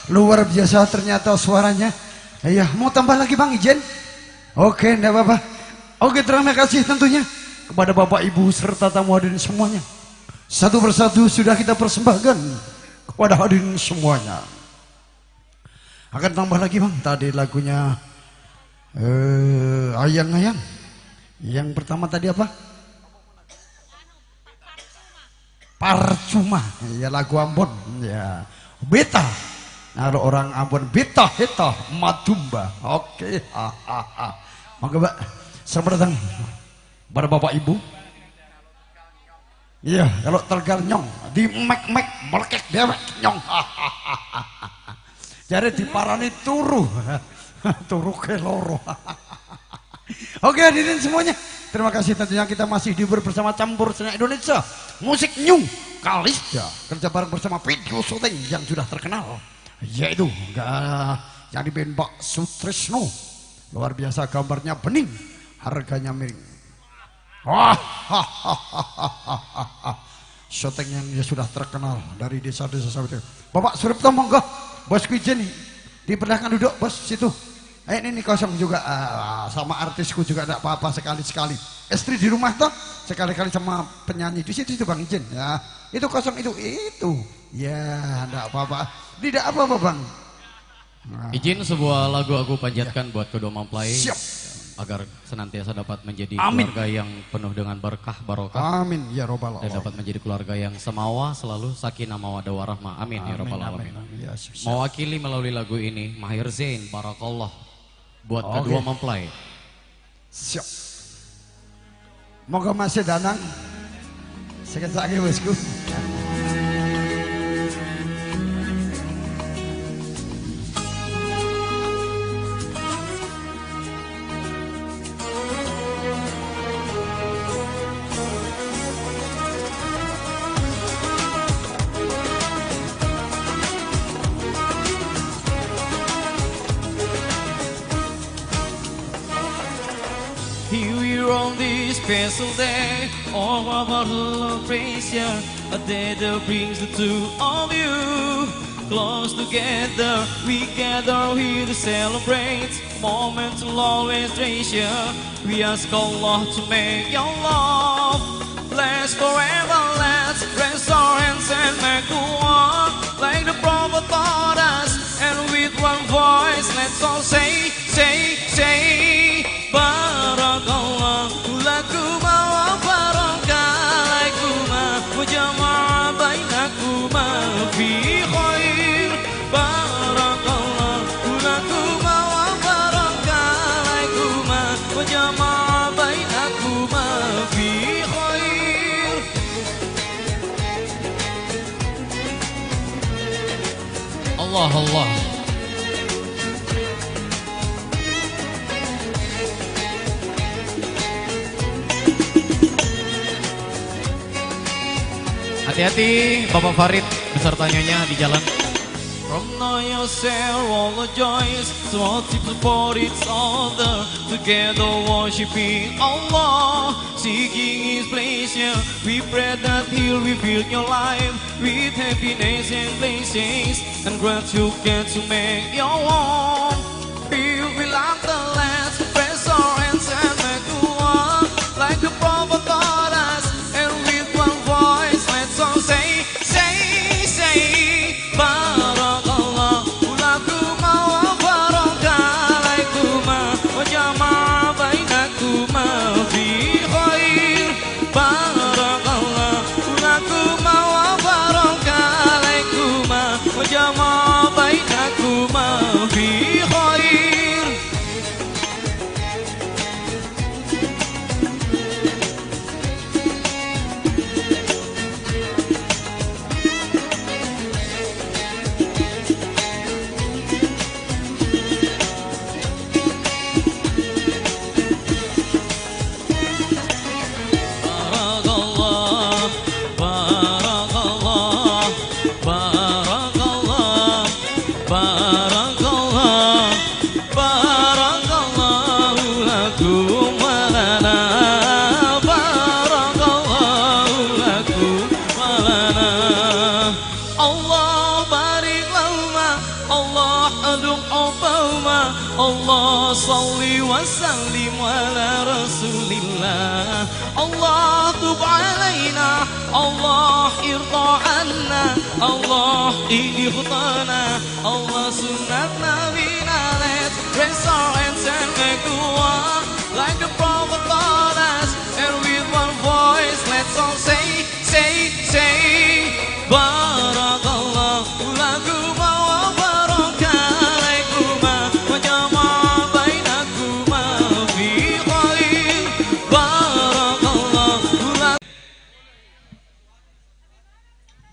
Luar biasa ternyata suaranya. Iya, mau tambah lagi Bang Ijen? Oke, enggak apa-apa. Oke, terima kasih tentunya kepada Bapak Ibu serta tamu hadirin semuanya. Satu persatu sudah kita persembahkan kepada hadirin semuanya. Akan tambah lagi Bang, tadi lagunya Ayang-ayang. Yang pertama tadi apa? Parcuma, ya lagu Ambon, ya. Beta. Nah, orang Ambon beta heta madumba. Oke, ha ha ha. Monggo Mbak, selamat datang pada Bapak Ibu. Iya, kalau tergal nyong di mek-mek melekek dewek nyong. Ha ha ha ha. Jare diparani turu. Turu ke loro. Oke, hadirin semuanya. Terima kasih tentunya kita masih dihibur bersama Campur Seni Indonesia, Musik New Kalista, kerja bareng bersama video syuting yang sudah terkenal, yaitu yang di Pak Sutrisno. Luar biasa gambarnya bening, harganya miring. Wah, syuting yang sudah terkenal dari desa-desa seperti itu. Bapak Suripto monggo, bosku izin dipersilahkan duduk bos situ. Ini kosong juga, sama artisku juga tidak apa-apa sekali-sekali. Istri di rumah toh sekali-kali sama penyanyi di situ itu Bang Izin ya. Itu kosong itu. Ya, tidak apa-apa. Tidak apa-apa Bang. Nah. Izin sebuah lagu aku panjatkan ya buat kedua mempelai. Siap. Agar senantiasa dapat menjadi amin keluarga yang penuh dengan berkah barokah. Amin ya robbal alamin. Dan dapat menjadi keluarga yang semawa selalu sakinah mawaddah warahmah. Amin, amin ya robbal alamin. Ya, mewakili melalui lagu ini Maher Zain barakallah buat kedua mempelai. Siap. Moga masih danang. Sekejap lagi bosku. Special day, all of our love pressure, a day that brings the two of you close together. We gather here to celebrate moments will always treasure. We ask Allah to make your love last forever. Let's raise our hands and make dua like the Prophet taught us, and with one voice let's all say, say, say, Barakallah lakuma wa barakalaikuma wa jama'a bainakuma fi khair. Barakallah lakuma wa barakalaikuma wa jama'a bainakuma fi khair. Allah Allah. Hati-hati Bapak Farid beserta nyonya di jalan. From now yourself all the joys, small tips support each other, together worshiping Allah, seeking His pleasure. We pray that He'll refill your life with happiness and blessings, and grant you get to make your own. Feel we love the last, press our hands and make one, like the prophet taught us, and with one voice let's all say, say, say, Barakallahu lakuma wa baraka alaikuma wa jama'a bainakuma fi khair. Barakallahu lakuma wa baraka alaikuma wa jama'a bainakuma fi khair. Barakallah, barakallah, barakallah, barakallah, barakallahu lakum wa lana, barakallahu lakum wa lana. Allah barik lahuma, Allah adum obama, Allah salli wa sallim ala rasulillah. Allah tub alaina, Allah irta anna, Allah ihdi khutana, Allah sunnat nabina. Let's raise our hands and make dua like the prophet taught us, and with one voice let's all say, say, say, Barakallahu lakuma wa baraka alaikuma wa jama'a bainakuma fi khair. Barakallahu lakum.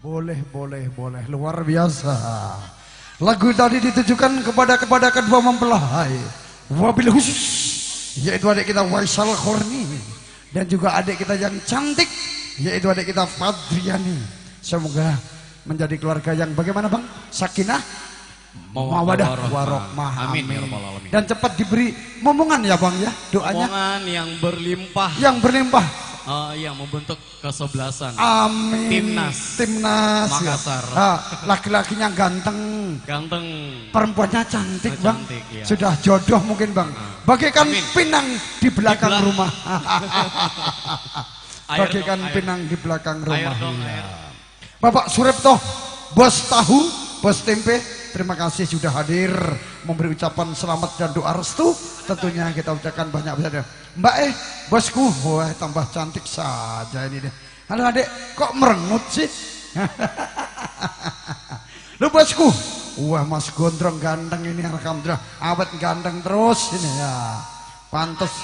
Boleh, boleh, boleh. Luar biasa. Lagu tadi ditujukan kepada kepada kedua mempelai. Wabil khusus yaitu adik kita Waisal Khorni dan juga adik kita yang cantik yaitu adik kita Fadriani. Semoga menjadi keluarga yang bagaimana Bang? Sakinah, mawadah, warahmah. Amin ya rabbal alamin. Dan cepat diberi momongan ya Bang ya, doanya. Momongan yang berlimpah. Yang berlimpah. Yang membentuk kesebelasan. Amin. Timnas. Timnas Makassar. Ya. Laki-lakinya ganteng. Ganteng. Perempuannya cantik, Bang. Cantik, ya. Sudah jodoh mungkin Bang. Bagaikan Amin. Pinang di belakang rumah. Air Bagaikan dong, air. Pinang di belakang rumah. Air dong, ya. Air. Bapak Suripto, bos tahu, bos tempe, terima kasih sudah hadir memberi ucapan selamat dan doa restu. Tentunya kita ucapkan banyak-banyak. Mbak bosku, wah tambah cantik saja ini deh. Halo adik, kok merengut sih? Lu bosku, wah Mas Gondrong ganteng ini, alhamdulillah, awet ganteng terus ini ya. Pantes.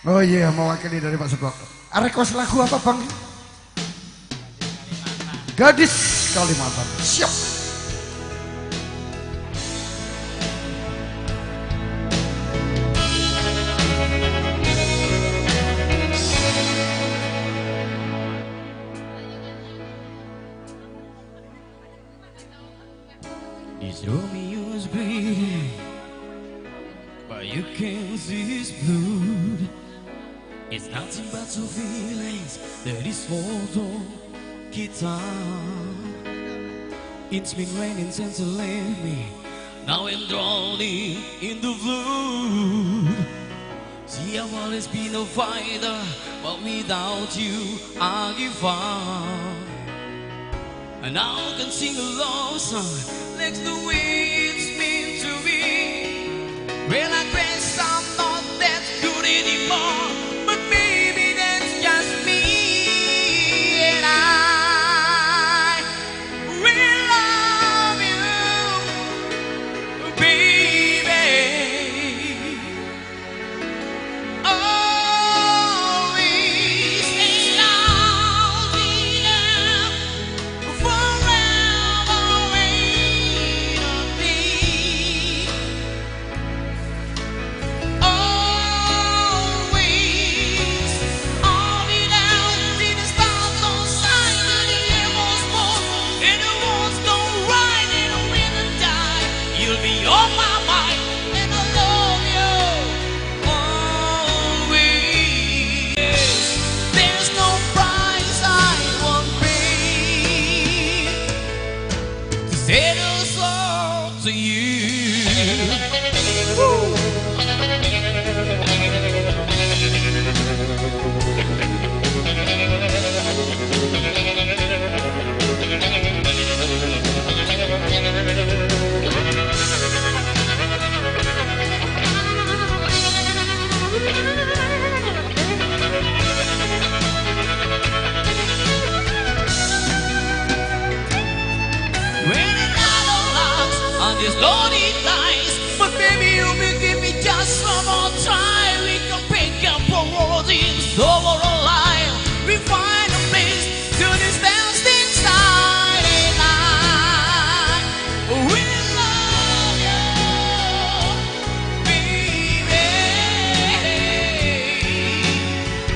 Oh iya, mewakili dari Pak Seblok. Request lagu apa Bang? Gadis Kalimantan. Siap. This Romeo's bleeding, but you can't see his blood. It's nothing but two feelings that is for guitar. It's been raining since you left me. Now I'm drowning in the flood. See, I've always been a fighter, but without you, I give up. And now I can sing a love song like the way it's meant to be. Well, I guess I'm not that good anymore, but maybe that's just me. And I will love you, baby, always. And I'll be there forever, wait a day. You'll be on my mind, and I love you always. There's no price I won't pay to say those words to you. Woo. When the night knocks on these lonely nights, but baby you will give me just one more try. We can pick up our world in over our life. We find a place to distance inside, and I will love you, baby,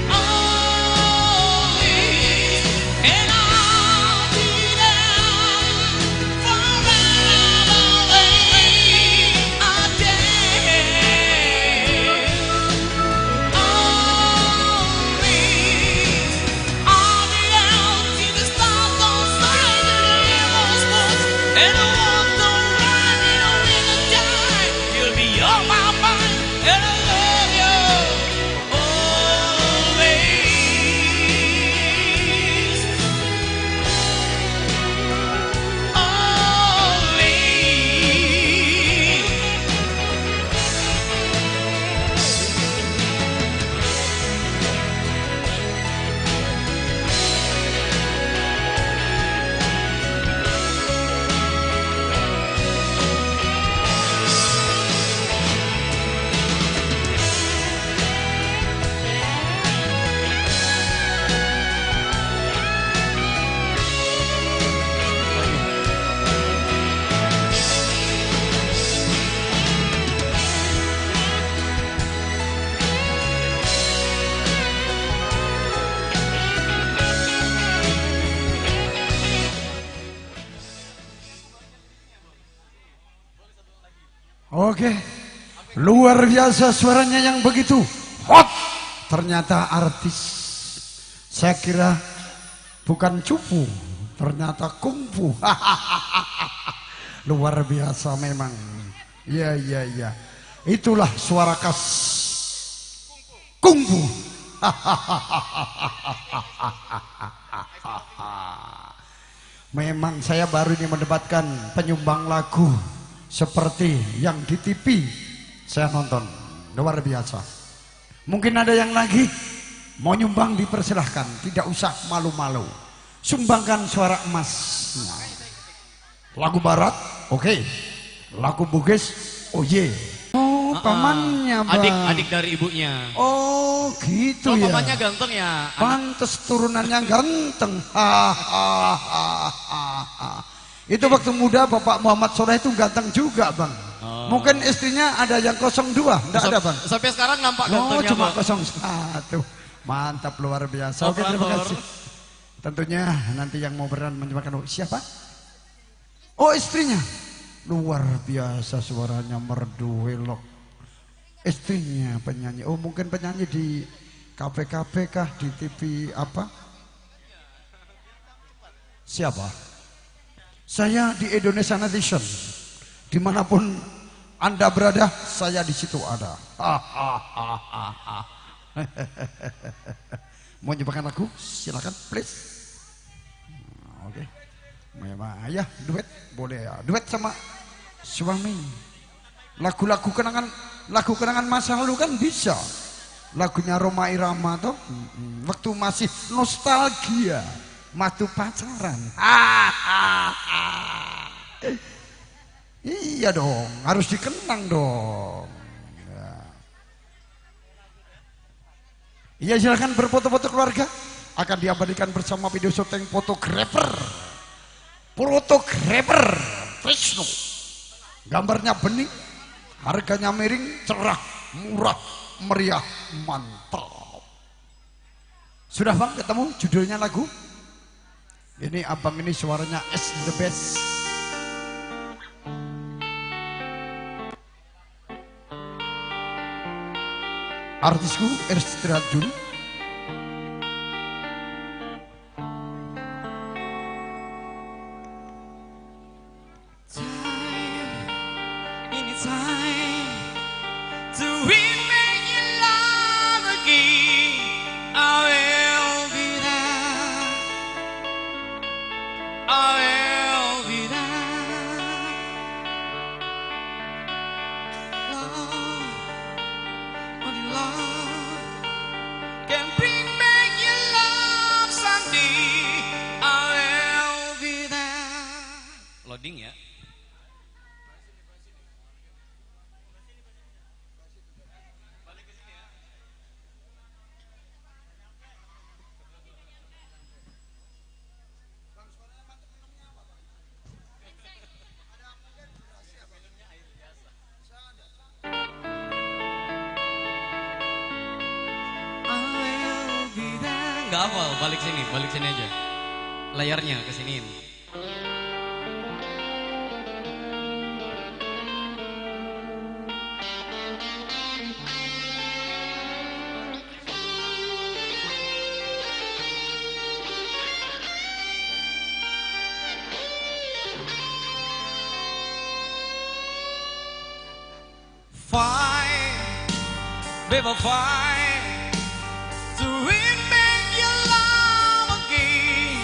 always, and I'll be there forever, a day. Always, I'll be out till the stars don't shine and the heroes move, and I want to run in the winter time. You'll be on my mind, and I love you always. Always. Oke, luar biasa suaranya yang begitu hot. Ternyata artis. Saya kira bukan cupu, ternyata kungfu. Luar biasa memang. Iya, iya, iya. Itulah suara khas kungfu. Memang saya baru ini mendapatkan penyumbang lagu seperti yang di TV saya nonton, luar biasa. Mungkin ada yang lagi mau nyumbang, dipersilahkan, tidak usah malu-malu. Sumbangkan suara emasnya. Lagu barat, oke. Lagu Bugis, oh ye. Oh, pamannya, Bang. Adik-adik dari ibunya. Oh, gitu oh, ya. Pamannya ganteng ya. Pantes turunannya ganteng. Itu waktu muda Bapak Muhammad Soleh itu ganteng juga, Bang. Oh. Mungkin istrinya ada yang 02, enggak ada, Bang. Sampai sekarang nampak gantengnya. Oh, cuma 01. Mantap, luar biasa. Oke, terima kasih. Tentunya nanti yang mau berperan menyumbangkan siapa? Oh, istrinya. Luar biasa suaranya merdu elok. Istrinya penyanyi. Oh, mungkin penyanyi di KPKP kah, di TV apa? Siapa? Saya di Indonesia Netizen. Dimanapun Anda berada, saya di situ ada. Mau nyumbangkan lagu? Silakan, please. Oke. Memang ya, duet boleh ya. Duet sama suami. Lagu-lagu kenangan, lagu kenangan masa lalu kan bisa. Lagunya Rhoma Irama toh, waktu masih nostalgia, waktu pacaran. Iya dong, harus dikenang dong. Ya. Iya, silakan berfoto-foto keluarga. Akan diabadikan bersama video syuting fotografer. Fotografer Trisno. Gambarnya bening, harganya miring, cerah, murah, meriah, mantap. Sudah Bang ketemu judulnya lagu? Ini abang ini suaranya S the best. Artisku istirahat dulu. Time to remake your love again. I will be there. I will be there. Love, only love can bring back your love someday. I will be there. Loading ya. Gak hafal, balik sini aja. Layarnya kesiniin. Fight, baby, fight to win back your love again.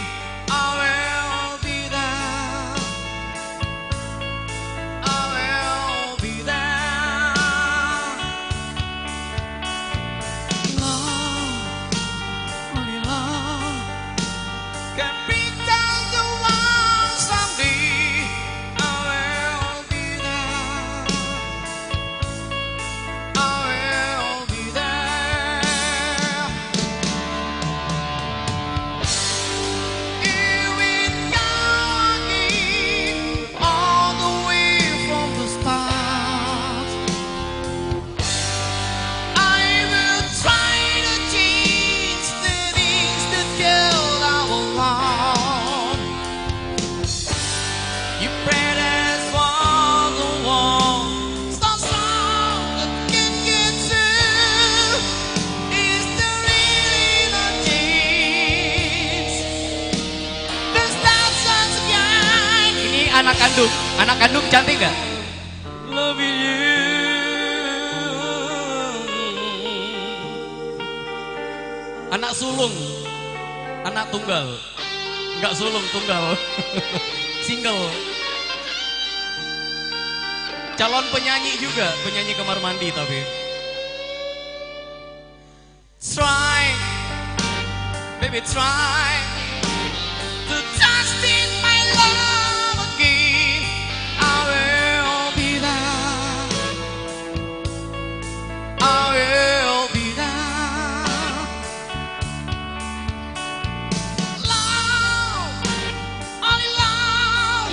I will be there. I will be there. Love, only love can bring down the wall someday. I will be there. I will be there. Here we go again, all the way from the start. I will try to change the things that killed our love. You prayed as one the wall, so strong that can get through. Is there really no chance? The stars once again. Ini anak kandung cantik gak? Love you. Anak sulung, anak tunggal, nggak sulung tunggal, single. Calon penyanyi juga, penyanyi kamar mandi tapi. Try, baby, try to trust in my love again. I will be there. I will be there. Love, only love.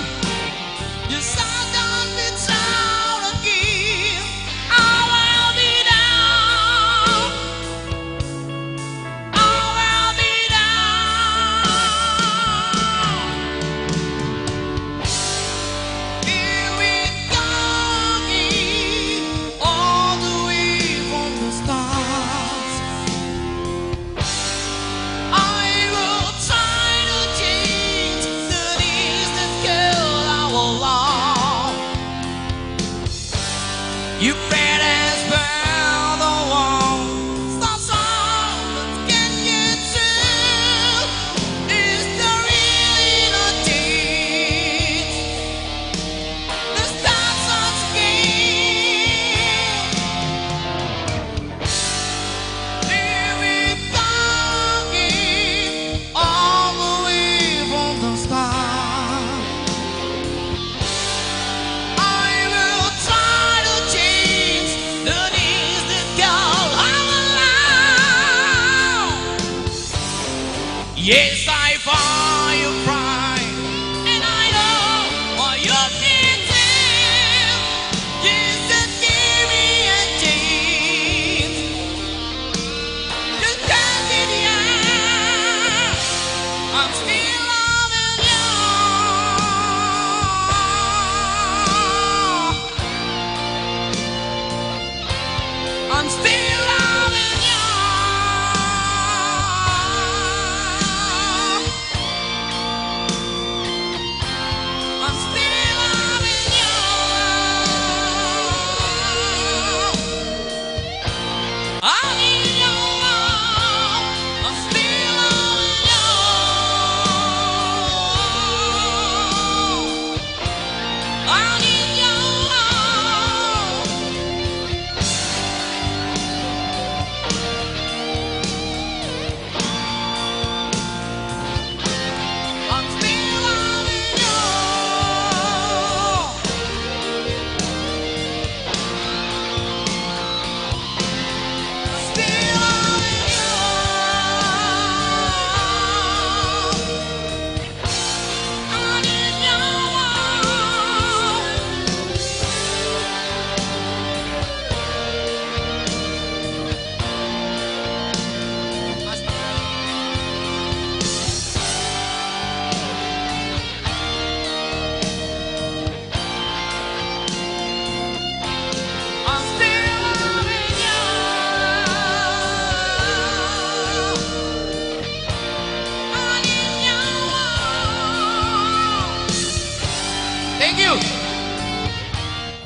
You saw down the town again. I will be there. I will be there. Here we go again, all the way from the start. I will try to change the things that killed our love. You prayed as well the one so strong that can get through. Is there really no change? The stars once again. Here we go again, all the way from the start. I will try to change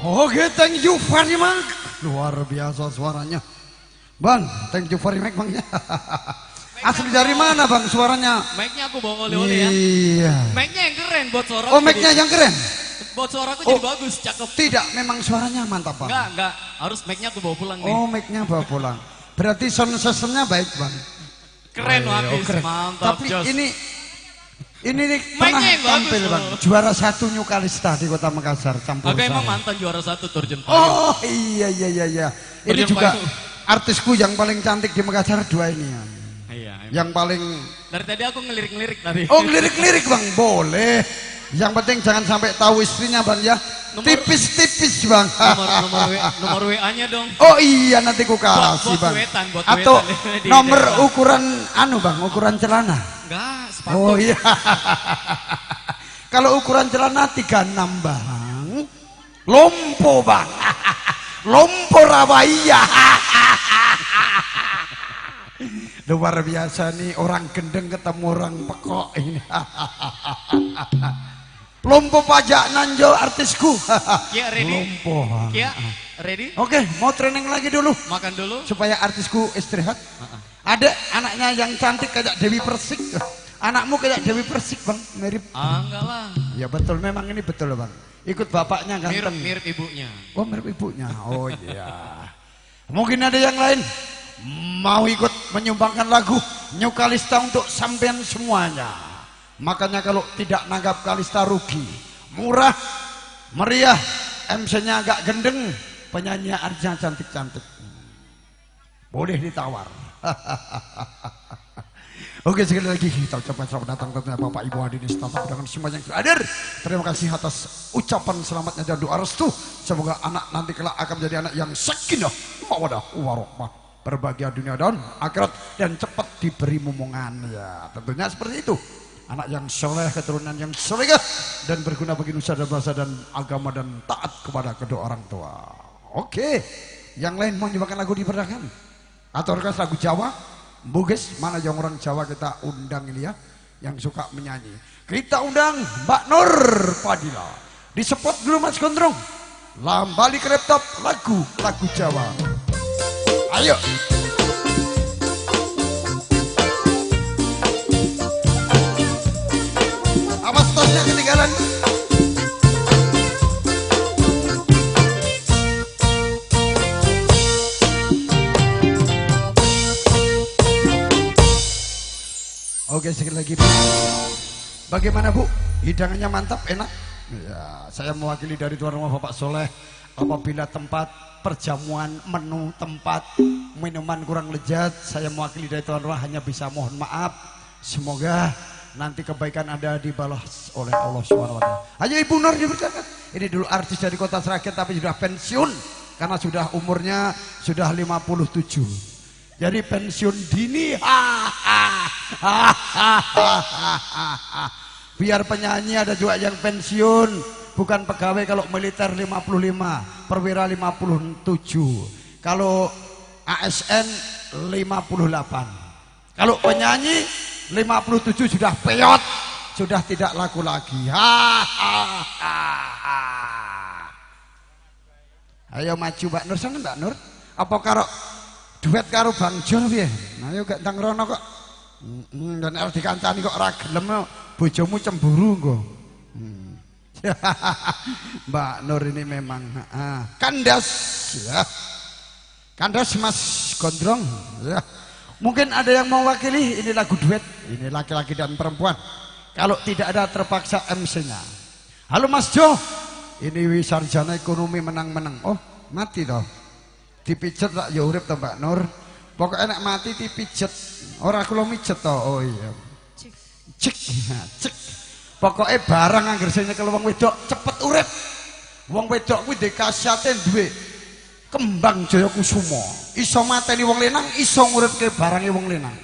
Oke, thank you very much. Luar biasa suaranya. Bang, thank you very much bang. Asli dari mana bang suaranya? Mic-nya aku bawa oleh-oleh ya. Iya. Mic-nya yang keren buat suara. Oh, mic-nya yang keren. Buat suaraku jadi bagus, cakep. Tidak, memang suaranya mantap bang. Enggak, harus mic-nya aku bawa pulang nih. Oh, mic-nya bawa pulang. Berarti sound systemnya baik bang. Keren habis, keren. Mantap. Tapi jos. Ini pernah tampil bang, juara 1 New Kalista di Kota Makassar campur. Aku emang mantan juara 1 Turjen Payung. Oh iya. Ini juga artisku yang paling cantik di Makassar 2 ini ya. Iya. Emang. Yang paling. Dari tadi aku ngelirik-ngelirik tadi. Oh ngelirik-ngelirik bang, boleh. Yang penting jangan sampai tahu istrinya bang ya. Tipis-tipis bang. Nomor WA-nya dong. Oh iya nanti ku kasih bang. Duetan, buat atau duetan. Nomor ukuran anu bang, ukuran celana. Enggak, sepatu. Oh iya. Kalau ukuran celana 36 bang. Lompo bang. Lompo rawaiya. Luar biasa nih orang gendeng ketemu orang pekok ini. Lompo pajak nanjo artisku. Kia ready? Lompo. Kia ready? Oke, mau training lagi dulu. Makan dulu. Supaya artisku istirahat. Ada anaknya yang cantik kayak Dewi Persik. Anakmu kayak Dewi Persik bang, mirip. Ah, enggak lah. Ya betul, memang ini betul bang. Ikut bapaknya ganteng. Mirip ibunya. Oh mirip ibunya. Oh iya. Mungkin ada yang lain mau ikut menyumbangkan lagu New Kalista untuk sampean semuanya. Makanya kalau tidak nanggap Kalista rugi. Murah, meriah, MC-nya agak gendeng, penyanyi artisnya cantik-cantik. Boleh ditawar. Oke, sekali lagi kita ucapkan selamat datang tentunya Bapak Ibu hadirin serta undangan semua yang hadir. Terima kasih atas ucapan selamatnya dan doa restu. Semoga anak nanti kelak akan menjadi anak yang sakinah, mawadah, warahmah, berbahagia dunia dan akhirat, dan cepat diberi momongan ya. Tentunya seperti itu. Anak yang soleh, keturunan yang soleh dan berguna bagi nusa dan bangsa dan agama dan taat kepada kedua orang tua. Oke, yang lain mau menyumbangkan lagu dipersilakan. Atau request lagu Jawa, Bugis, mana yang orang Jawa kita undang ini ya, yang suka menyanyi. Kita undang Mbak Nur Padilla. Di spot dulu Mas Gondrong. Lambali ke laptop lagu Jawa. Ayo. Awas tosnya ketinggalan. Oke, sekali lagi Bu. Bagaimana Bu? Hidangannya mantap, enak? Ya, saya mewakili dari tuan rumah Bapak Soleh. Apabila tempat perjamuan, menu tempat minuman kurang lezat, saya mewakili dari tuan rumah hanya bisa mohon maaf. Semoga nanti kebaikan Anda dibalas oleh Allah SWT. Ayo Ibu Nur diberitakan. Ini dulu artis dari Kota Sragen tapi sudah pensiun karena sudah umurnya sudah 57. Jadi pensiun dini. Biar penyanyi ada juga yang pensiun, bukan pegawai. Kalau militer 55, perwira 57, kalau ASN 58. Kalau penyanyi 57 sudah peyot, sudah tidak laku lagi. Ayo maju Mbak Nur, sana Mbak Nur. Apa karo duet karo Bang Jol piye? Nah, ayo gak ndang rono kok. Dan arep dikancani kok ora gelem, bojomu cemburu engko. Mbak Nur ini memang kandas ya. Kandas Mas Gondrong ya. Mungkin ada yang mau wakili, ini lagu duet, ini laki-laki dan perempuan. Kalau tidak ada terpaksa MC-nya. Halo Mas Jo, ini sarjana ekonomi menang-menang. Oh, mati toh. Dipijet tak ya urip toh Mbak Nur. Pokoknya nek mati dipijet. Ora kula mijet toh. Oh iya. Cek, cek. Pokoknya barang angger sing nyekel wong wedok cepet urip. Wong wedok kuwi ndek khasiate duwe kembang Jaya Kusuma. Iso mateni wong lanang, iso nguripke barange wong lanang.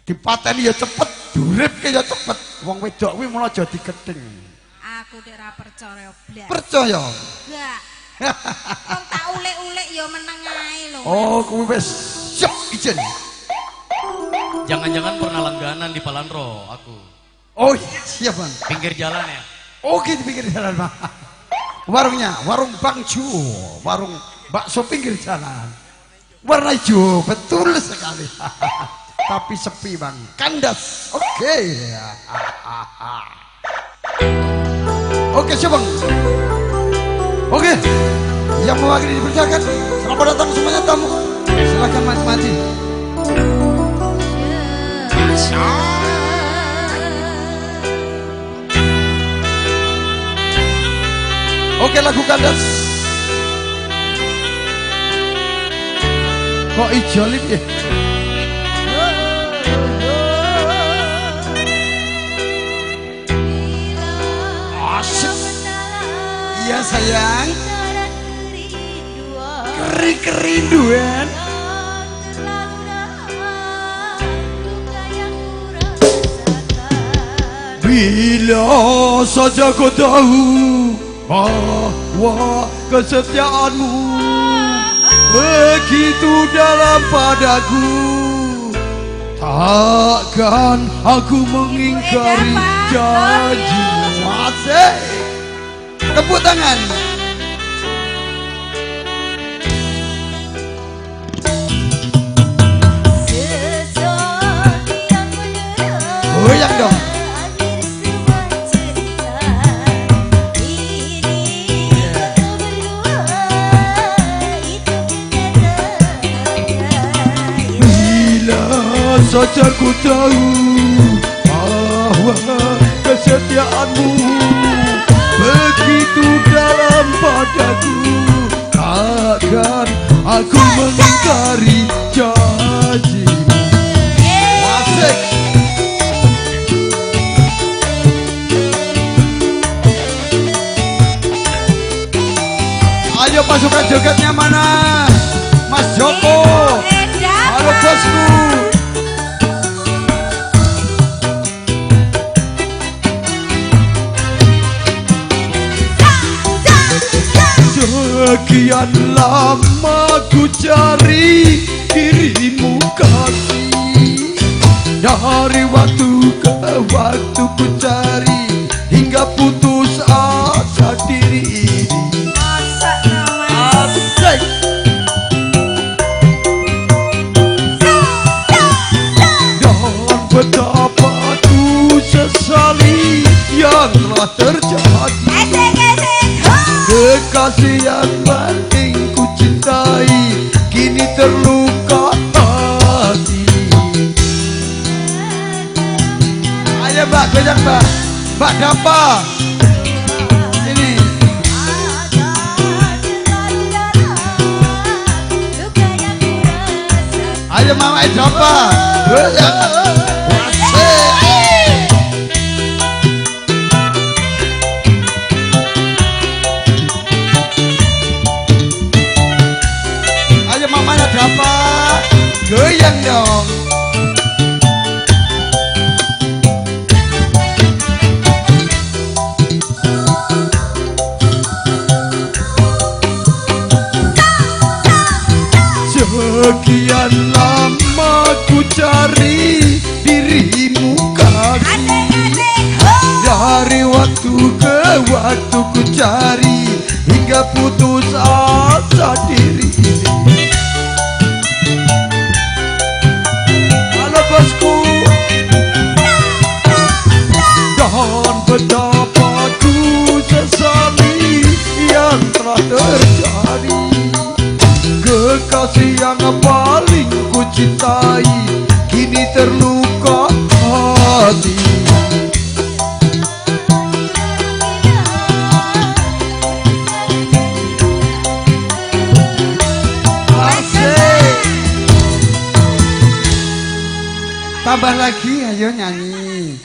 Dipateni ya cepet, diuripke ya cepet. Wong wedok kuwi mula aja dikething. Aku nek ora percaya blas. Percaya? Enggak. Wong tak ulek-ulek ya meneng ae lho. Oh, kuwi wis siap izin. Jangan-jangan pernah langganan di Palanro aku. Oh, iya, siap, Bang. Pinggir jalan ya? Oke, di pinggir jalan, Bang. Warungnya, warung Bangju, warung bakso pinggir jalan. Warna hijau, betul sekali. Tapi sepi bang, kandas. Oke. Oke, siap bang. Oke, yang mewakili dipersilakan. Selamat datang semuanya tamu. Silakan maju-maju. Oke, lagu kandas. Kok ijolit ya? Asik. Iya sayang. Keri-kerinduan. Bila saja kau tahu bahwa kesetiaanmu begitu dalam padaku, takkan aku mengingkari janjimu. Asik. Tepuk tangan. Goyang dong. Saja ku tahu bahwa kesetiaanmu begitu dalam padaku, takkan aku mengingkari janjimu. Asik. Ayo pasukan jogetnya mana? Mas Joko. Halo bosku. Sekian lama ku cari dirimu kasih, dari waktu ke waktu ku cari hingga putus asa diri ini. Asik. Dan betapa ku sesali yang telah terjadi. Kekasih yang paling ku cintai kini terluka hati. Ayo mbak, goyang mbak. Mbak Dapa. Sini. Ayo mama Dapa. Goyang. Goyang dong. Sekian lama ku cari dirimu kasih, dari waktu ke waktu ku cari hingga putus asa diri ini. Bosku, dan betapa ku sesali yang telah terjadi. Kekasih yang paling ku cintai kini terluka hati. Tambah lagi, ayo nyanyi.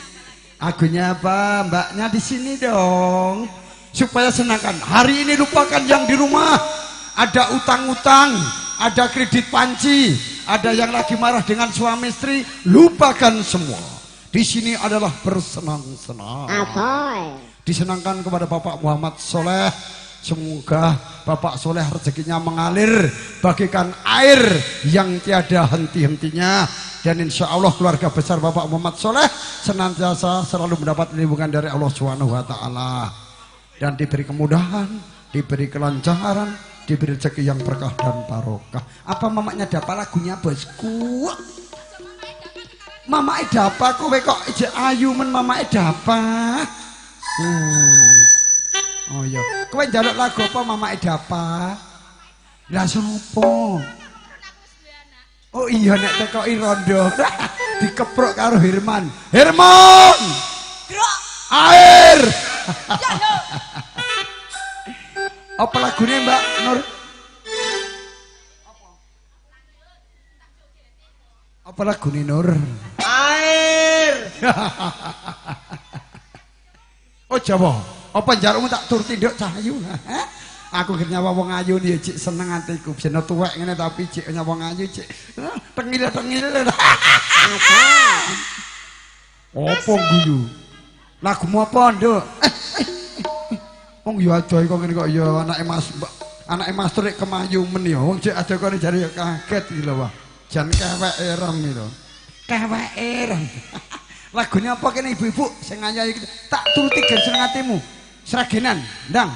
Agunya apa? Mbaknya di sini dong. Supaya senangkan. Hari ini lupakan yang di rumah. Ada utang-utang, ada kredit panci, ada yang lagi marah dengan suami istri, lupakan semua. Di sini adalah bersenang-senang. Disenangkan kepada Bapak Muhammad Soleh. Semoga Bapak Soleh rezekinya mengalir bagaikan air yang tiada henti-hentinya. Dan insya Allah keluarga besar Bapak Muhammad Soleh senantiasa selalu mendapat lindungan dari Allah Subhanahu wa Ta'ala. Dan diberi kemudahan, diberi kelancaran, diberi rezeki yang berkah dan barokah. Apa mamaknya Dapa lagunya bosku? Mama Dapa kowe kok ijek ayu men Mama Dapa. Oh iya, kowe njaluk lagu apa Mama Dapa? Lah sapa? Oh iya nek tekoki rondo. Dikeprok karo Herman. Herman! Air. Apa lagune Mbak Nur? Apa lagune Nur? Air. Oh Jawa, apa njalukmu tak turuti nduk Cahyu? Aku ger nyawa wong ayu ya cik seneng atiku. Jeno tuwek ngene tapi cik nyawa wong ayu cik tengil-tengil. Apa guyu? Lagumu apa, Nduk? Wong yo aja kok ngene kok ya anake Mas, anake Mas Trik kemayu men ya. Wong cek aja kok jare ya kaget iki lho, wah. Jan kewek erem iki lho. Kewek erem. Lagune apa kene ibu-ibu sing ngayahi tak turuti gen seneng atimu. Sragenan, ndang.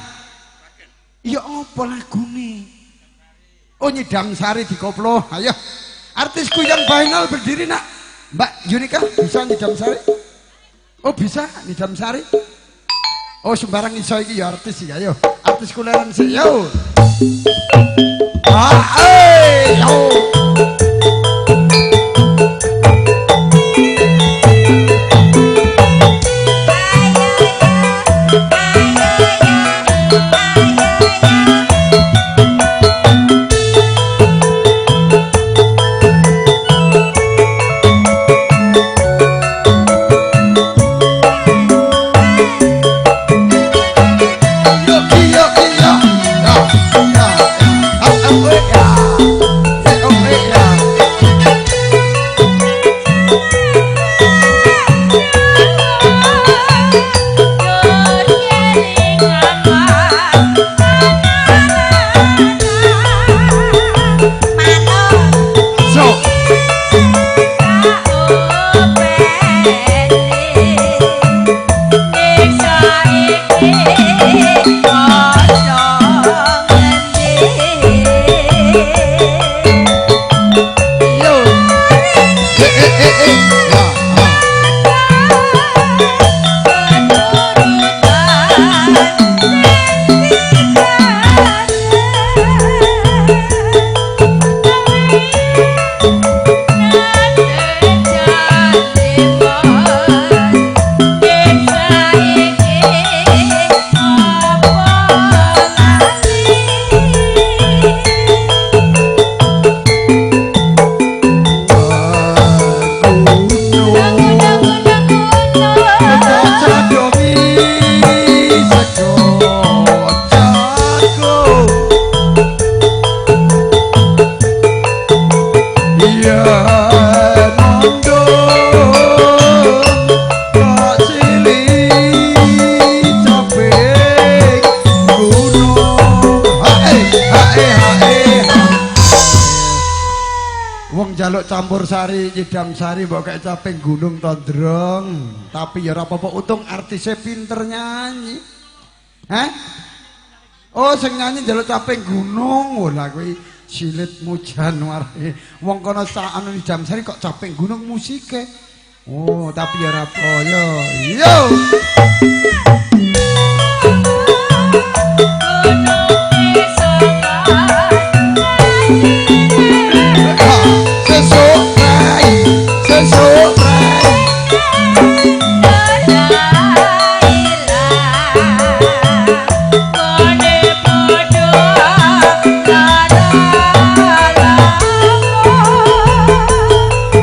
Ya apa lagune? Oh Nyidam Sari dikoplo. Ayo. Artisku yang final berdiri nak. Mbak Yunika bisa Nyidam Sari? Oh bisa Nyidam Sari? Oh sembarang iso iki ya artis iki. Ayo. Artisku leren sik yo. Ah, eh, yo. Campur sari, nyidam sari, mbok kayak caping gunung tondrong. Tapi ya ora apa-apa, untung artisnya pinter nyanyi. Hah? Oh, sing nyanyi njaluk caping gunung. Oh lah kuwi silitmu Januar. Wong kono sak anu nyidam sari kok caping gunung musike. Oh, tapi ya ora apa yo. Yo.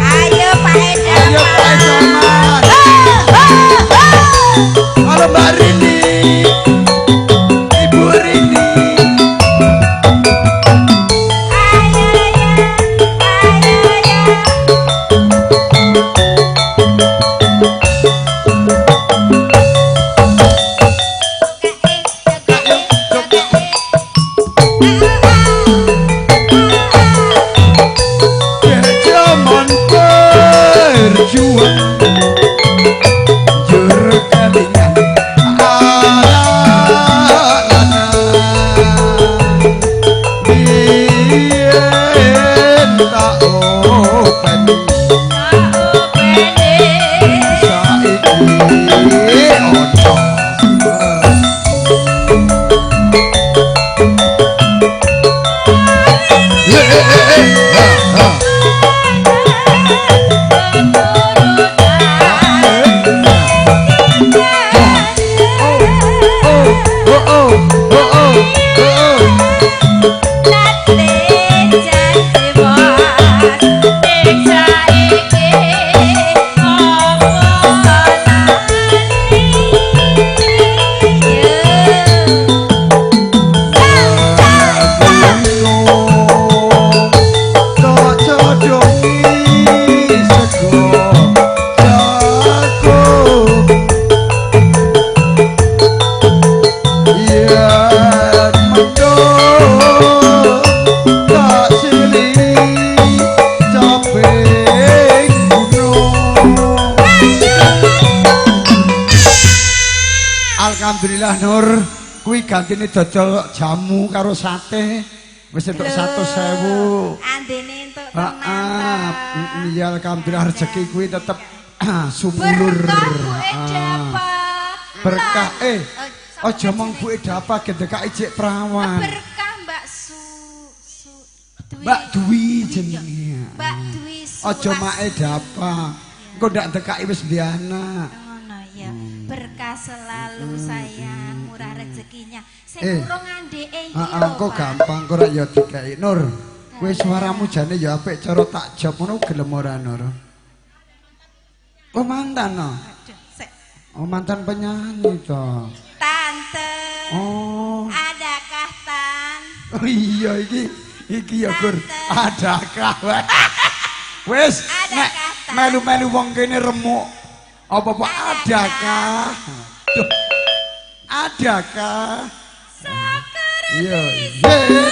Ayo Pak Edaman. Halo Mbak Ri. Alhamdulillah Nur, kuwi gantine dodol jamu karo sate. Wis entuk 100.000. Andene entuk tenan. Iya alhamdulillah rezeki kuwi tetep sumulur. Berkah aja mong buke dapa gendekake jek prawan. Berkah Mbak Su Dwi. Mbak Dwi jenenge. Mbak Dwi. Aja make dapa. Engko ndak ndekaki wis duwe anak. Ngono ya. Berkah selalu sayang, murah rezekinya. Sing urung andeke iki lho. Engko gampang kok ora ya dikeki. Nur, kowe suaramu jane ya apik cara tak job ngono gelem ora Nur? Oh mantan no? Oh mantan penyanyi toh. Tante. Oh. Adakah tan? Oh iya iki ya Gur. Adakah? Wes nek melu-melu wong kene remuk. Apa-apa adakah? Duh. Adakah? Iya. Iya.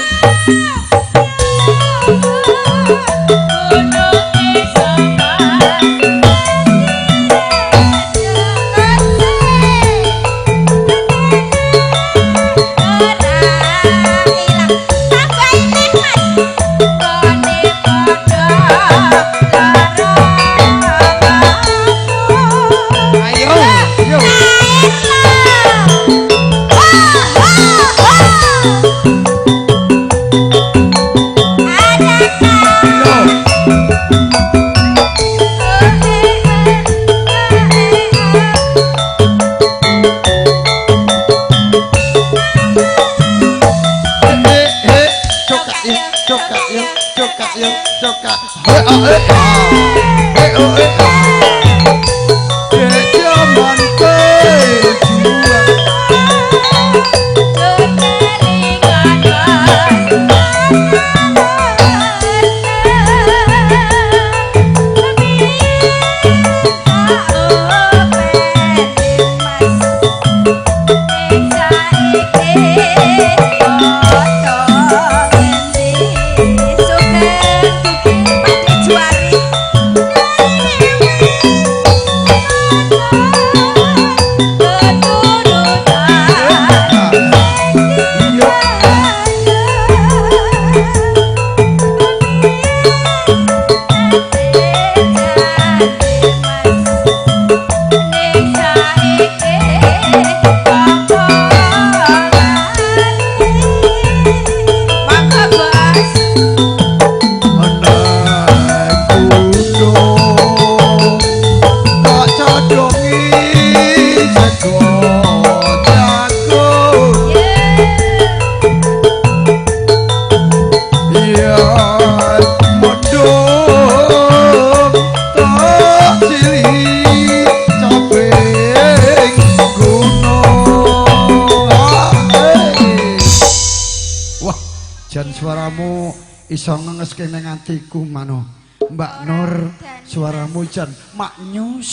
Suaramu iso ngengeske ning atiku mano. Mbak Nur, suaramu jan maknyus.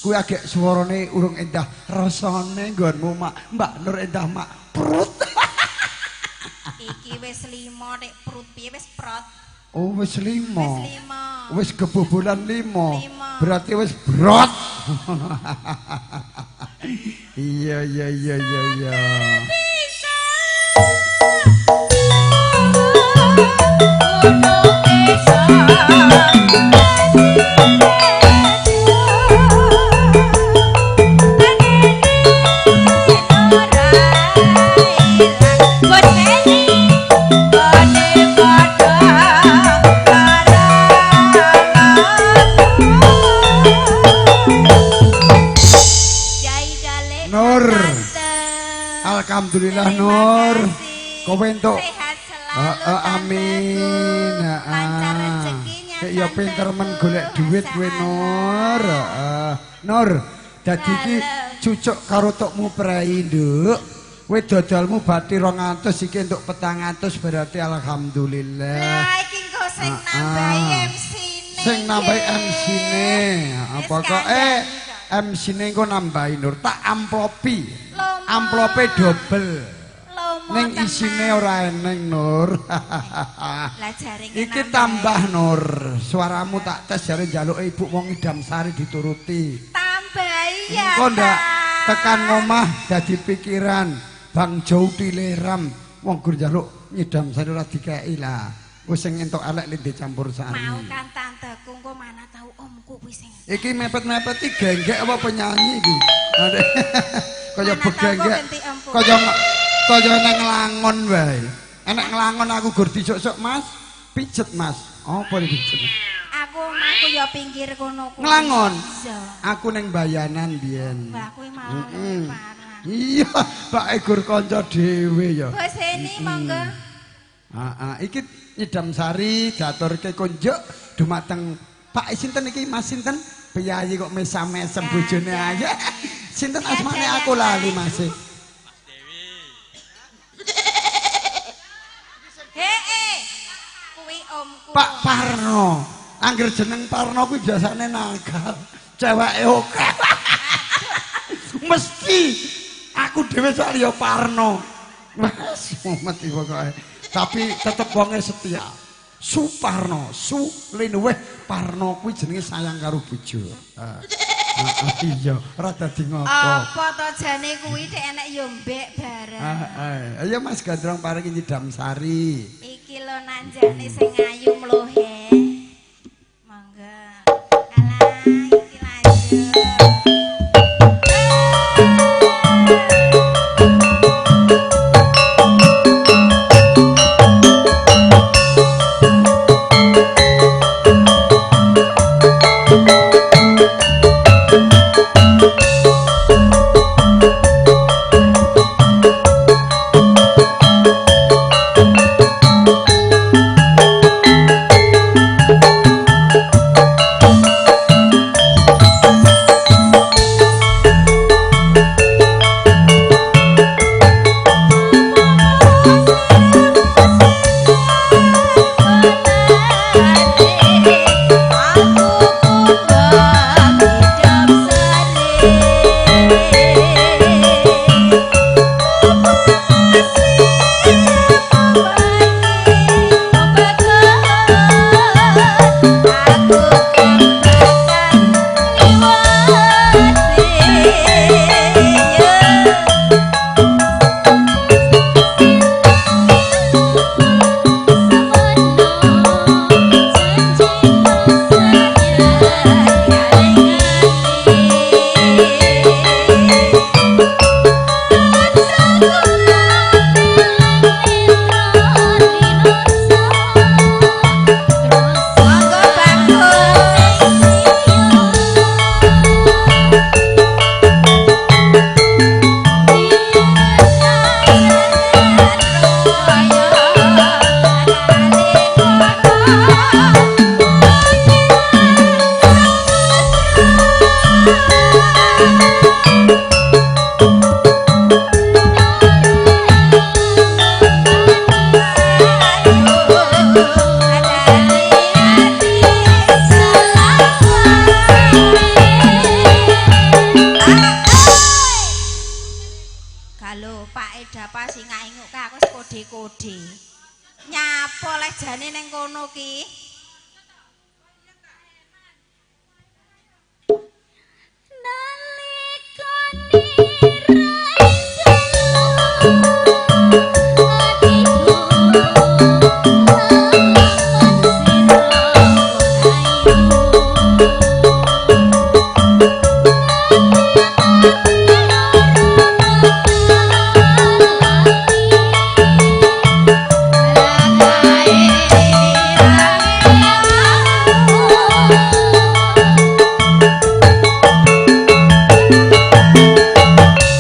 Kuwi agek suarane urung endah rasane nggonmu mak. Mbak Nur endah mak prut. Iki wis 5 nek prut piye wis prot. Oh wis 5. Wis 5. Wis kebobolan 5. Berarti wis brot. Iya iya iya iya iya. Nur, alhamdulillah Nur, kowe entuk amin. Lancar rezekinya. Ya pinter men golek duit kowe Nur. Nur, dadi iki cucuk karo tokmu prei, Nduk. Kowe dodolmu bati 200 iki entuk 400 berarti alhamdulillah. Lah iki engko sing nambahi MC-ne. Sing nambahi MC-ne. Pokoke MC-ne engko nambahi Nur, tak amplopi. Amplope dobel. Ning isine ora eneng Nur. Lah jaringe iki tambah Nur, suaramu tak tes jare njaluke ibu wong Idam Sari dituruti. Tambahi ya. Engko ndak Tekan ngomah dadi pikiran, Bang Jou dileram, wong gur njaluk nyidam sari ora dikeki lah. Wis sing entuk elek lindhe campur sari. Mau kan tanteku engko mana tahu omku kuwi sing. Iki mepet-mepet iki genggek apa penyanyi iki? Kaya begenggek. Kaya nang nglangon wae. Enek nglangon aku gur disuk-suk Mas, pijet Mas. Apa iki pijet? Aku omahku ya pinggir kono kuwi. Nglangon. Aku ning Bayanan biyen. Wah, kuwi malah parah. Iya, Pak gur kanca dhewe ya. Bu Seni monggo. Heeh, iki nyidam sari diaturke konjuk dumateng Pak sinten iki Mas sinten? Piyayi kok mesam-mesem bojone aja. Sinten asmane aku lali Mas. Mas Dewi. Heeh. Kuwi omku. Pak Parno. Angger jeneng Parno kuwi biasane nakal. Ceweke oke. Mesti aku dhewe soal ya Parno. Mas mumet iki pokoke. Tapi tetep wonge setia. Suparno, Su linuweh Parno kuwi jenenge sayang karo bojo. Iya, ora dadi ngopo. Apa to jane kuwi nek enek yo mbek bareng. Heeh. Ayo Mas Gandrong paringi nyidam sari. Iki lho nanjane sing ayu mlohe. Monggo. Alah, iki lanjut.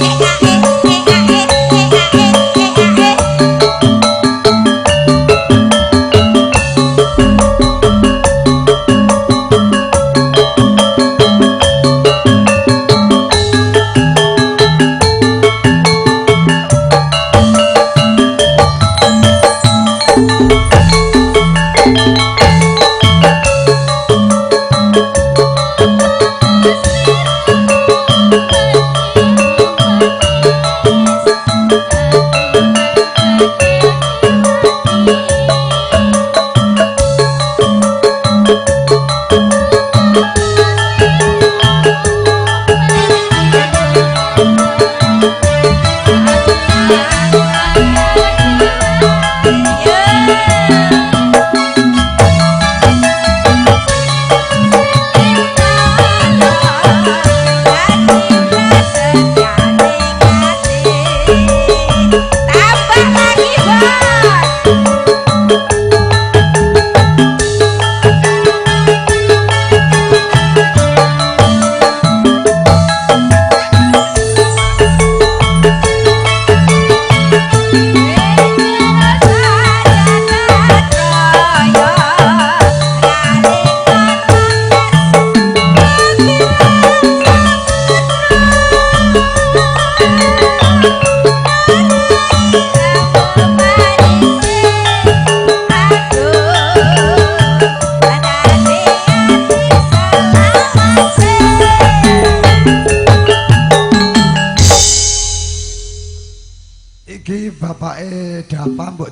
Aku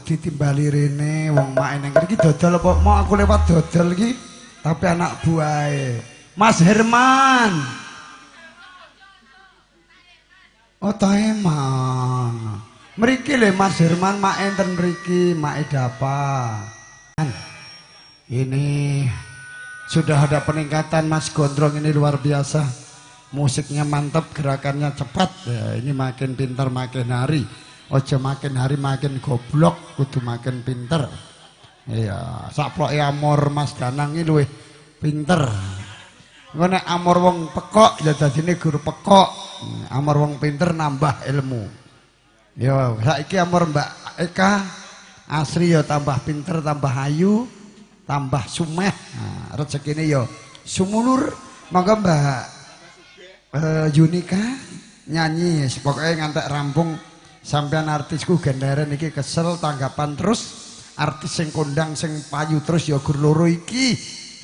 wedi timbali rene wong make nang kene iki dodol apa mau aku lewat dodol iki tapi anak buahe. Mas Herman. Oh Taeman. Mriki lho Mas Herman mak enten mriki, make dapa. Ini sudah ada peningkatan Mas Gondrong ini luar biasa. Musiknya mantap, gerakannya cepat. Ya, ini makin pintar makin hari. Ojo makin hari makin goblok, kudu makin pinter. Iya, saploke amor Mas Danang iki luwih pinter. Engko nek amor wong pekok ya dadine guru pekok. Amor wong pinter nambah ilmu. Ya, saiki amor Mbak Eka Asri ya tambah pinter, tambah ayu, tambah sumeh. Nah, rezekine ya sumulur. Monggo Mbak Yunika nyanyi, pokoknya ngantek rampung. Sampean artisku genderen iki kesel tanggapan terus artis sing kondang sing payu terus ya gur loro iki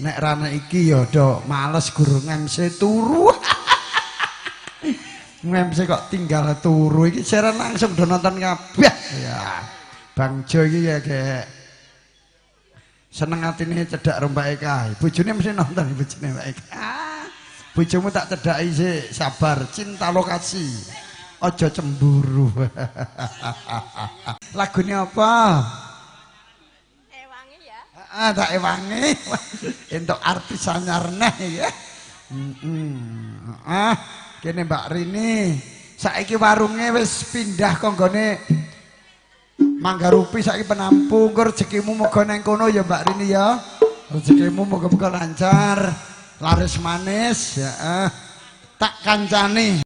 nek rana iki ya do males gur ngemse turu. Ngemse kok tinggal turu iki siaran langsung do nonton kabeh ya. Bang Jo iki ya kayak seneng atine cedhak karo Mbak Eka. Bojone mesti nonton bojone Mbak Eka. Bojomu tak cedhaki sik, sabar, cinta lokasi. Ojo cemburu. Lagunya apa? Ewangi ya. Ah, tak ewangi. Entuk artis anyar neh ya. Ah, kene Mbak Rini. Saiki warunge wis pindah konggone Manggarupi saiki penampung. Rezekimu moga nang kono ya Mbak Rini ya. Rezekimu moga-moga lancar, laris manis ya. Tak kancani.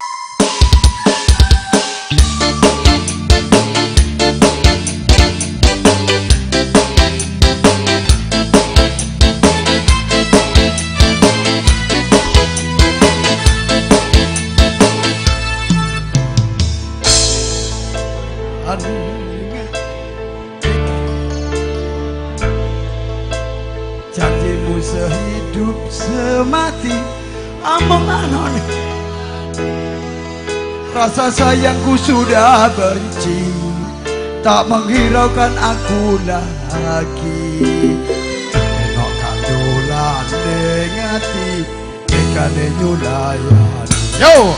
Janjimu sehidup semati among anon. Rasa sayangku sudah benci, tak menghiraukan aku lagi. Enok kandolan ning ati, tekane nyulayan. Yo.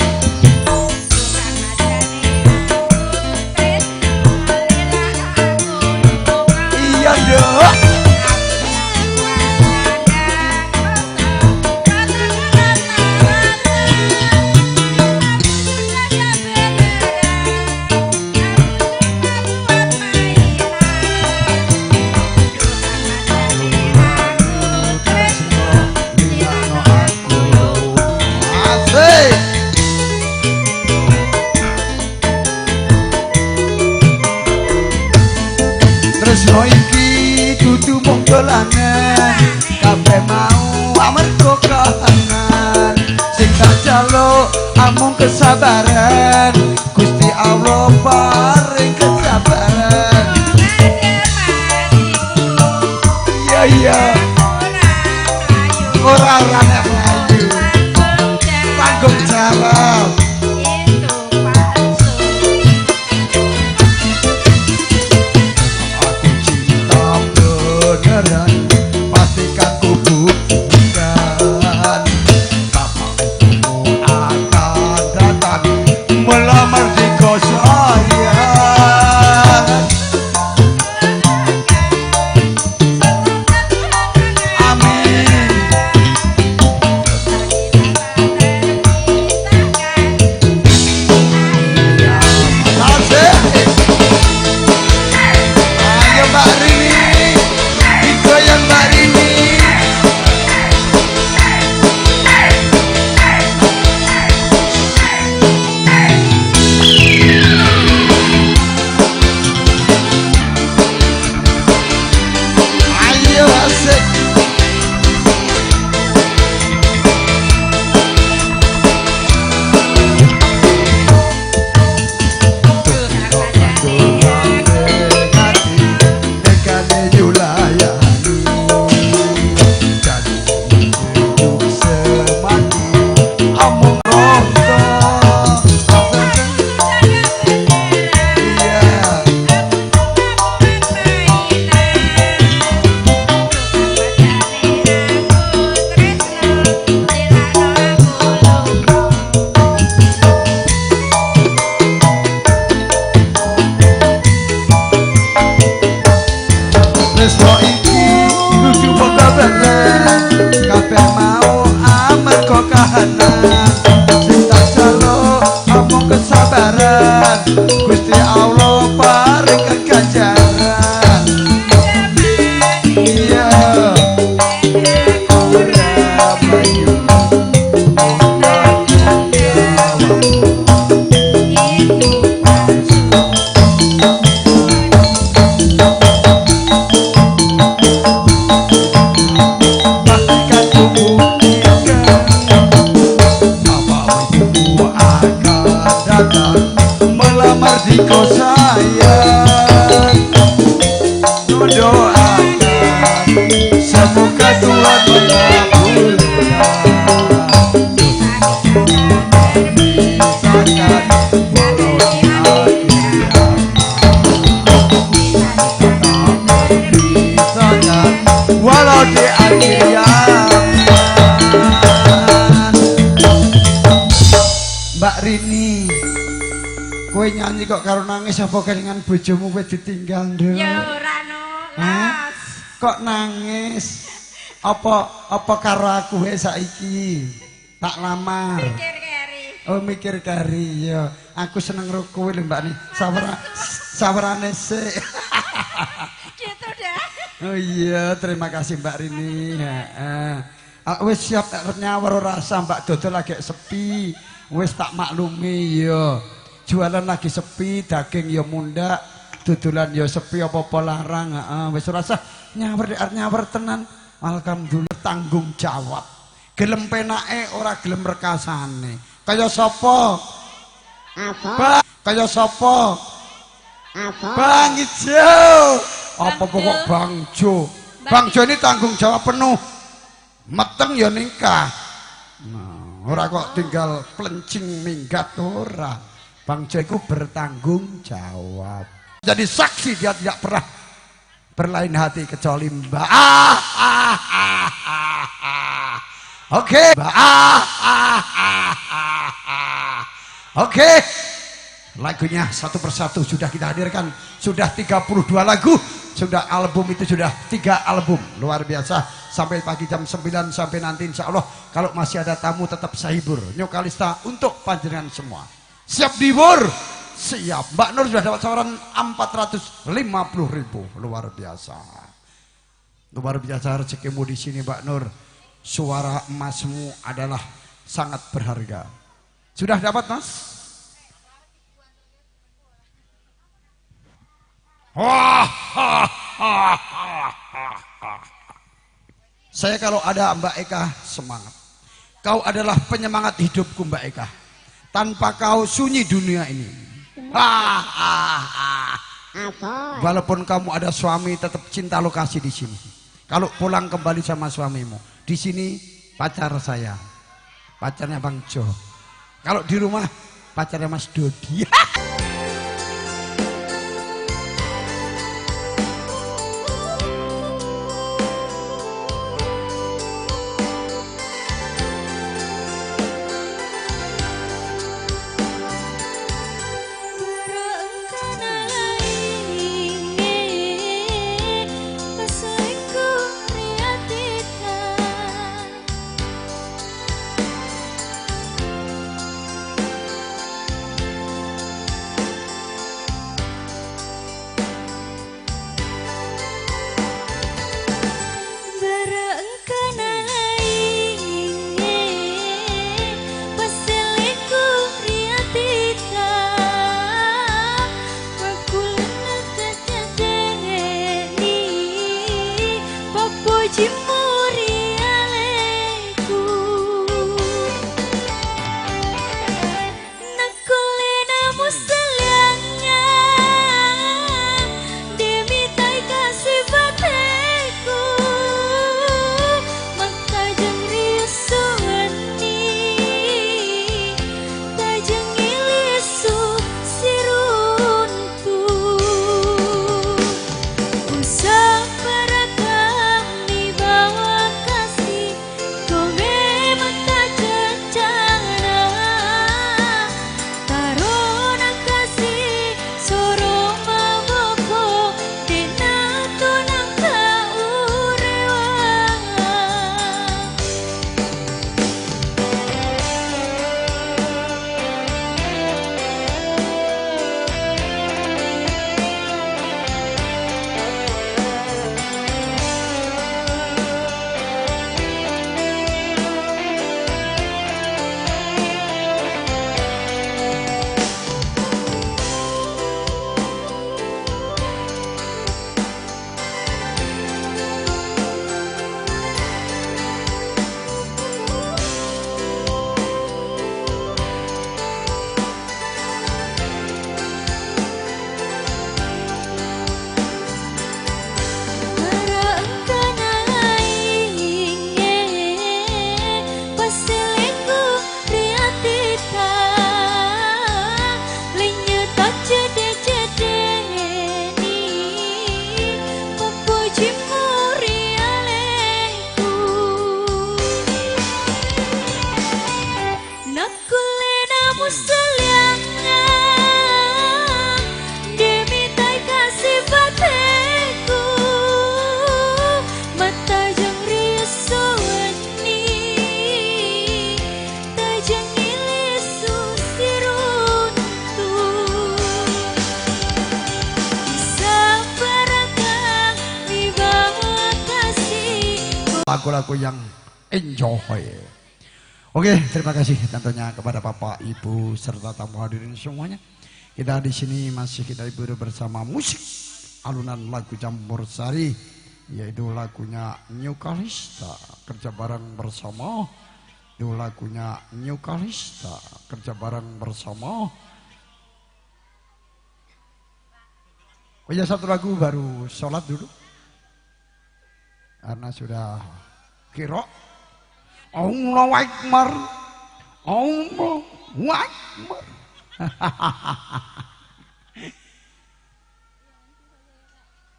Iya dok. Tresno iki dudu mung dolanan, kabeh mau amarga kahanan. Sing tak jaluk amung kesabaran, Gusti Allah paring kesabaran. Iya iya. Ora ora nek mlayu. Tanggung jawab. Pastikan ku buktikan bapak ibumu akan datang melamar di saya. Amin. Ayo Mbak Rini, goyang. Tresno iki kudu pekabaran, kabeh mau amarga kahanan. Sing tak jaluk amung kesabaran, Gusti Allah paring ganjaran. Iya ora payu melamar di kau sayang, doakan semoga Tuhan mengabulkan. Walau di akhir zaman. Mbak Rini, kowe nyanyi kok karo nangis apa kelingan bojomu kowe ditinggal, Nduk? Ya ora no, Las. Kok nangis? Apa apa karo aku wae saiki? Tak lamar. Mikir keri. Oh, mikir keri ya. Aku seneng karo kowe lho Mbak ni. Sawerane sik. Gitu dah. Oh iya, terima kasih Mbak Rini. Heeh. Wis siap arep nyawar ora rasa Mbak dodol lagi sepi. Wis tak maklumi ya. Jualan lagi sepi, daging ya mundak, dodolan ya sepi apa-apa larang, heeh. Wis ora usah nyawer nyawer tenan. Alhamdulillah tanggung jawab. Gelem penake ora gelem rekasane. Kaya sapa? Apa? Kaya sapa? Apa? Bang Ijo. Apa pokok Bang Jo? Bang Jo ini tanggung jawab penuh. Meteng ya nikah. Nah, ora kok tinggal plencing minggat ora. Bang Jo itu bertanggung jawab. Jadi saksi dia tidak pernah berlain hati kecuali Mbak. Ah, ah, ah, ah, ah. Oke. Mbak. Ah, ah, ah, ah, ah. Oke. Lagunya satu persatu sudah kita hadirkan. Sudah 32 lagu. Sudah album itu sudah 3 album. Luar biasa. Sampai pagi jam 9 sampai nanti insya Allah. Kalau masih ada tamu tetap saya hibur. Nyo Kalista untuk panjenengan semua. Siap dihibur? Siap. Mbak Nur sudah dapat sawaran 450.000. Luar biasa. Luar biasa rezekimu di sini Mbak Nur. Suara emasmu adalah sangat berharga. Sudah dapat Mas? Wah, ha, ha, ha, ha. Saya kalau ada Mbak Eka semangat. Kau adalah penyemangat hidupku Mbak Eka. Tanpa kau sunyi dunia ini. Ha, ha, ha. Walaupun kamu ada suami tetap cinta lokasi di sini. Kalau pulang kembali sama suamimu, di sini pacar saya, pacarnya Bang Jo. Kalau di rumah pacarnya Mas Dodi. lagu-lagu yang enjoy. Oke, terima kasih tentunya kepada Bapak, Ibu serta tamu hadirin semuanya. Kita di sini masih kita hibur bersama musik alunan lagu campur sari, yaitu lagunya New Kalista kerja bareng bersama. Itu lagunya New Kalista kerja bareng bersama. Oh ya, satu lagu baru sholat dulu karena sudah kirok. Allahu Akbar, Allahu Akbar.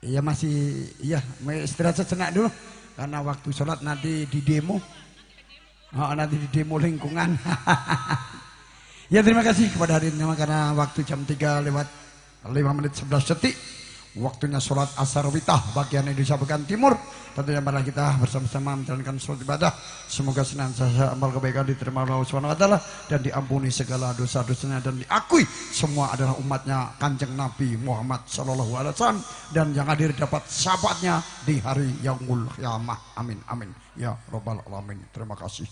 Iya masih, iya istirahat sejenak dulu karena waktu sholat nanti di demo. Oh, nanti di demo lingkungan. Ya terima kasih kepada hadirin karena waktu jam 3:05:11. Waktunya sholat asar witah bagian Indonesia bagian timur. Tentunya marilah kita bersama-sama menjalankan sholat ibadah. Semoga senantiasa amal kebaikan diterima Allah Subhanahu wa taala dan diampuni segala dosa-dosanya dan diakui semua adalah umatnya Kanjeng Nabi Muhammad sallallahu alaihi wasallam dan yang hadir dapat syafaatnya di hari yaumul qiyamah. Amin amin ya rabbal alamin. Terima kasih.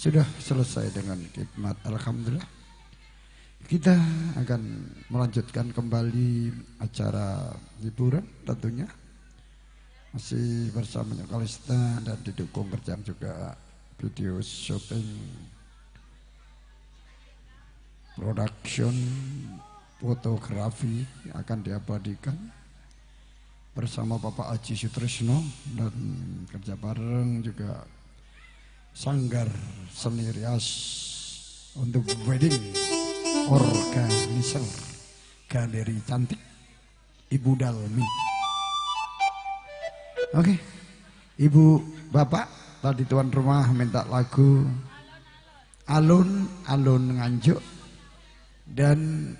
Sudah selesai dengan khidmat, alhamdulillah. Kita akan melanjutkan kembali acara hiburan tentunya. Masih bersama New Kalista dan didukung kerjaan juga video shopping, production, fotografi akan diabadikan bersama Bapak Aji Sutrisno dan kerja bareng juga Sanggar Seni Rias untuk wedding organizer galeri cantik Ibu Dalmi. Oke, Ibu Bapak tadi tuan rumah minta lagu Alun-Alun Nganjuk dan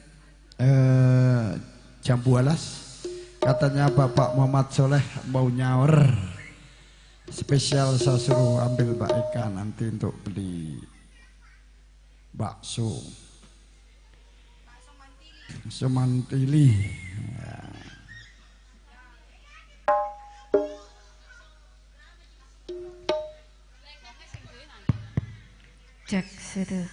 Jambu Alas. Katanya Bapak Muhammad Soleh mau nyawer. Spesial saya suruh ambil Mbak Eka nanti untuk beli bakso. Bakso mantili. Ya. Cek situ.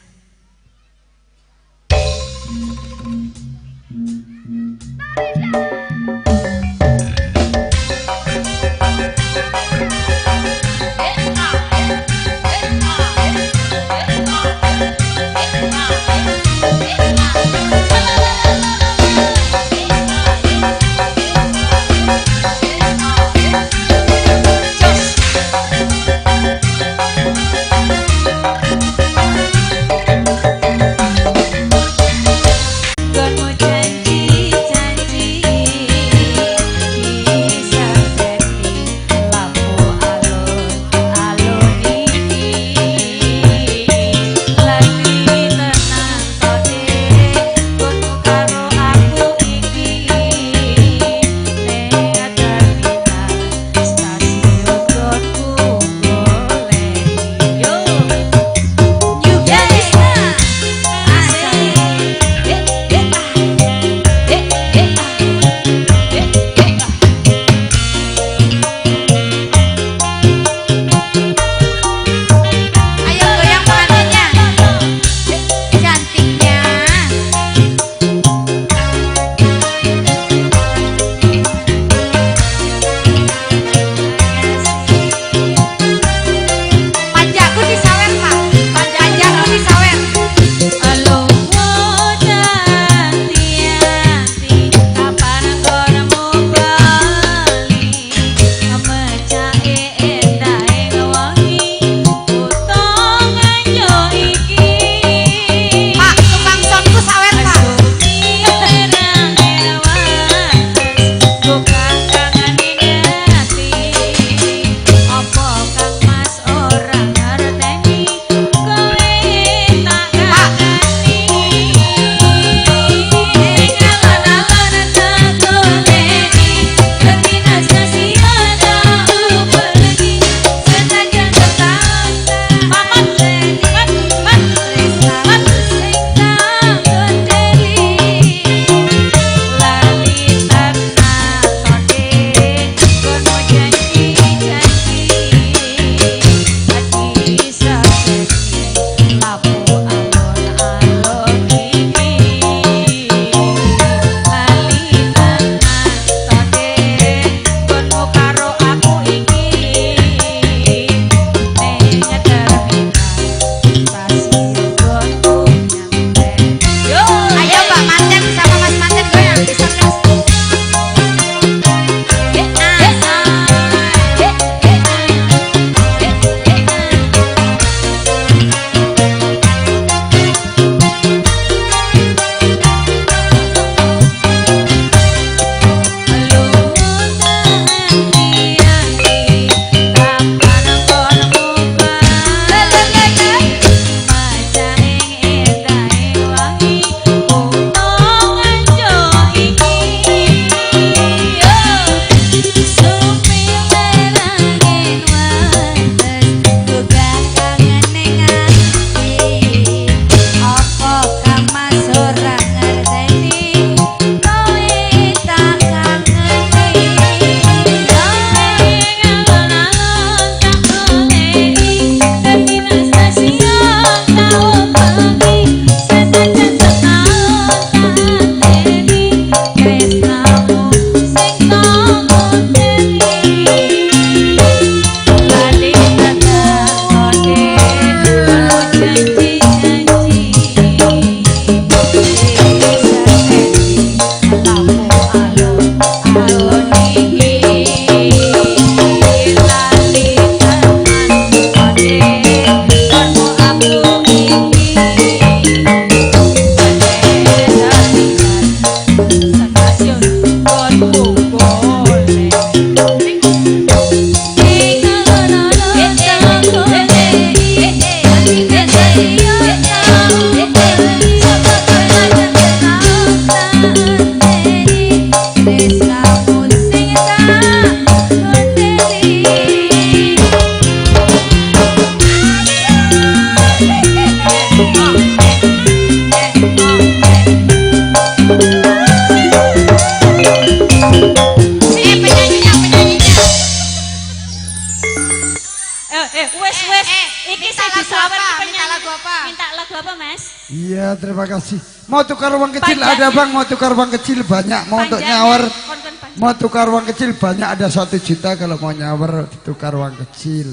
Wes wes. Iki Minta sing lagu disawer apa? ki penyanyi. Minta lagu apa? Minta lagu apa, Mas? Iya, terima kasih. Mau tukar uang kecil Panjangnya. ada bang, mau tukar uang kecil banyak, mau untuk Panjangnya, nyawer. kon-kon panjang. Mau tukar uang kecil banyak ada 1 juta kalau mau nyawer ditukar uang kecil.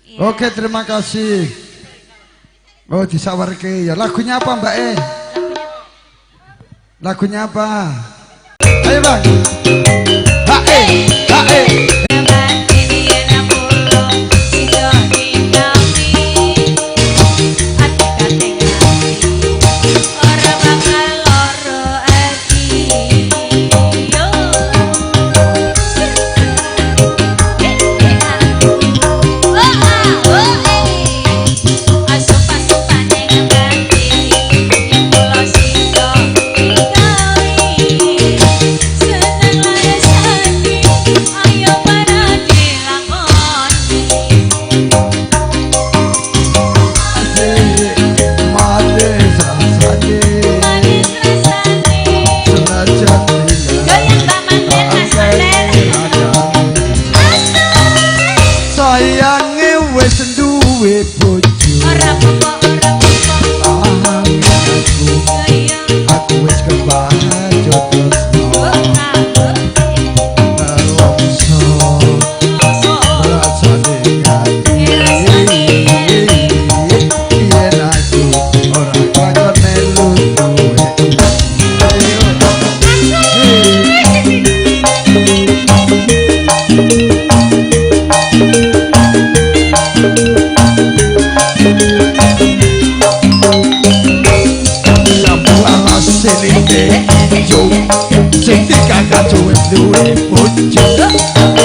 Iya. Oke, terima kasih. Oh, disawarke ya. Lagunya apa, Mbak E? Lagunya apa? Ayo, Bang. Ha e, ha e. Ora bakal loro ati. Yo. Oh ah oh eh. Asup-asupane ngebati yen kula sida digawe. Seneng lan sedih ayo para dilakoni. Manis rasane. Manis rasane. Senajan Goyang Mbak Manten Mas Manten. Sayange wis duwe bojo. Ora apa-apa, ora apa-apa. Aku, aku wis kebacut tresno. Nelongso rasane ati. Yen aku ora kelakon melu duwe. Lampu alas silite ijo sing dikakacu wis duwe bojo.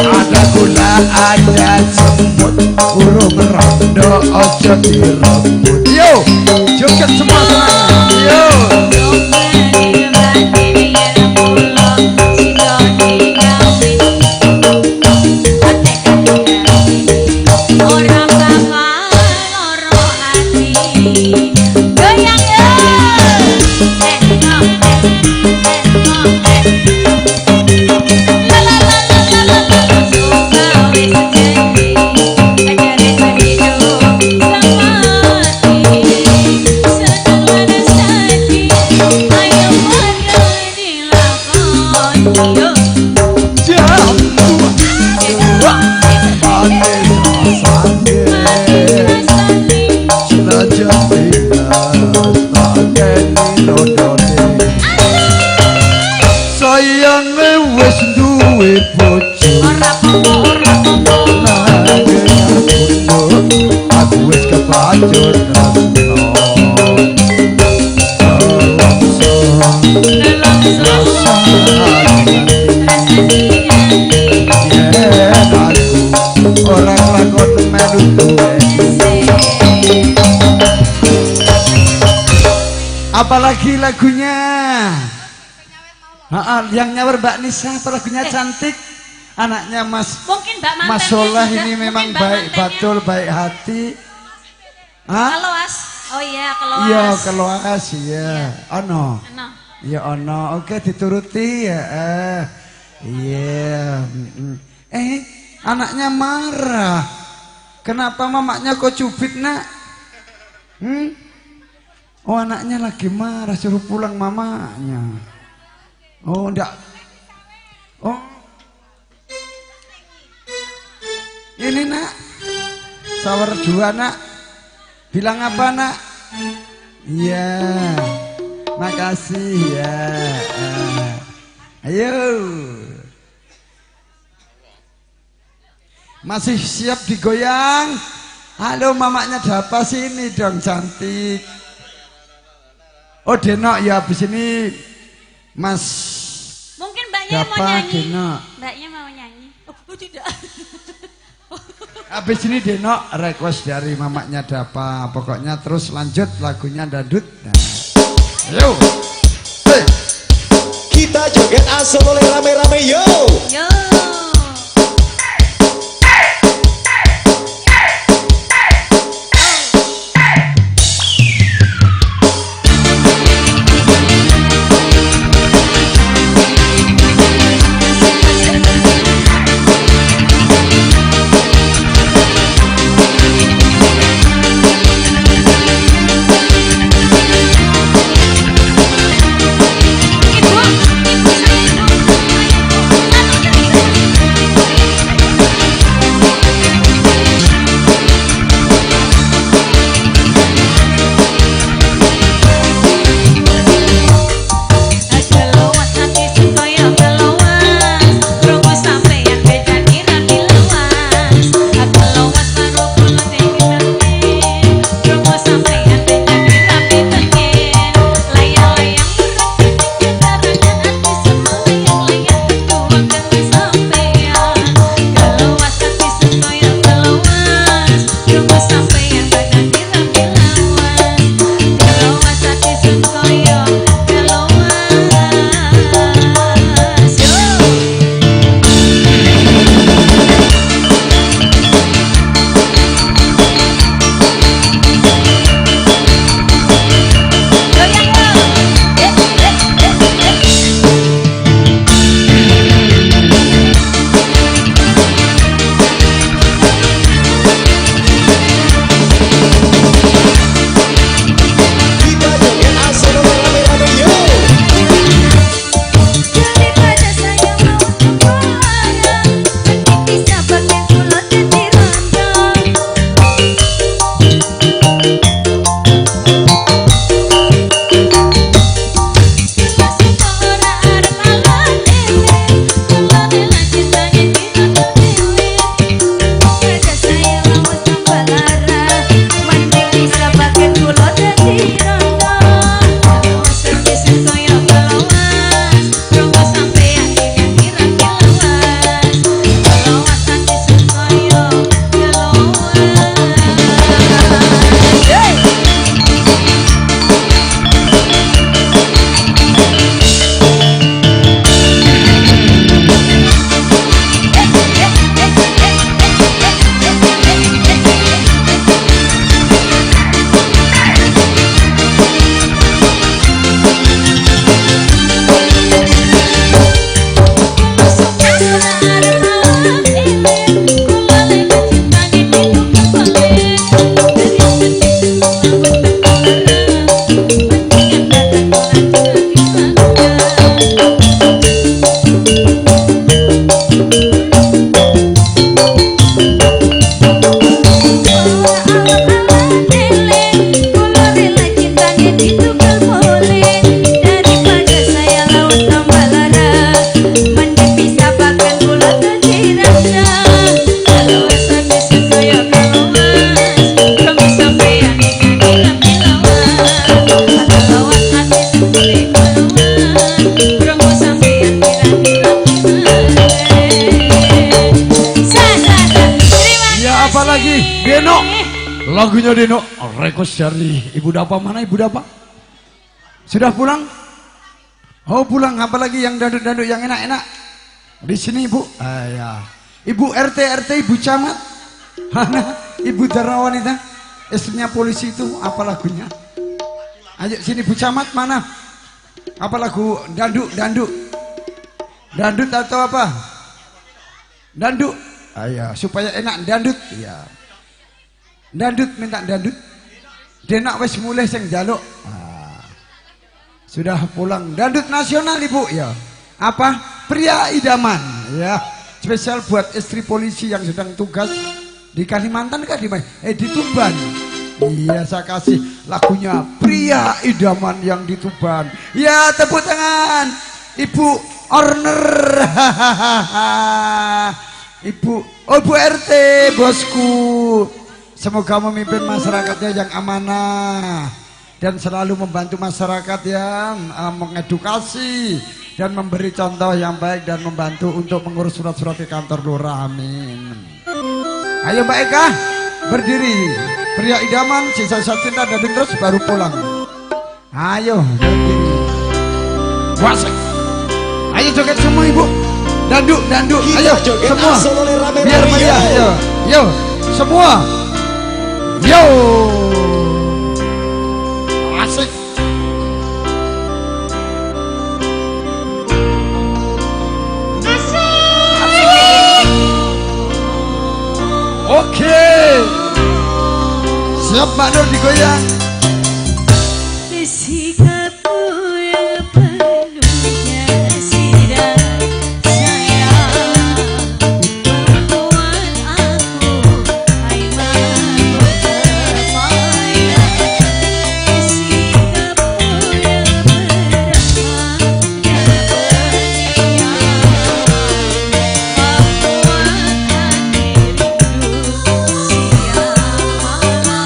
Ada gula ada semut urung rondo aja direbut. Yo, joget semua semangat. Yo. Ora bakal loro ati. Goyang yo. Eh no eh eh no eh. La la la la la la la. Suka wis janji, ajare sehidup semati. Seneng lan sedih, ayo padha dilakoni yo. Jam dua manis rasane senajan tilas tak keni rondone. Sayange wis duwe bojo. Ora apa-apa, ora apa-apa. Nanging aku aku wis kebacut tresno. Nelongso Nelongso rasane yen aku ora kelakon melu duwe. Apalagi lagunya? Ha, yang nyawer Mbak Nisa, apa lagunya cantik? Anaknya Mas Mungkin Mbak Mas mantennya Soleh juga, ini memang mungkin Mbak baik mantennya. betul, baik hati. Hah? Keloas. Oh iya, keloas. Iya, keloas iya. Ono. Ono. Ya ono, oke dituruti ya. Iya. Eh, anaknya marah. Kenapa mamanya kok cubit, Nak? Hmm? Oh, anaknya lagi marah, suruh pulang mamanya. Oh, enggak. Oh. Ini, Nak. Sawer dua, Nak. Bilang apa, Nak? Iya. Makasih ya. Ayo. Masih siap digoyang? Halo, mamanya Dapa sini dong cantik. Oh, Denok ya habis ini Mas Mungkin mbaknya mau Dapa nyanyi. Denok. Mbaknya mau nyanyi. Oh, oh tidak. Habis ini Denok request dari mamanya Dapa. Pokoknya terus lanjut lagunya dandut. Nah. Ayo. Hey. Kita joget asal oleh rame-rame yo. Yo. Deno. Lagunya Deno, request dari Ibu Dapa. Mana Ibu Dapa? Sudah pulang? Oh pulang, apalagi yang dandut-dandut yang enak-enak. Di sini Ibu. Ah, ya. Ibu RT RT, Ibu Camat. Mana Ibu Dharma Wanita? Istrinya polisi itu apa lagunya? Ayo sini Bu Camat mana? Apa lagu danduk danduk? Dandut atau apa? Danduk. Ayo supaya enak dandut. Iya. Dandut, minta dandut. Denak wis mulih sing njaluk. Ah. Sudah pulang. Dandut nasional Ibu ya. Apa? Pria idaman ya. Spesial buat istri polisi yang sedang tugas di Kalimantan kan di mana? Di Tuban. Iya, saya kasih lagunya Pria Idaman yang di Tuban. Ya, tepuk tangan. Ibu Orner. Ibu, oh Bu RT, bosku. Semoga memimpin masyarakatnya yang amanah dan selalu membantu masyarakat yang mengedukasi dan memberi contoh yang baik dan membantu untuk mengurus surat-surat di kantor lurah. Amin. Ayo Mbak Eka berdiri. Pria idaman, sisa-sisa cinta dan terus baru pulang. Ayo berdiri. Wasik. Ayo joget semua Ibu. Danduk, danduk. Ayo semua. Biar meriah. Ayo, yo semua. Yo. Asik. Asik. Oke. Siap Mbak Nur digoyang. Sikapmu yang penuh kasih dan sayang membuat aku air mata berpayang. Sikapmu yang berahmat dan penyiang membuat hati rindu siang malam.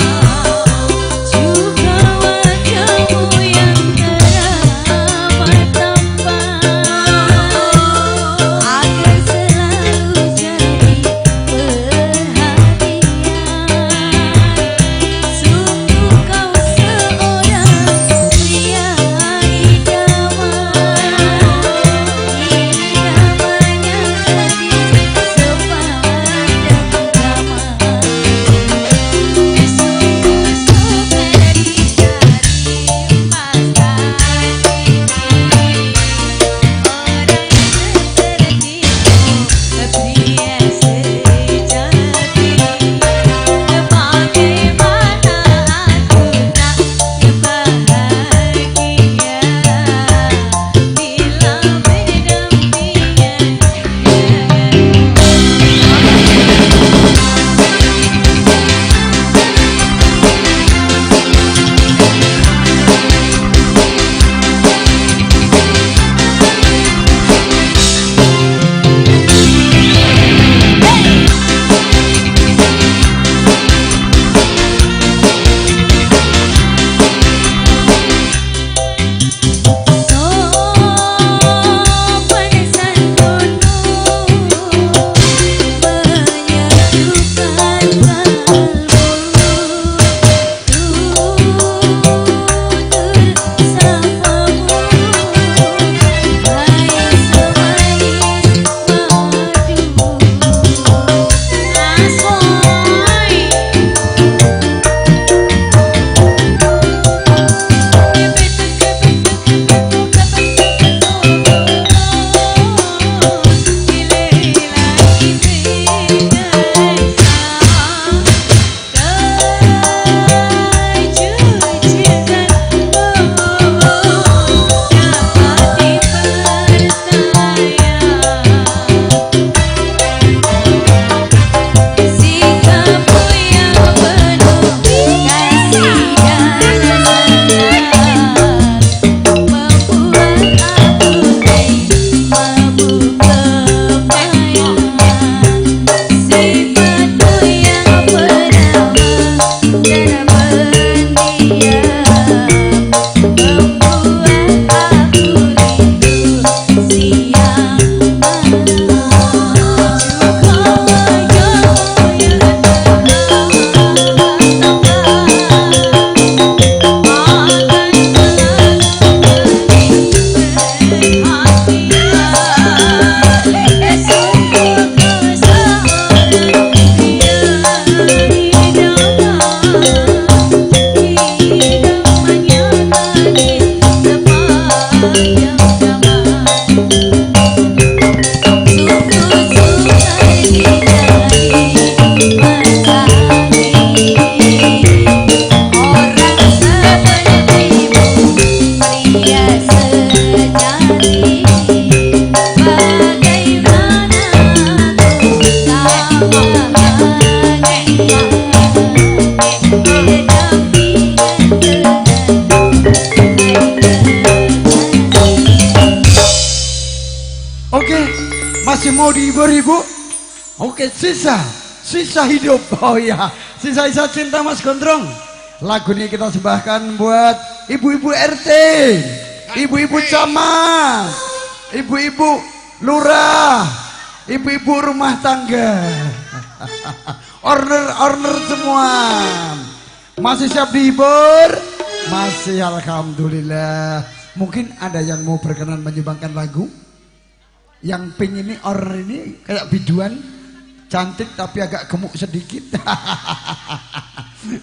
Oke, sisa sisa hidup. Oh iya, sisa-sisa cinta Mas Gondrong. Lagu ini kita sembahkan buat ibu-ibu RT, ibu-ibu camat, ibu-ibu lurah, ibu-ibu rumah tangga, order-order semua. Masih siap dihibur? Masih, alhamdulillah. Mungkin ada yang mau berkenan menyumbangkan lagu? Yang pink ini, order ini kayak biduan, cantik tapi agak gemuk sedikit.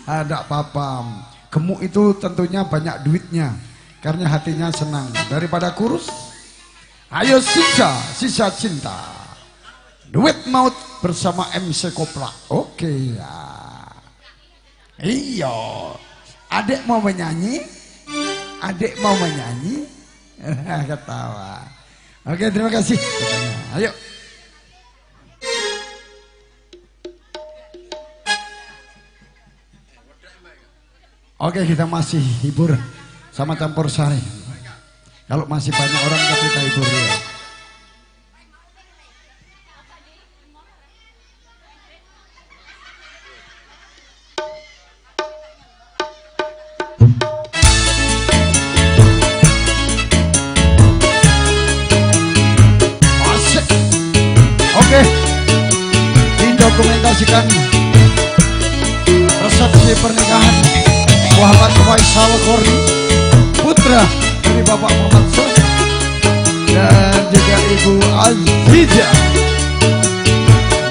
Ada apa-apa. Gemuk itu tentunya banyak duitnya, karena hatinya senang daripada kurus. Ayo sisa, sisa cinta. Duit maut bersama MC Koplak. Oke ya. Iya. Adik mau menyanyi? Adik mau menyanyi? Ketawa. Oke, terima kasih. Ayo. Oke, kita masih hibur sama campur sari. Kalau masih banyak orang kita hibur ya. Asik. Oke, didokumentasikan resepsi pernikahan Muhammad Faisal Qori, putra dari Bapak Muhammad Sos dan juga Ibu Aziza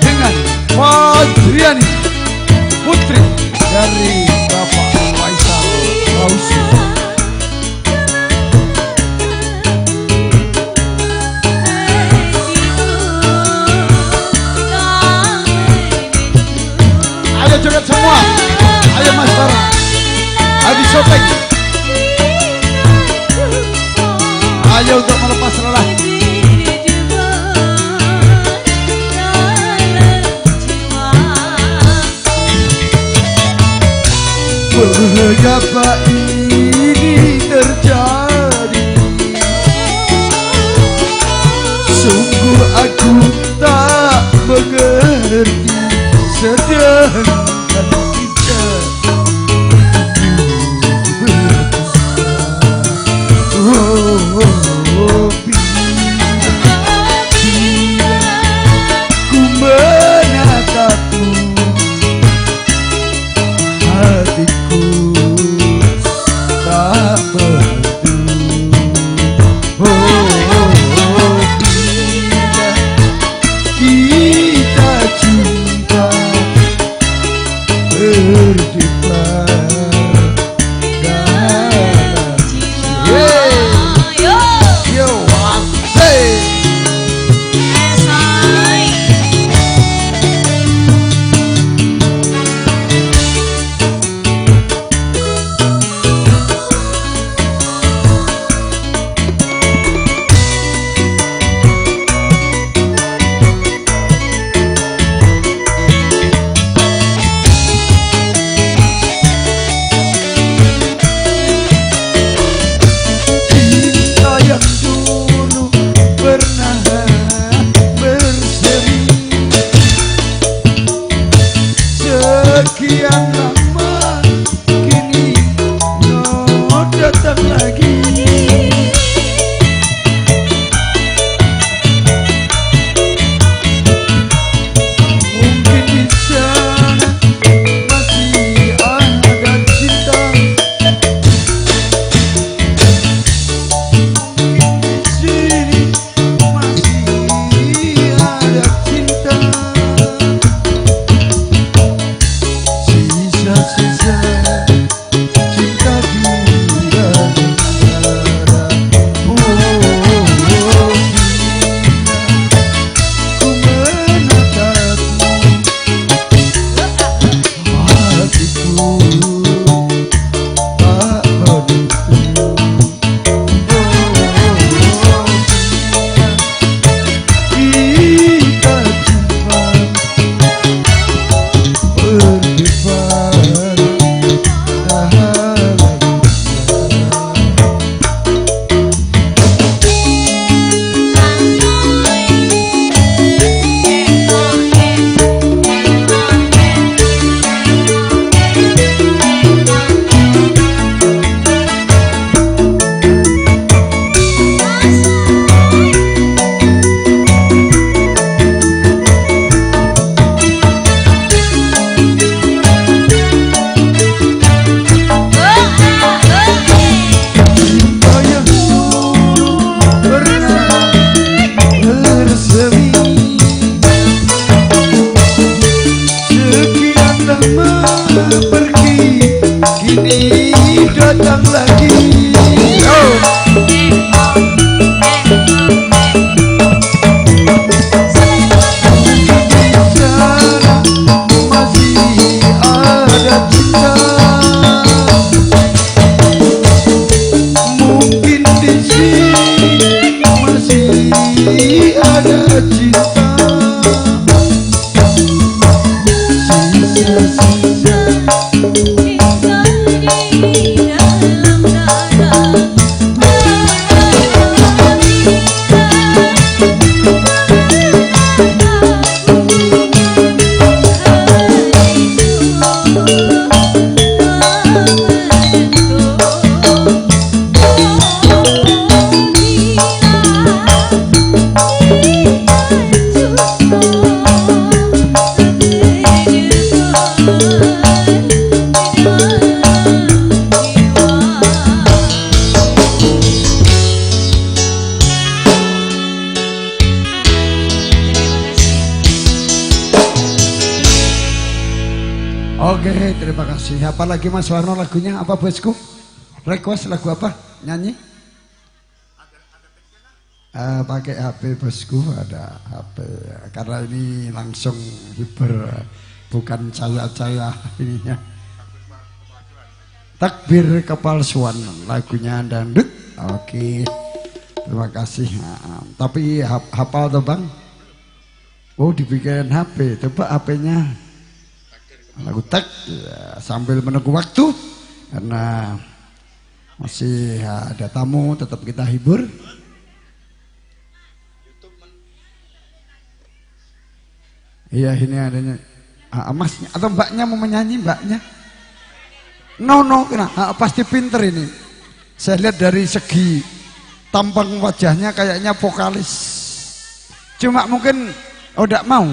dengan Fajriani, putri dari Bapak Faisal Rausi. Ayo joget semua, ayo Mas Farah. Habis sopeng. Ayo untuk melepas lelah. Mengapa ini terjadi? Sungguh aku tak mengerti. Sedangkan kita oh, bila ku menatapmu, hatiku tak berhenti. Oh, bila kita jumpa berdebar dalam jiwa. Yo, asik. Cinta yang dulu pernah bersemi, sekian lama kini no datang lagi. Mungkin di sana masih ada cinta, di sini masih ada cinta. Sisa Pergi kini datang lagi. Oh. Di sana masih ada cinta, mungkin di sini masih ada cinta. Sisa-sisa cinta di dalam dada, Oke, terima kasih. Apalagi Mas Warno lagunya apa bosku? Request lagu apa? Nyanyi? Pakai HP bosku, ada HP. Karena ini langsung hiber, bukan caya-caya ininya. Takbir Kepalsuan lagunya dangdut. Oke, terima kasih. Nah, tapi hafal toh Bang? Oh, dibikin HP. Coba HP-nya. Lagu tek ya, sambil menunggu waktu karena masih ada tamu, tetap kita hibur. Iya, ini adanya masnya atau mbaknya mau menyanyi, mbaknya? No, no, kena pasti pinter ini. Saya lihat dari segi tampang wajahnya kayaknya vokalis. Cuma mungkin oh enggak mau.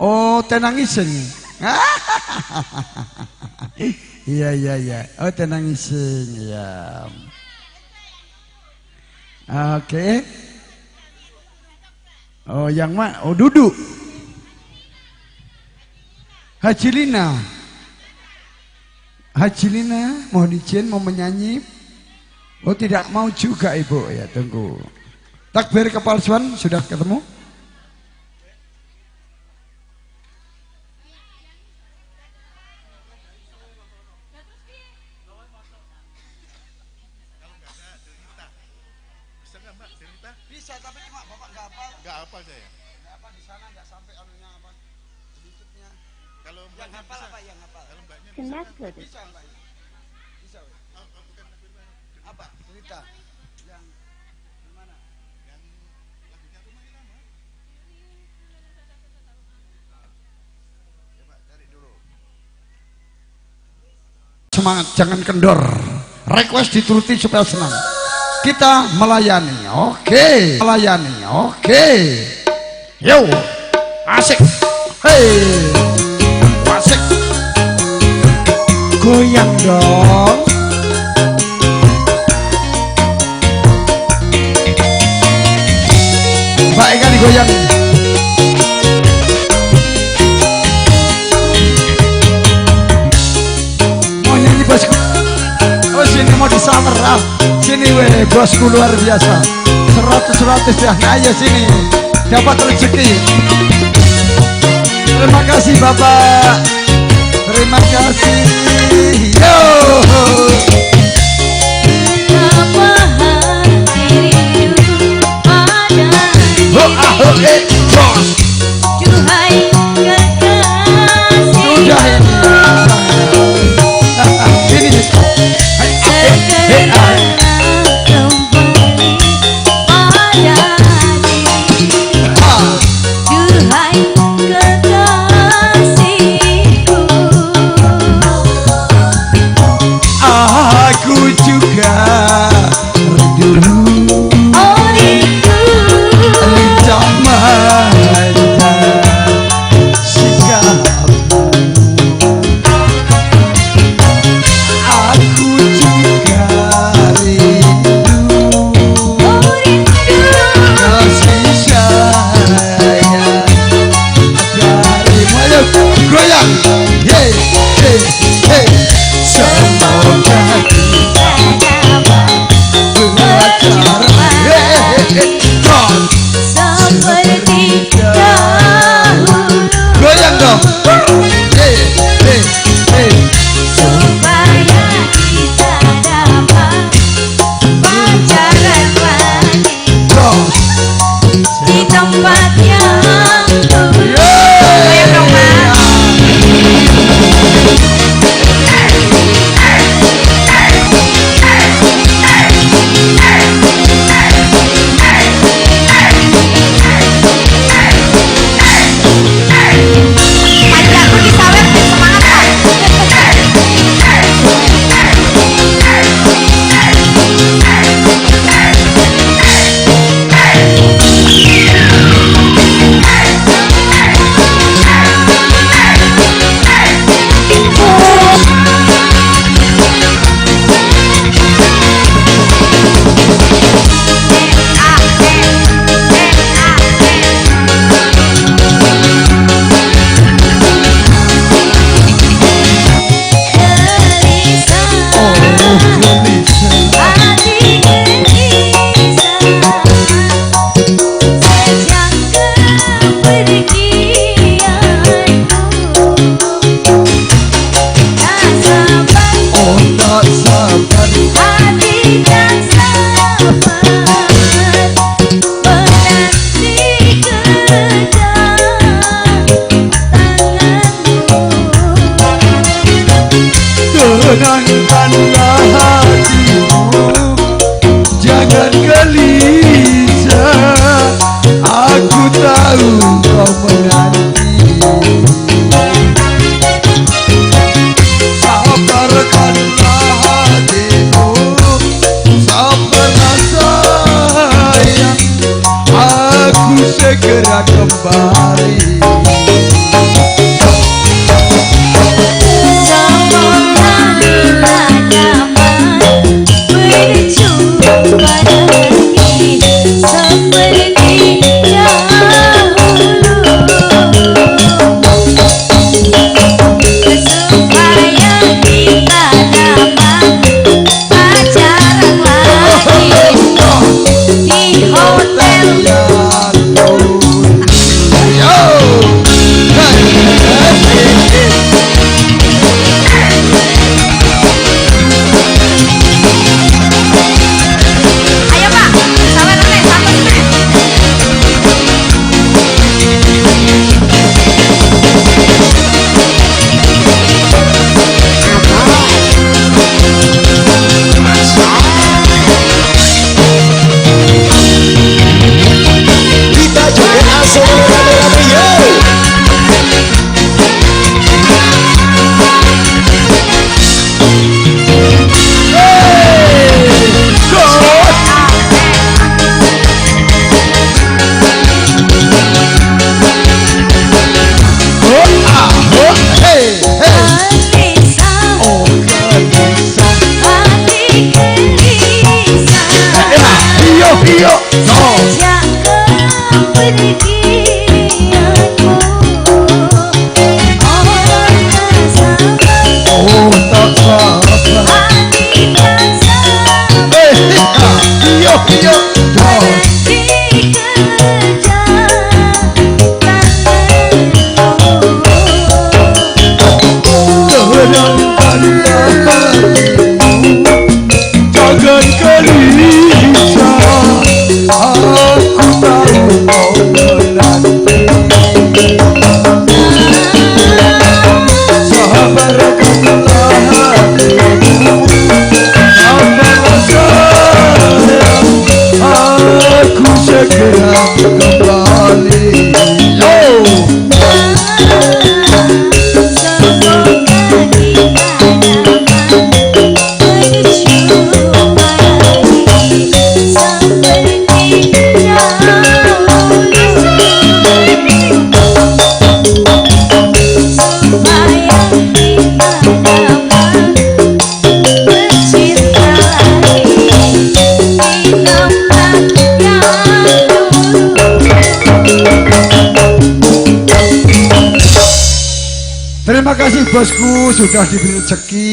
Oh, tenang iseng. Iya iya iya. Oh, tenang iseng ya. Oke. Oh, yang mana? Oh, duduk. Haji Lina. Haji Lina mohon izin mau menyanyi. Oh, tidak mau juga Ibu ya, tunggu. Takbir Kepalsuan sudah ketemu? Bisa, tapi cuma bapak nggak hafal. Nggak hafal saya. Nggak hafal di sana, nggak sampai anunya apa, YouTube-nya. Kalau yang hafal apa yang hafal? Kalau mbaknya bisa. Bisa mbaknya. Bisa. Oh, bukan. Apa? Cerita. Yang gimana? Yang lagunya Rumah Irama. Coba cari dulu. Semangat, jangan kendor. Request dituruti supaya senang. Kita melayani, oke, melayani, oke, yo, asik, hey, asik, goyang dong. Mbak Eka digoyang. Mau nyanyi bosku? Oh sini mau disawer ah. Sini weh bosku luar biasa. 100-100 ya. Nah, ayo sini dapat rezeki. Terima kasih Bapak. Terima kasih. Yo. Betapa hati rindu pada oh, ah, oh, eh, bos. Duhai kekasihku. Sudah ini. Ini. Segera kembali pada diriku. Duhai kekasihku. kembali. Semoga kita dapat berjumpa lagi seperti dahulu, supaya kita dapat pacaran lagi di hotel. Ayo Pak, sawer meneh, satu meneh. Kita joget asal rame-rame yo. Gelisah, hati gelisah. Iyo iyo no. Sejak kepergianmu, orang tak sabar, Oh tak sabar. hati tak sabar. Iyo iyo no. Menanti kedatanganmu. Jangan gelisah, aku tahu kau menanti. Sabar katalah hatimu, sabarlah sayang, aku segera kembali. Yo. Semoga kita dapat berjumpa lagi seperti dahulu, supaya kita dapat bercinta lagi di tempat yang dulu. Terima kasih bosku sudah diberi rezeki.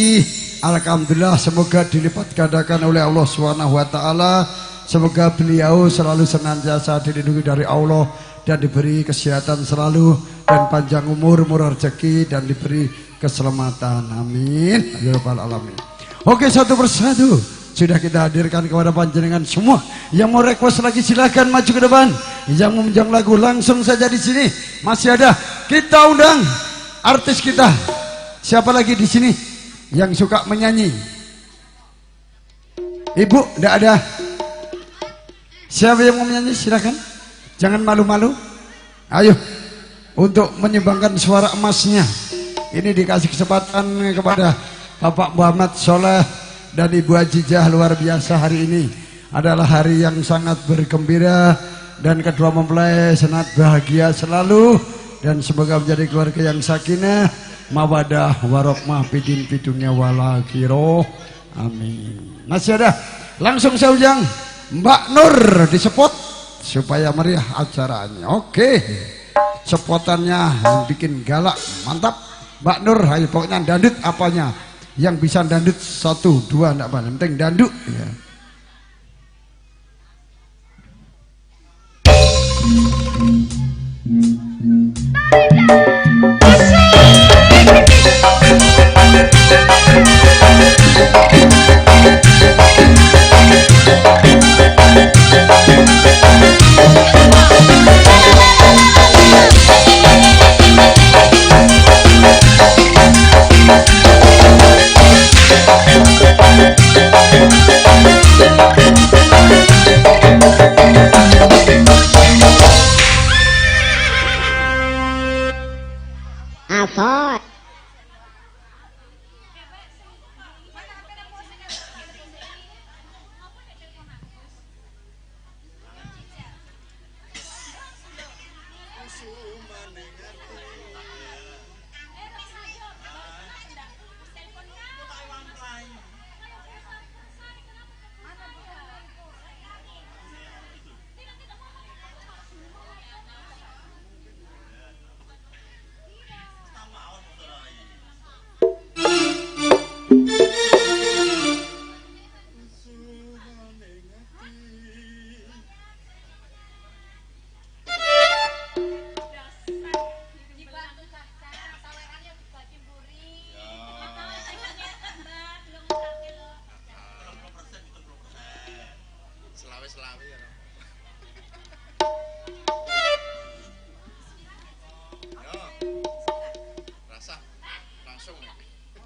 Alhamdulillah, semoga dilipat gandakan oleh Allah Subhanahu wa taala. Semoga beliau selalu senantiasa dilindungi dari Allah dan diberi kesehatan selalu dan panjang umur, murah rezeki dan diberi keselamatan. Amin. Ya rabbal alamin. Oke, satu persatu sudah kita hadirkan kepada panjenengan semua. Yang mau request lagi silahkan maju ke depan. Yang mau menjang lagu langsung saja di sini. Masih ada. Kita undang artis kita. Siapa lagi di sini yang suka menyanyi? Ibu, enggak ada. Siapa yang mau menyanyi silakan. Jangan malu-malu. Ayo untuk menyumbangkan suara emasnya. Ini dikasih kesempatan kepada Bapak Muhammad Soleh dan Ibu Ajijah. Luar biasa hari ini adalah hari yang sangat bergembira dan kedua mempelai sangat bahagia selalu dan semoga menjadi keluarga yang sakinah, mawadah, warahmah, bidin, bidunya, wal akhirah. Amin. Masih ada. Langsung saya undang Mbak Nur di spot supaya meriah acaranya. Oke. Spotannya yang bikin galak, mantap. Mbak Nur, ayo pokoknya dandut apanya. Yang bisa dandut 1, 2 enggak apa, yang penting dandut ya.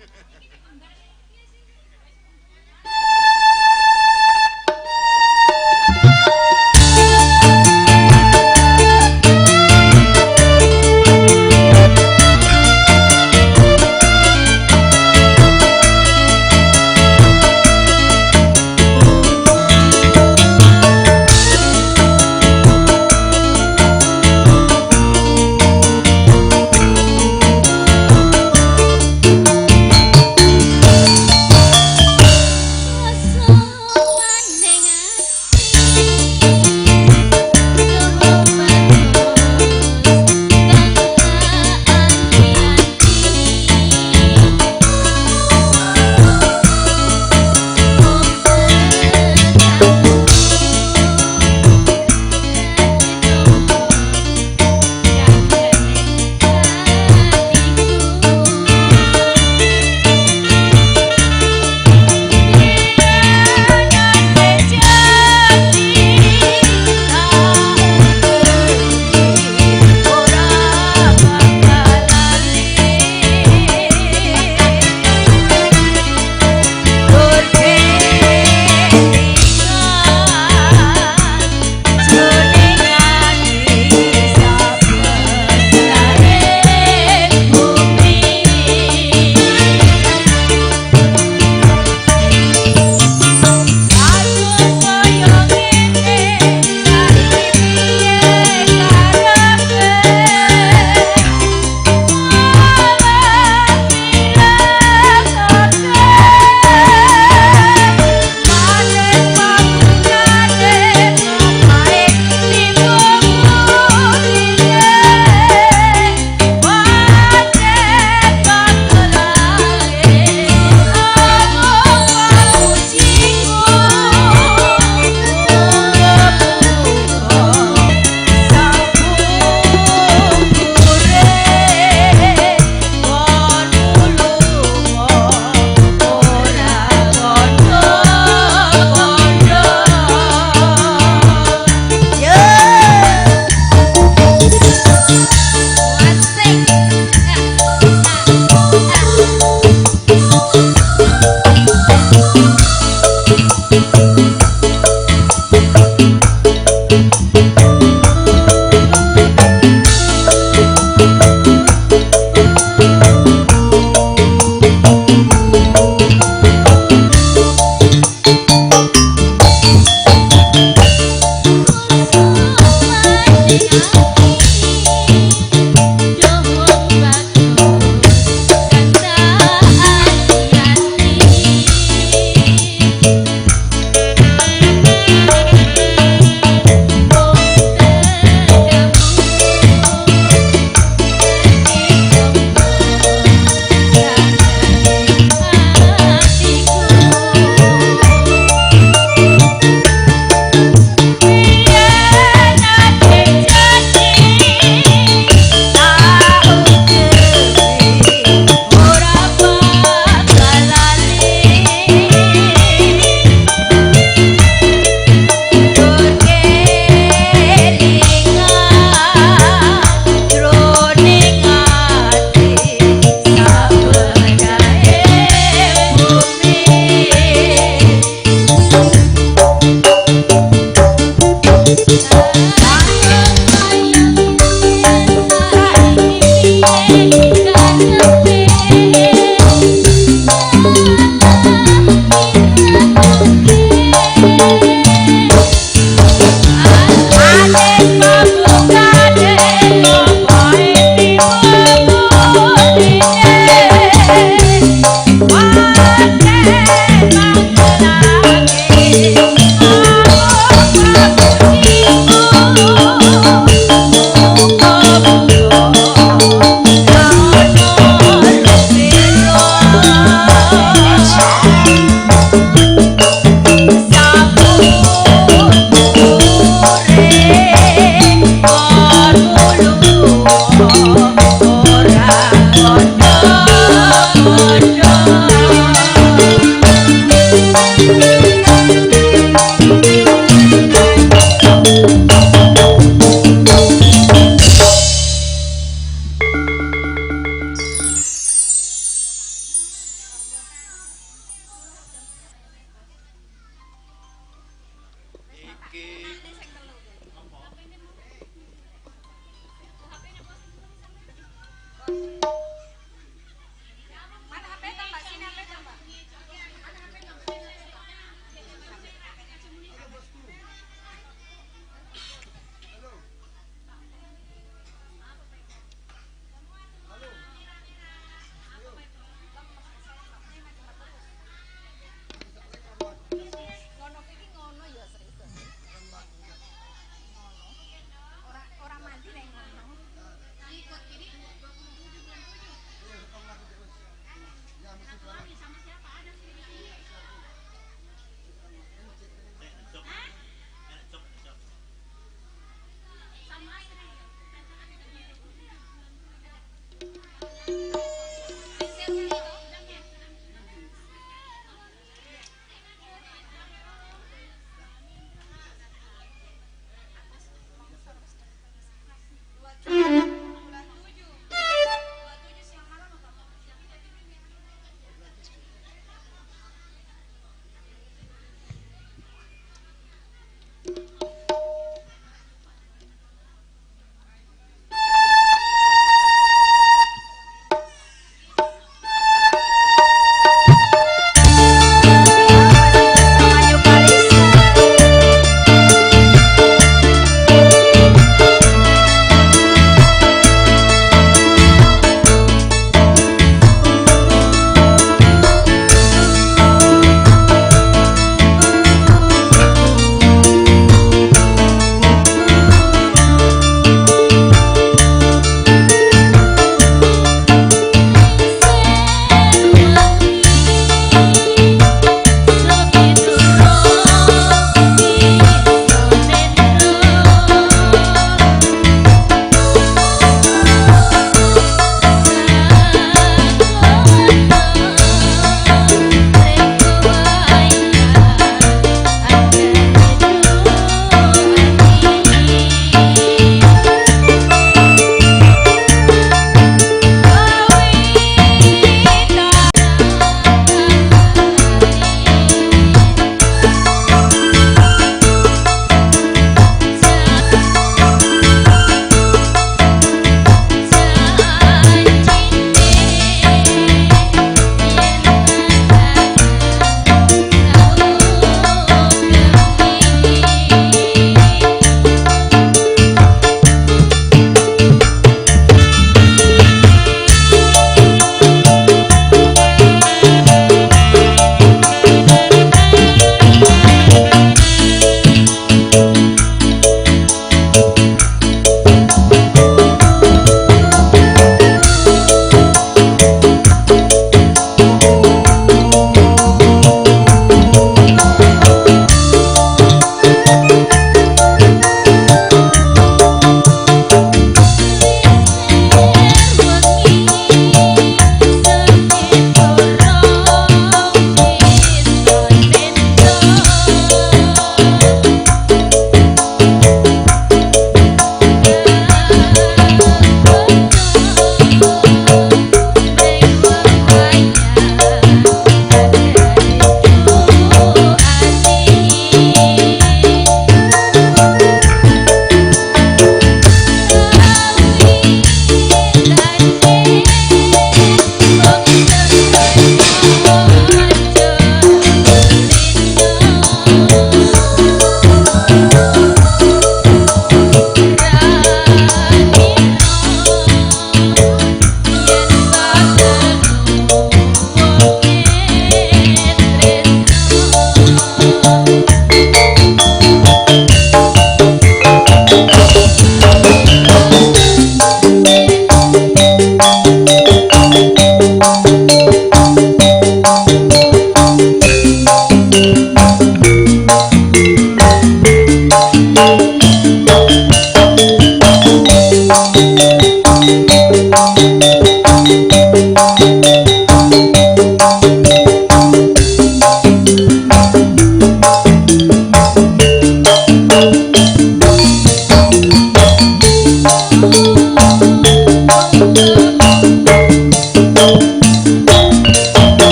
Thank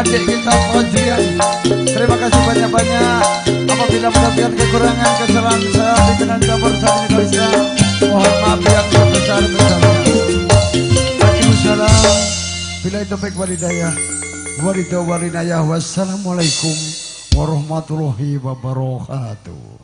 Adik kita Fajrian. Terima kasih banyak-banyak. Apabila mendapatkan kekurangan kesalahan saya pimpinan campur sari Kalista, mohon maaf yang sebesar-besarnya. Waalaikumsalam. Bila taufik walhidayah, waridho walinayah. Wassalamualaikum warahmatullahi wabarakatuh.